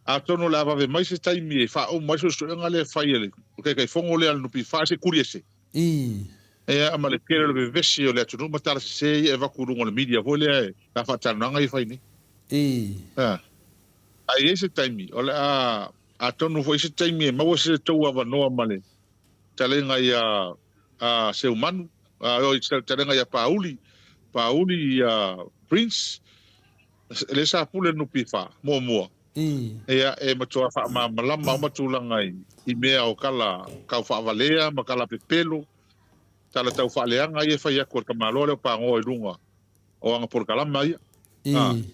atonu o le a vave mai se taimi e faauma ai suesuega lea e fai e le Taitaifono lea a le NPF se tuli ese.
Ii.
Ia ma le tele o le vevesi o le atunuu ma tala sese ia e avatu i luga o le media foi lea e na faatalanoaga ia e fai nei.
Ii.
Aa. A i ai se taimi, o le a, atonu foi se taimi e maua se tou avanoa ma le talega ia a Seumanu, a oi talega ia Pauli, Pauli ia Prince, le sa pule le NPF, muamua.
Ii.
Ia, e matua faamalamalama uma tulaga i, i mea o tala tau faavalea ma tala pepelo, tala tau faaleaga ia e fai atu e le tamaloa lea o Pagoa i luga o ana polokalama ia.
Ii.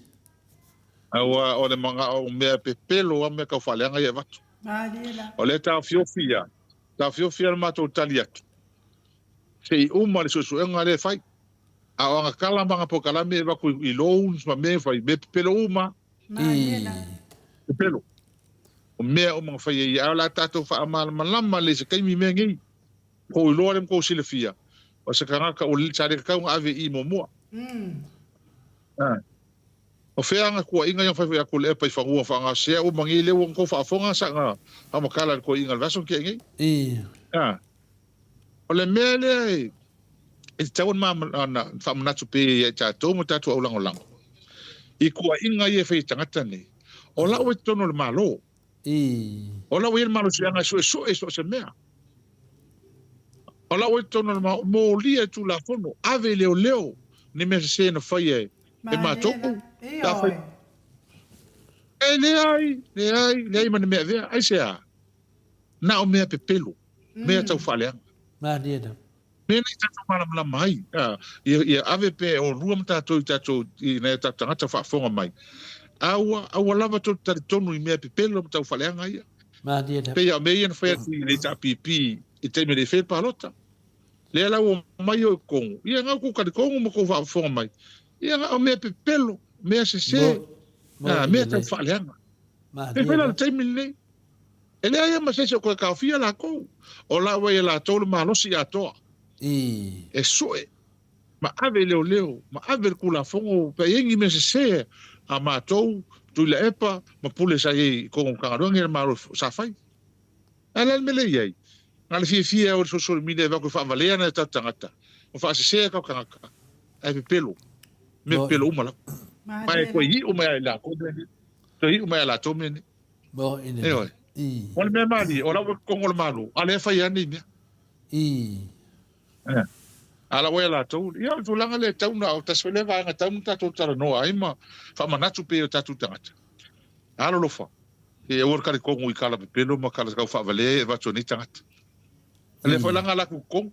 Aua o le manao o mea pepelo a mea tau faaleaga ia e avatu.
Malie la.
O lea taofiofi ia, taofiofi ia le matou tali atu, se i uma le suesuega lea e fai. A o ana tala ma ana polokalame e avatu i loans ma mea e fai, mea pepelo uma.
Malie la.
Pepelo. O mea uma na fai e ia, a o le a tatou faamalamalama lelei i se taimi mea nei. Kou iloa lea ma kou silafia, o se tagata ua sa le tatau ona ave i i muamua. Ah. O fea ana tuuaiga ia na fai foi atu le epa i fanua faagasea uma nei lea ua tou faafofoga sa na faamatala i le toeaina i le vaiaso na tea nei.
Ii.
A. O le mea lea e e tatau ona ona faamanatu pea ia i tatou ma tatou aulagolago i tuuaiga ia e fai e tagata nei. O lau i totonu o le Malo.
Ii.
O lau i ai le malosiaga e suesue i so o se mea. O lau i totonu o le Malo, molia i Tulafono, ave i leoleo ni mea sese na faia e e matou. Pe afai. E leai, leai, leai ma ni mea avea. Aisea? Na o mea pepelo, mea tau faaleaga.
Malie lava.
Mea nei tatou malamalama ai, a, ia, ia ave pea e olua ma tatou i tatou, i nai o tatou tagata faafofoga mai. Aua, aua lava tou te talitonu i mea pepelo ma tau faaleaga ia.
Malie lava.
Pei a o mea ia na fai atu i le HRPP i taimi e le i faia le palota. Lea la ua omai o i totonu, ia na tou talitonu ma tou faafofoga mai, ia na o mea pepelo, mea sese, a, mea tau faaleaga. E fai la le taimi lenei. E leai lava ma se isi o toe taofia latou. O la ua ia latou le malosi atoa.
Ii.
E sue. Ma ave i leoleo, ma ave i le Tulafono pe a i ai ni mea sese a matou, Tuilaepa ma Pule sa i ai i totonu o Matagaluega ia le Malo sa fai. Ae o le a le mea lea e i ai? Na o le fiafia e o i le social media e avatu e faavalea nai o tatou tagata ma faasese a tatou tagata ae pepelo, mea pepelo uma lava. Ma e toe iu mai lava i latou mea nei. Toe iu mai lava i latou mea nei. Ioe. O le mea malie, o la ua i totonu o le Malo, a o lea e fai lava nei mea. A la ua ia latou, ia o le tulaga lea e tatau ona, o tasi foi lea vaega e tatau ona tatou talanoa ai ma faamanatu pea i o tatou tagata. Alolofa, se i aua le talitonu i tala pepelo ma tala tau faavalea e avatu e nei tagata. O lea foi la na alu atu i totonu,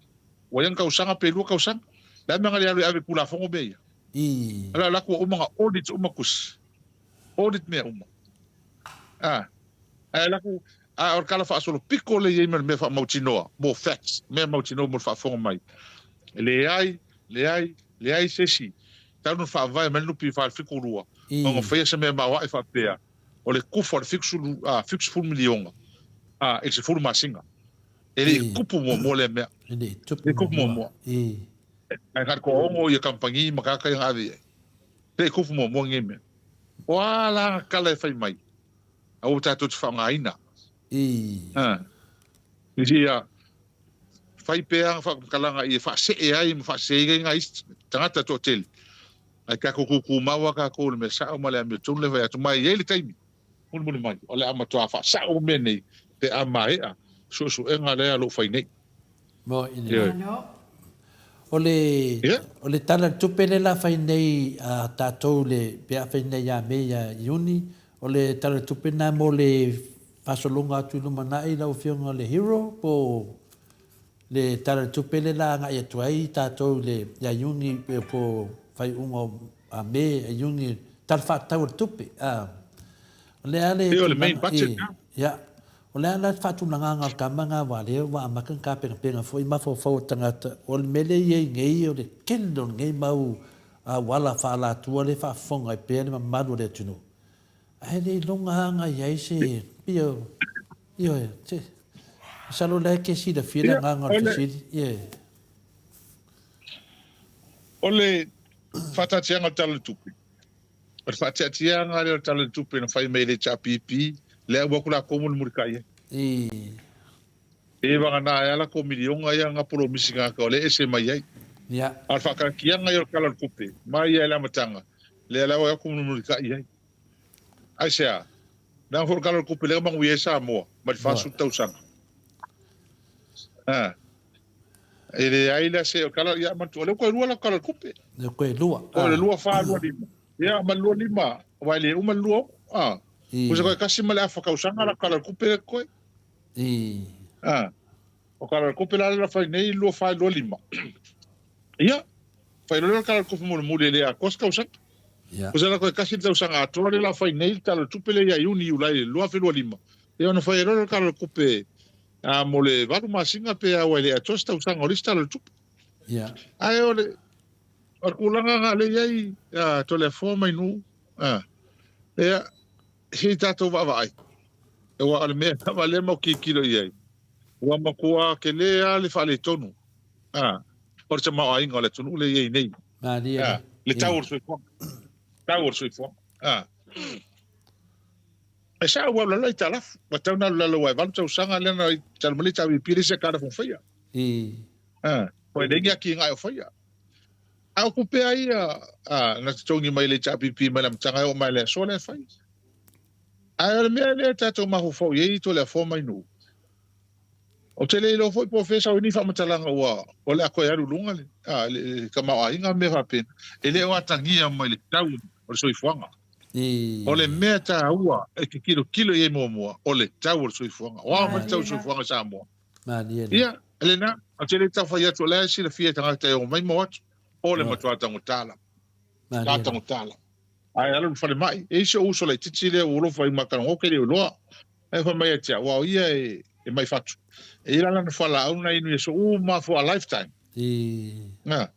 ua i ai ni tausaga pe lua tausaga, o le a le mea na le alu e ave i Tulafono mea ia? O le alu atu ua uma ona audit uma tusi, audit mea uma. A, ae alu atu, a o le tala faasolopito lea e i ai ma le mea faamautinoa, more facts, mea mautinoa mo le faafofoga mai. E leai, leai, leai se isi talu ona faavae mai le NPF i le 72, ona faia se mea maoae faapea, o le kufa o le 70 miliona i le 10 masina. E le i tupu muamua lea mea.
E le i tupu muamua.
Ae na o le toaono ia kamupani ma tagata ia na ave i ai. E le i tupu muamua lenei mea. O a la tala e fai mai, aua tatou te faaaogaina. Ia fai pea ana faamatalaga ia faasee ai ma faaseseina ai nai isi tagata toatele, ae tatou tutumau lava tatou i le mea sao ma le amiotonu lea e fai atu. Ma e i ai le taimi mulimuli mai o le a matua faasao mea nei pe a maea suesuega lea o lo o fai nei.
Ioe. O le, o le Tala o le Tupe lea la fai nei a tatou le, pe a fai nei ia Me ia Iuni, o le Tala o le Tupe lena mo le faasologa atu i lumanai lau Afioga le Hero po o le Tala o le Tupe lea la agai atu ai tatou i le ia Iuni po o faaiuga o Me ia Iuni, Tala Faatatau o le Tupe. O le a le
Ia o le main budget lena.
Ia. O le a la le faatulagaga o le tama lena aua o lea ua amata ona tapenapena foi mafaufau o tagata. O le mea lea e i ai nei o le tele o lenei mau auala faaalatua lea e faafofoga ai pea le mamalu o le atunuu. Ae le iloga lava ona i ai se, pei o, ioe, se, masalo o la e te silafia le agaga o le fesili. Ioe.
O le faataatiaga o le Tala o le Tupe, O le faatiatiaga lea o le Tala o le Tupe na fai mai e le HRPP, lea ua atu latou mulimulitai ai. E vagana ai lava latou miliona ia na polomisi tagata o lea e ese mai ai. A o le faataatiaga ia o le Tala o le Tupe mai lava i le amataga, lea la ua atu mulimulitai ai. Aisea? Leaga foi o le Tala o le Tupe lea na manuia ai Samoa mai le 40 tausaga. E leai la se, o le tala, ia manatua, o lea ua toe lua lau Tala o le Tupe.
Lea ua toe lua.
O le 24, 25. Ia, ma le 25, aua e le uma le 26. A. Ua toe tasi ma le afa tausaga lau Tala o le Tupe lea totoe. A. O Tala o le Tupe la lea na fai nei, 24, 25. Ia, fai loa lea o le Tala o le Tupe mulimuli e le atoa se tausaga. Tusa la toe tasi le tausaga atoa lea la fai nei le Tala o le Tupe lea ia Iuni, Iulai 2025. Ia ona fai ai loa lea o le Tala o le Tupe A mo le valu masina pe a ua e le atoa se tausaga o le isi Tala o le Tupe. Ae o le o le tulaga na lea i ai a Toleafoa mai Nuu, a, ia, se i tatou vaavaai. Aua o le mea lava lea matou tilotilo i ai, ua matua tele lava le faaletonu, a, o le tamaoaiga o le atunuu lea e i ai nei. A, le tau o le soifuaga. Tau o le soifuaga. A. E sao ua alu lalo aitalafu, ua tatau ona alu lalo aua e valu tausaga lea na talu mai le HRPP e leai se aitalafu na faia. Ua leai ni atinae o faia. A o tupe lava ia na totogi mai e le HRPP mai le amataga e oo mai le aso lea e fai. Ae o le mea lea tatou mafaufau i ai Toleafoa mai Nuu, ou te le iloa foi po o fea e sau ai ni faamatalaga ua o le a toe alu i luga le tamaoaiga ma mea faapena. E le o atagia mai le tau o le soifuaga. O le mea taua e te tilotilo i ai muamua, o le tau o le soifuaga. O a mai le tau o le soifuaga i Samoa? Ia, lena, ou te le tau fai atu, o la e silafia e tagata e omai ma o atu, o le matua taugata lava. Matua taugata lava. Ae alu i le falemai, e i ai si ou uso laitiiti lea ua alofa i Matanogoke e le o iloa. Ae fai mai ia te au, aua o ia e mai fatu. E i ai la lana fualaau na inu i aso uma for a lifetime. Nga.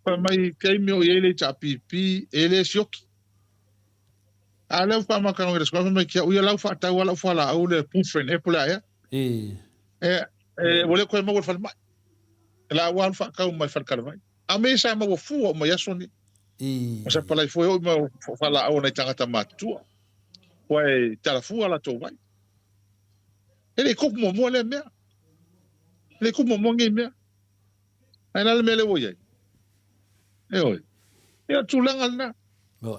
Fai mai taimi o i ai le HRPP e le sioki. A lea ua faamakanoa i le fai mai ki au ia lau faatau a lau fualaau le Brufen ea po o le a ea. E, ua le toe maua i le falemai. La ua alu faatau mai le faletalavai. A me sa maua fua uma i aso nei.
I.
Ma sapalai fua e oo i mau faalaau a nai tagata matutua. Ua e tala fua latou vai. E le i kupu muamua lea mea. E le i kupu muamua nei mea. Ae la le mea lea ua i ai. Ioe. Ia, o le tulaga lena.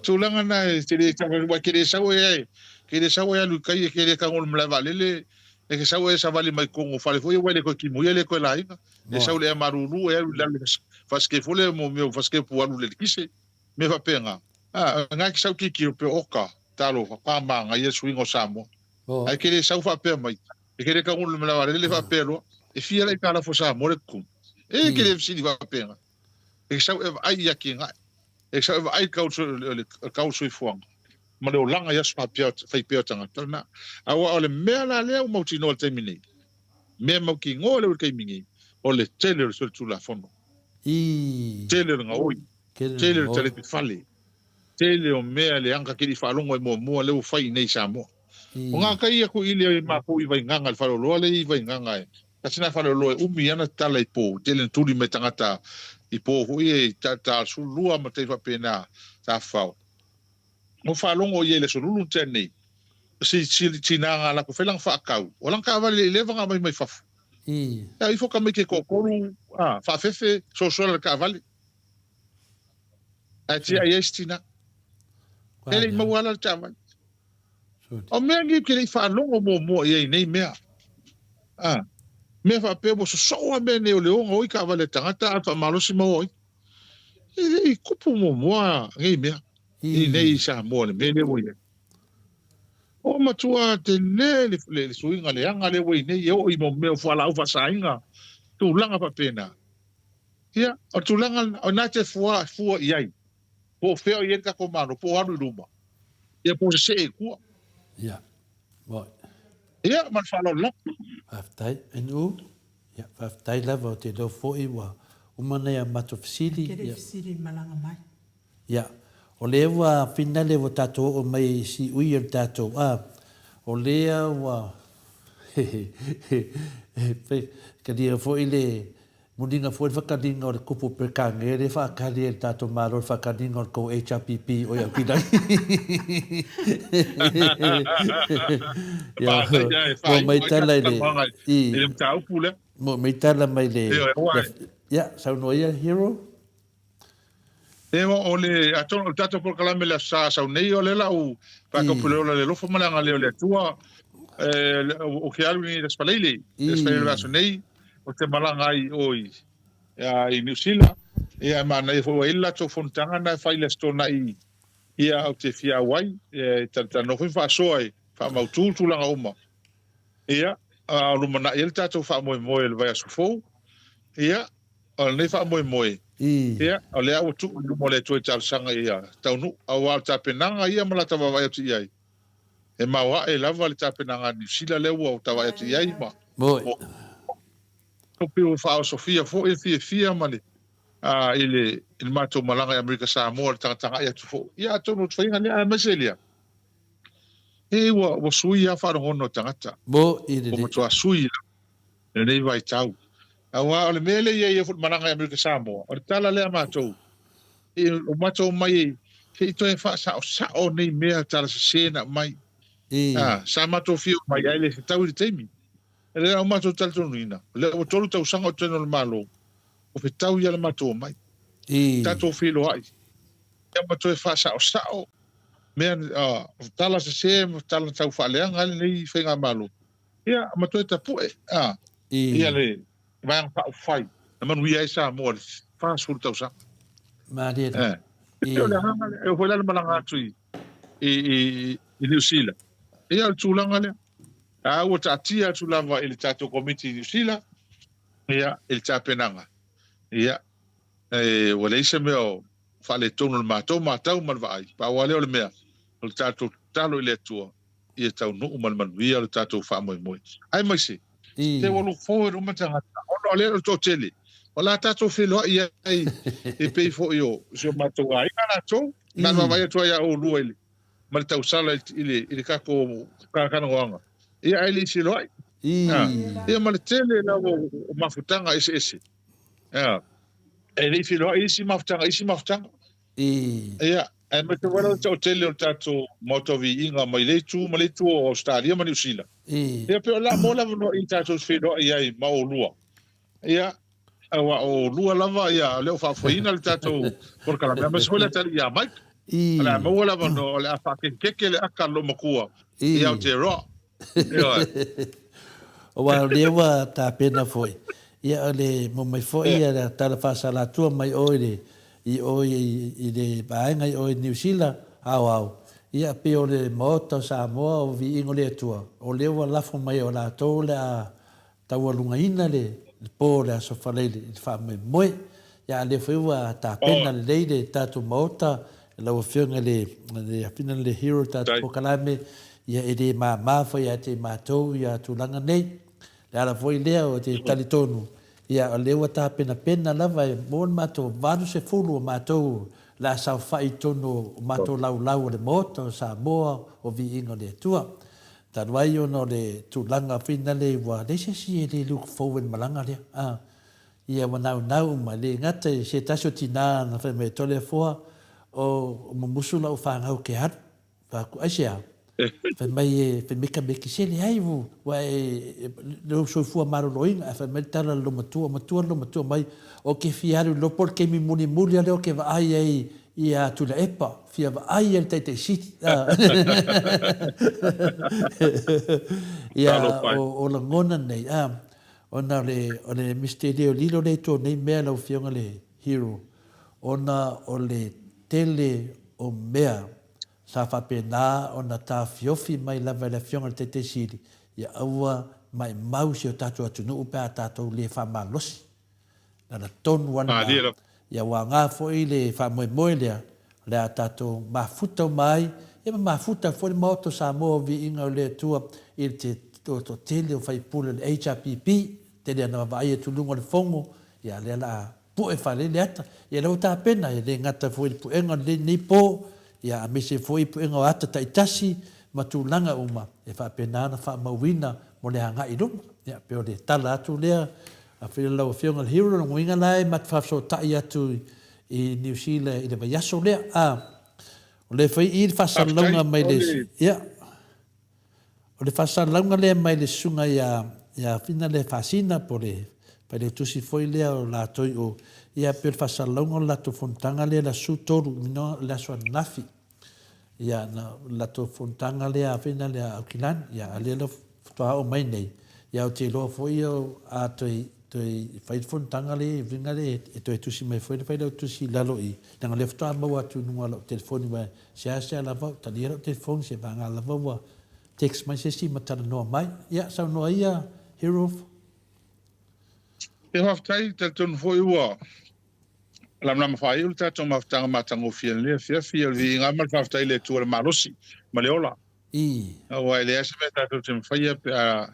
Tulaga lena e te le aua e te le sau e, ke le sau e alu i kai, e ke le tago i le malae vaalele, e ke sau e savali mai totonu o fale foi aua e le toe timuia e le toe laina. E sau i le ea malulu e alu i lalo i le fasike foi lea mo mea o fasike pu alu i le eletise, mea faapena. A, o lena e te sau tilotilo pea, oka, talofa, pa manaia le suiga o Samoa. Ae ke le sau faapea mai, e ke le tago i le malae vaalele faapea loa, e fia la aitalafu a Samoa le tutumu. E ke le fesili faapena. E sau e vaai i atinae. E sau e vaai le tau o le soifuaga ma le olaga i aso faipea o tagata lena. Aua o le mea la lea ua mautinoa i le taimi nei, mea mautinoa lea ua i le taimi nei, o le tele o le solitulafono, tele o le gaoi, tele o le talepe fale, tele o mea leaga ke le i faalogo ai muamua lea ua fai i nei i Samoa. O ngā kai aku i le makou i Vaigaga, le faleoloa lea i Vaigaga e tasi na faleoloa e umi ana tala i po, tele na tuli mai tagata i po foi e ta ta 12 ma tai faapena tafafao. O faalogo i ai le aso lulu na tea nei, si si tina nga lakou fai lana faatau, o lana taavale le i leva na aumai mai fafo. Ia ifo ka mai ke toatolu a faafefe soasoa le taavale. Ae tia ai ai si tina. E le i maua ala le taavale. O mea nei ou te le i faalogo muamua i ai i nei mea. A, mea faapea ua sosoo lava mea nei o le o gaoi taavale a tagata ae faamalosi ma o ai. E le i kupu muamua nei mea i nei i Samoa le mea lea ua i ai. Ua matua tele le, le, le suiga leaga lea ua i nei e oo i mea o fualaau faasaina, tulaga faapena. Ia, o le tulaga lena, o lena e te fua, fua i ai. Po o fea o i ai le tatou Malo, po o alu i luma, ia po o sesee i tua.
Ia, moi.
Ia, ma le faaaloalo lava.
Faafetai. NU, Ia, faafetai lava, ou te iloa foi ua uma nei a matou fesili.
Ke le fesili i malaga mai.
Ia, o lea ua finale ua tatou oo mai i siui o le tatou a, o lea ua hehehe kalia foi le Muliga foi le whakaliga o le kupu Perekānia lea e whaakali e le tātou Māro le whakaliga o le kou HRPP o i Aukilagi. Ia, mo mai tala i le...
I le mataupu lea.
Mo mai tala mai le... Ia, saunoa ia, Hero.
E o le, atonu, o le tatou polokalame le Aso Sa sau nei, o lea la u faataupuleola le alofa ma le agalelei o le Atua, o ke alu nei i le Aso Faraile, le Aso Faraile o le vaiaso nei, o te malaga ai o i, i Niu Sila, ia e manaia foi ua i ai le latou fonotaga na e fai i le Aso Toonai, ia ou te fia auai, e talatalanoa foi ma faasoa e faamautu tulaga uma. Ia, a o lumanai ai le tatou faamoemoe i le vaiaso fou, ia, O lenei faamoemoe, ia, o lea ua tuu i luma o le Atua i talosaga ia taunuu, aua o le tapenaga ia ma lata vaavaai atu i ai, e maoae lava le tapenaga a Niu Sila lea ua vaavaai atu i ai ma pei ua faaosofia foi le fiafia ma le i le matou malaga i Amerika Samoa le tagatagai atu foi. Ia atonu o le faiga lea aemaise lea, e ua sui lava faalogona o tagata. Ua matua sui lava. I lenei vaitau. Aua o le mea lea e i ai foi le malaga i Amerika Samoa, o le tala lea a matou, o matou omai se i toe faasaosao nei mea tala sese na aumai. A, sa matou fia omai ae le fetau i le taimi. O lea ua matou talitonuina, o lea ua 3 tausaga o totonu o le Malo, ua fetau ia le matou omai. Tatou feiloai, ia ma toe faasaosao mea, tala sese ma tala tau faaleaga ai lenei faigamalo. Ia, ma toe tapue, a, ia le Vaega Faaupufai na manuia ai Samoa i le 40 tausaga.
Malie la.
Eh. O le agaga lea, e oo foi la le malaga atu i, i, i, i Niu Sila. Ia, o le tulaga lea. A ua taatia atu lava i le tatou Komiti i Niu Sila, ia, i le tapenaga. Ia, e, ua leai se mea o faaletonu o le matou matau ma le vaai. Pau lava lea o le mea, o le tatou tatalo i le Atua, ia taunuu ma le manuia lo tatou faamoemoe. Aemaise, se ua look forward uma tagata, ona o lea o le toatele, o le a tatou feiloai ai e pei foi o si o matou aiga latou, na vaavaai atu ai ia oulua i le, ma le tausala i le, i le tatou talanoaga, ia ae le i feiloai. Ia ma le tele lava o mafutaga eseese. E le i feiloai isi mafutaga i isi mafutaga. Ia, aemaise foi lava le toatele o le tatou Maota o Viiga mai lea itu ma lea itu o Ausetalia ma Niu Sila. Ia, pei o le a maua le avanoa i tatou te feiloai ai ma oulua. Ia, aua o oulua lava, ia, o lea ua faafoeina le tatou polokalame, aemaise foi le atalii ia Mike. O le a maua le avanoa, o le a faakekeke le aka a le loomatua i Aotearoa. Ioe.
Aua o lea ua tapena foi, ia o le mo mai foi ia le tala faasalatua mai o i le i o i le vaega i o i Niu Sila aoao, ia pei o le Maota o Samoa o Viiga o le Atua, o lea ua lafo mai o latou le a taualugaina le po o le Aso Faraile i le faamoemoe. Ia a lea foi ua tapena lelei le tatou Maota, lau Afioga i le Afina le Hero i le tatou polokalame, ia e le mama foi ia te matou ia tulaga nei. Le ala foi lea ou te talitonu, ia o lea ua tapenapena lava e maua le matou 80 o matou o le a saofai i totonu o matou laulau o le Maota o Samoa o Viiga o le Atua. Talu ai ona o le tulaga foi nale ua leai se isi e le look forward i le malaga lea. A, ia ua naunau uma, e le gata i se tasi o tina na fai mai, Toleafoa, o mumusu lau fanau ke alu. Fai atu, aisea? Fai mai e, fai mai tamaiti, se leai ua e, lou soifua maloloina. Ae fai mai le tala a le loomatua, matua le loomatua mai, ou te fia alu i le lopo o le taimi mulimuli lea ou te vaai ai ia Tuilaepa, fia vaai ai i le Taitai Sili. Ia, o lagona nei, ona o le misitelio lilo lea i tua o nei mea lau Afioga i le Hero, ona o le tele o mea sa faapena ona taofiofi mai lava e le Afioga i le Taitai Sili, ia aua maimau si o tatou atunuu pe a tatou le faamalosi. O le ala tonu lava lena, ia ua aoga foi le faamoemoe lea, o le a tatou mafuta uma ai, ia ma mafuta foi le Maota o Samoa o Viiga o le Atua i le toatele o faipule o le HRPP, tele ana vaavaai atu i luga o le Fono, ia lea la a pue faalelei le ata. Ia lea ua tapena, e le gata foi i le puega o lenei po, ia aemaise foi puega o ata taitasi ma tulaga uma e faapena ona faamauina mo le agai i luma. Ia, pei o le tala atu lea a lau Afioga i le Hero, lona uiga la e matou faafesootai atu i Niu Sila i le vaiaso lea. A, o lea foi i le faasalalauga mai le, ia, O le faasalalauga lea mai le susuga ia ia Fina lea Faasina po o le failautusi foi lea o latou i o, ia pei o le faasalalauga o le latou fonotaga lea i le aso 13 le aso ananafi. Ia na o le latou fonotaga lea a Fina lea Aukilani, ia a lea la faatoa oo mai nei, ia ou te iloa foi a toe toe fai le fonotaga lea i uiga lea e toe tusi mai foi le failautusi i lalo i, leaga o lea faatoa maua atu i luga o lau telefoni aua Seasea lava ou talia lau telefoni seivaga lava ua text mai se isi ma talanoa mai. Ia, saunoa ia Harold.
Ia faafetai, talitonu foi ua lamalama faaiu le tatou mafutaga matagofie i lenei afiafi. O le viiga ma le faafetai i le Atua i le malosi ma le ola. Aua e leai se mea tatou te mafaia pe a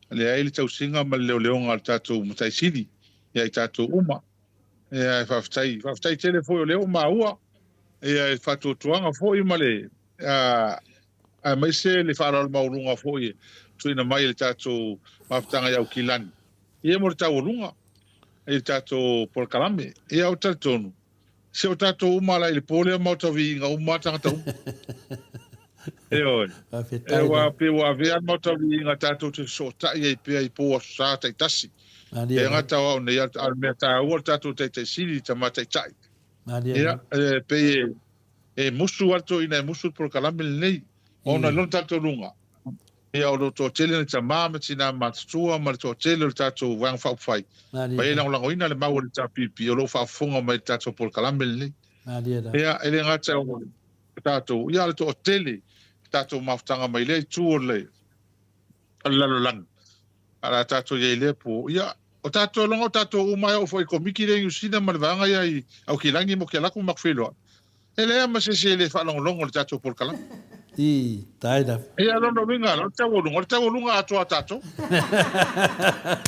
leai le tausiga ma le leoleoga a le tatou Matai Sili ia i tatou uma. Ia, faafetai, faafetai tele foi o lea ua maua ia i faatuatuaga foi ma le aemaise le faaaloalo maualuga foi e tuuina mai e le tatou mafutaga i Aukilani ia mo le taualuga i le tatou polokalame. Ia ou te talitonu, se o tatou uma la i le po lea maota viiga uma tagata uma. Ioe.
Faafetai.
Aua pei ua avea le maota viiga tatou te fesootai ai pea i po aso sa taitasi. E gata o au nei, a o le mea taua le tatou Taitai Sili, le Tama Taitai. Ia, e pei e musu lava le toeaina e musu le polokalame lenei, ona i lona talitonuga, ia o lo toatele na tama ma tina matutua ma le toatele o le tatou Vaega Faaupufai, ma e lagolagoina le mau a le HRPP o lo o faafofoga mai i le tatou polokalame lenei. Ia, e le gata o tatou, ia o le toatele o tatou mafutaga mai lea itu o le lalolagi. A o le a tatou i ai i lea po. Ia, o tatou loga o tatou uma e oo foi i Komiti lea i Niu Sila ma le vaega ia i Aukilani mo Kelaku ma Kufeiloa. E leai ma se isi e le faalogologo i le tatou polokalame.
I, tae lava.
Ia, lona uiga, o le taualuga, o le taualuga atoa a tatou.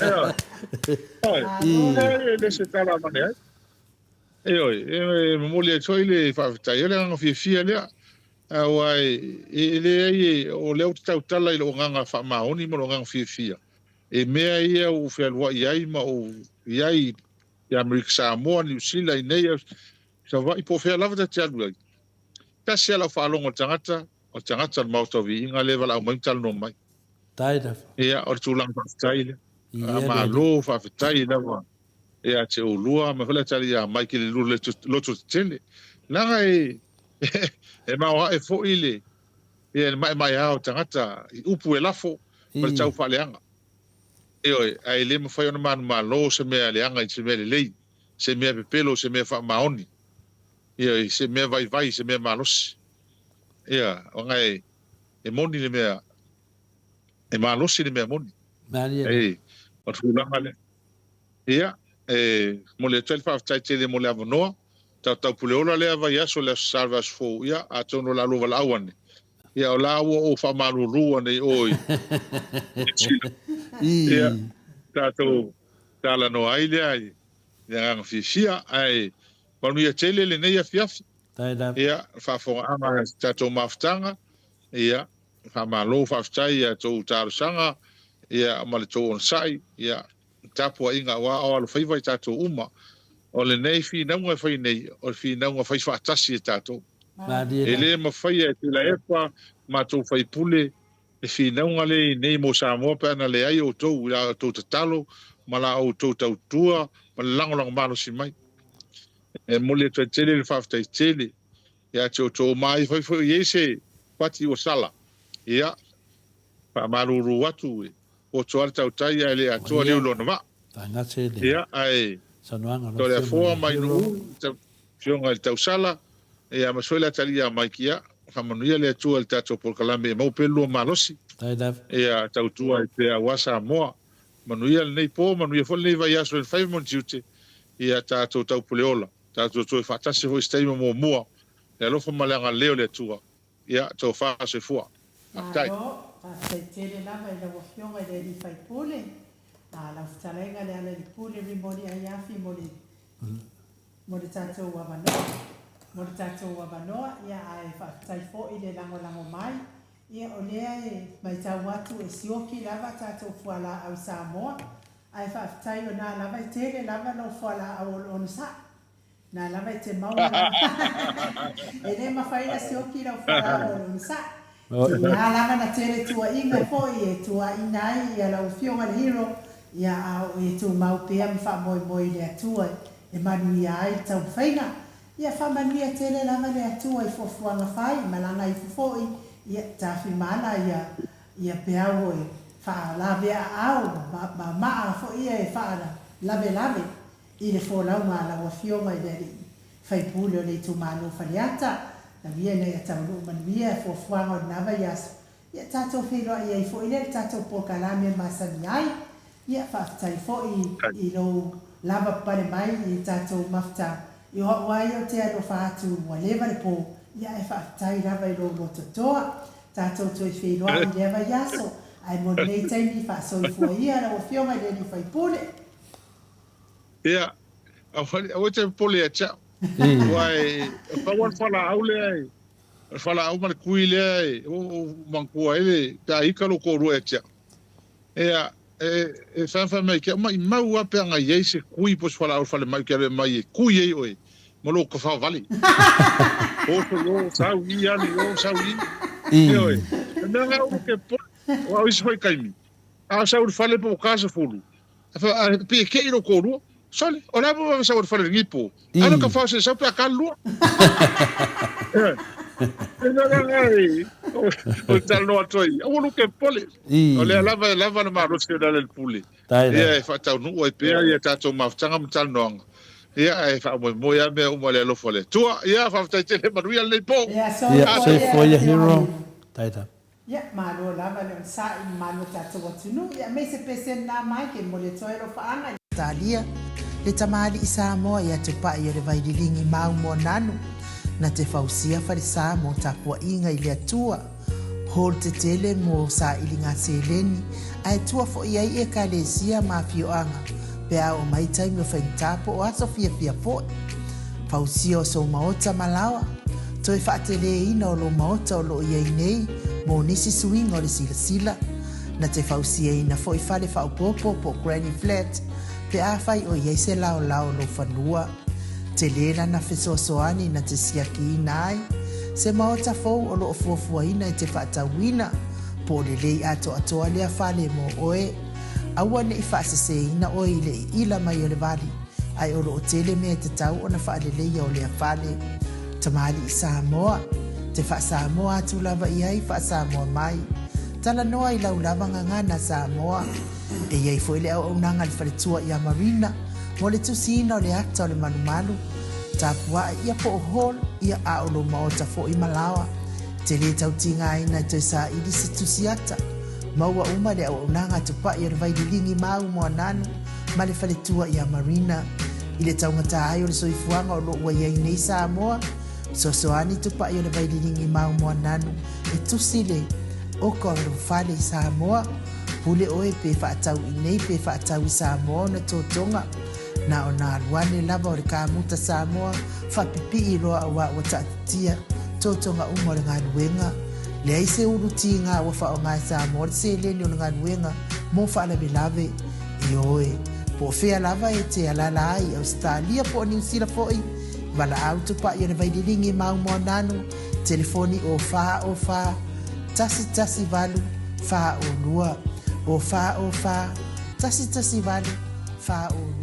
Ioe. Ioe. E le se tala avane ai. Ioe, e momoli atu ai le faafetai, o le agaga fiafia lea. Aua e leai, o lea ou te tautala i lou agaga faamaoni ma lou agaga fiafia, e mea ia ua ou fealuai ai ma ou i ai i Amerika Samoa, Niu Sila, i nei, Savaii, po o fea lava ta te alu ai. Tasi lava lau faalogo i le tagata, o le tagata o le Maota o Viiga lea e valaau mai ma talanoa mai. Ia, o le tulaga faafetai lea. Malo faafetai lava ia te oulua ma foi le atalii ia Mike i le lua loto tetele. Leaga e e maoae foi le ia le maemaea o tagata i upu e lafo ma le tau faaleaga. Ioe, ae le mafai ona manumalo se mea leaga i se mea lelei, se mea pepelo, se mea faamaoni, ioe, se mea vaivai, se mea malosi. Ia, ona e e moni le mea e malosi le mea moni. Malie. O le tulaga lea. Ia, e momoli atu ai le faafetai tele mo le avanoa. Tautaupuleola lea vaiaso, le Aso Sa le vaiaso fou, ia, atonu o le a lua valaau ane. Ia, o la ua ou faamalulu ane i o i Niu Sila. Ia, tatou talanoa ai lea i le agaga fiafia, ae manuia tele lenei afiafi. Ia, le faafofogaaga i se tatou mafutaga, ia, faamalo faafetai i a outou talosaga, ia, ma le tou onosai, ia, tapuaiga aua o alofaiva i tatou uma. O lenei finauga e fai nei, o le finauga fai faatasi e tatou. E le mafaia e Tuilaepa, matou faipule, le finauga lea i nei mo Samoa pe ana leai outou i la outou tatalo ma la outou tautua ma le lagolago malosi mai. E momoli atu ai tele le faafetai tele ia te outou ma ai fai foi i ai se pati ua sala. Ia, faamalulu atu e poto lava le tautai ae le atoa liu lona vaa. Ia, ae Toleafoa mai Nu'u, Afioga i le Tausala, ia ma foi le atalii ia Mike, ia, faamanuia le Atua i le tatou polokalame e maua pea le lua malosi, ia tautua ai pea aua Samoa. Manuia lenei po, manuia foi lenei vaiaso i le faiva ma le tiute, ia tatou taupuleola, tatou toe faatasi foi i se taimi muamua, le alofa ma le agalelei o le Atua. Ia, tofa soifua. Faafetai.
Malo, faafetai tele lava i lau Afioga i le Alii Faipule, a lau fetalaiga Lealailepule Rimoni Aiafi mo le mo le tatou avanoa, mo le tatou avanoa, ia ae faafetai foi le lagolago mai. Ia o lea e maitau atu e sioki lava tatou fualaau i Samoa, ae faafetai o na lava e tele lava lou fualaau o lo onosai. Na lava e te maua lava. E le mafai ona sioki lau fualaau o le onosai. Tiga lava na tele tuuaiga foi e tuuaina ai ia lau Afioga le Hero, ia a o e tumau pea ma faamoemoe i le Atua e manuia ai le taumafaiga. Ia faamanuia tele lava le Atua i fuafuaga fai, malaga ifo foi, ia tafimala ia ia peau e faalaveaao ma ma maa foi ia e faalavelave i le folauga a lau Afioga i le Alii Faipule o le itumalo o Faleata, tau ia ina ia taunuu manuia fuafuaga o lena vaiaso, ia tatou feiloai ai foi lea i le tatou polokalame e masani ai. Ia faafetai foi i lou lavapapale mai i le tatou mafutaga. I o au lava ia ou te alofa atu ua leva le po, ia ae faafetai lava i lou lototoa. Tatou toe feiloai i lea vaiaso, ae mo lenei taimi faasoifua ia lau Afioga i le Alii Faipule.
Ia, aua e te popole ia te au. Aua e pau lava le fualaau lea e, o le fualaau ma le kui lea e ou manatua ai le, pe a ika lou toalua ia te au. Ia, e fai mai ke au, maimau lava pe ana i ai se kui po o se fualaau o le falemai ou te alu e aumai e kui ai oe ma lou tafaovale. Oso i o, sau i, alu i o, sau i. Ioe, o le mea lena aua e te popole. Aua o isi foi taimi, a sau i le fale po o 40, Ae pei e kei lou toalua. Sole, o le a mo sau i le fale i lenei po? Alu ka fao se sau pe a ka lua. E na na e o le talanoa atu ai, aua lou te popole. O lea lava e lava le malosi o le Lealailepule. Ia e faataunuu ai pea ia tatou mafutaga ma talanoaga. Ia ae faamoemoe lava mea uma i le alofa o le Atua. Ia faafetai tele manuia lenei po.
Ia soifua ia Hero. Ia, malo lava le onosai ma malo tatou atunuu, ia aemaise peseni na mai ke momoli atu ai alofaaga i.
Talia, le tamalii Samoa ia Tupai o le Vaililigi mau Moananu, na te fausia falesa mo tapuaiga i le Atua, hall tetele mo sailiga seleni, ae tua foi ai Ekalesia ma afioaga pe a oo mai taimi o faigata po o aso fiafia foi. Fausia o sou maota ma laoa, toe faateleina o lou maota o lo o i ai nei mo nisi suiga o le silasila, na te fausiaina foi fale faaopoopo po o granny flat.
pe afai o i ai se laolao o lou fanua. Tele lana fesoasoani na te siakiina ai se maota fou o lo o fuafuaina e te faatauina, po o lelei atoatoa lea fale mo oe. Aua ne i faaseseina oe i le iila mai o le vali, ae o lo o tele mea e tatau ona faaleleia o lea fale. Tamalii Samoa, te faa-Samoa atu lava i ai faa-Samoa mai. Talanoa i lau lava gagana Samoa. E i ai foi le auaunaga a le faletua ia Marina mo le tusiina o le ata o le malumalu, tapuae ia po o hall ia a o lou maota foi ma laoa. Te lē tau tigaina e toe saili se tusi ata. Maua uma le auaunaga a Tupai o le Vaililigi Mau Moananu ma le faletua ia Marina. I le taugata ai o le soifuaga o lo o ua i ai nei Samoa, fesoasoani Tupai o le Vaililigi Mau Moananu e tusi le oka o lou fale i Samoa. Pule oe pe faatau i nei pe faatau i Samoa ona totoga. Na ona alu ane lava o le kamuta Samoa faapipii loa auā ua taatitia totoga uma o le galuega. Leai se ulu tiga ua faaaoga e Samoa le seleni o le galuega mo faalavelave. Ioe, po o fea lava e te alaala ai i Ausetalia po o Niu Sila foi, valaau tupai o le Vaililigi Mau Moananu, telefoni o 4 o 4 1 1 8 4 o 2, o 4 o 4 1 1 8 4 o 2.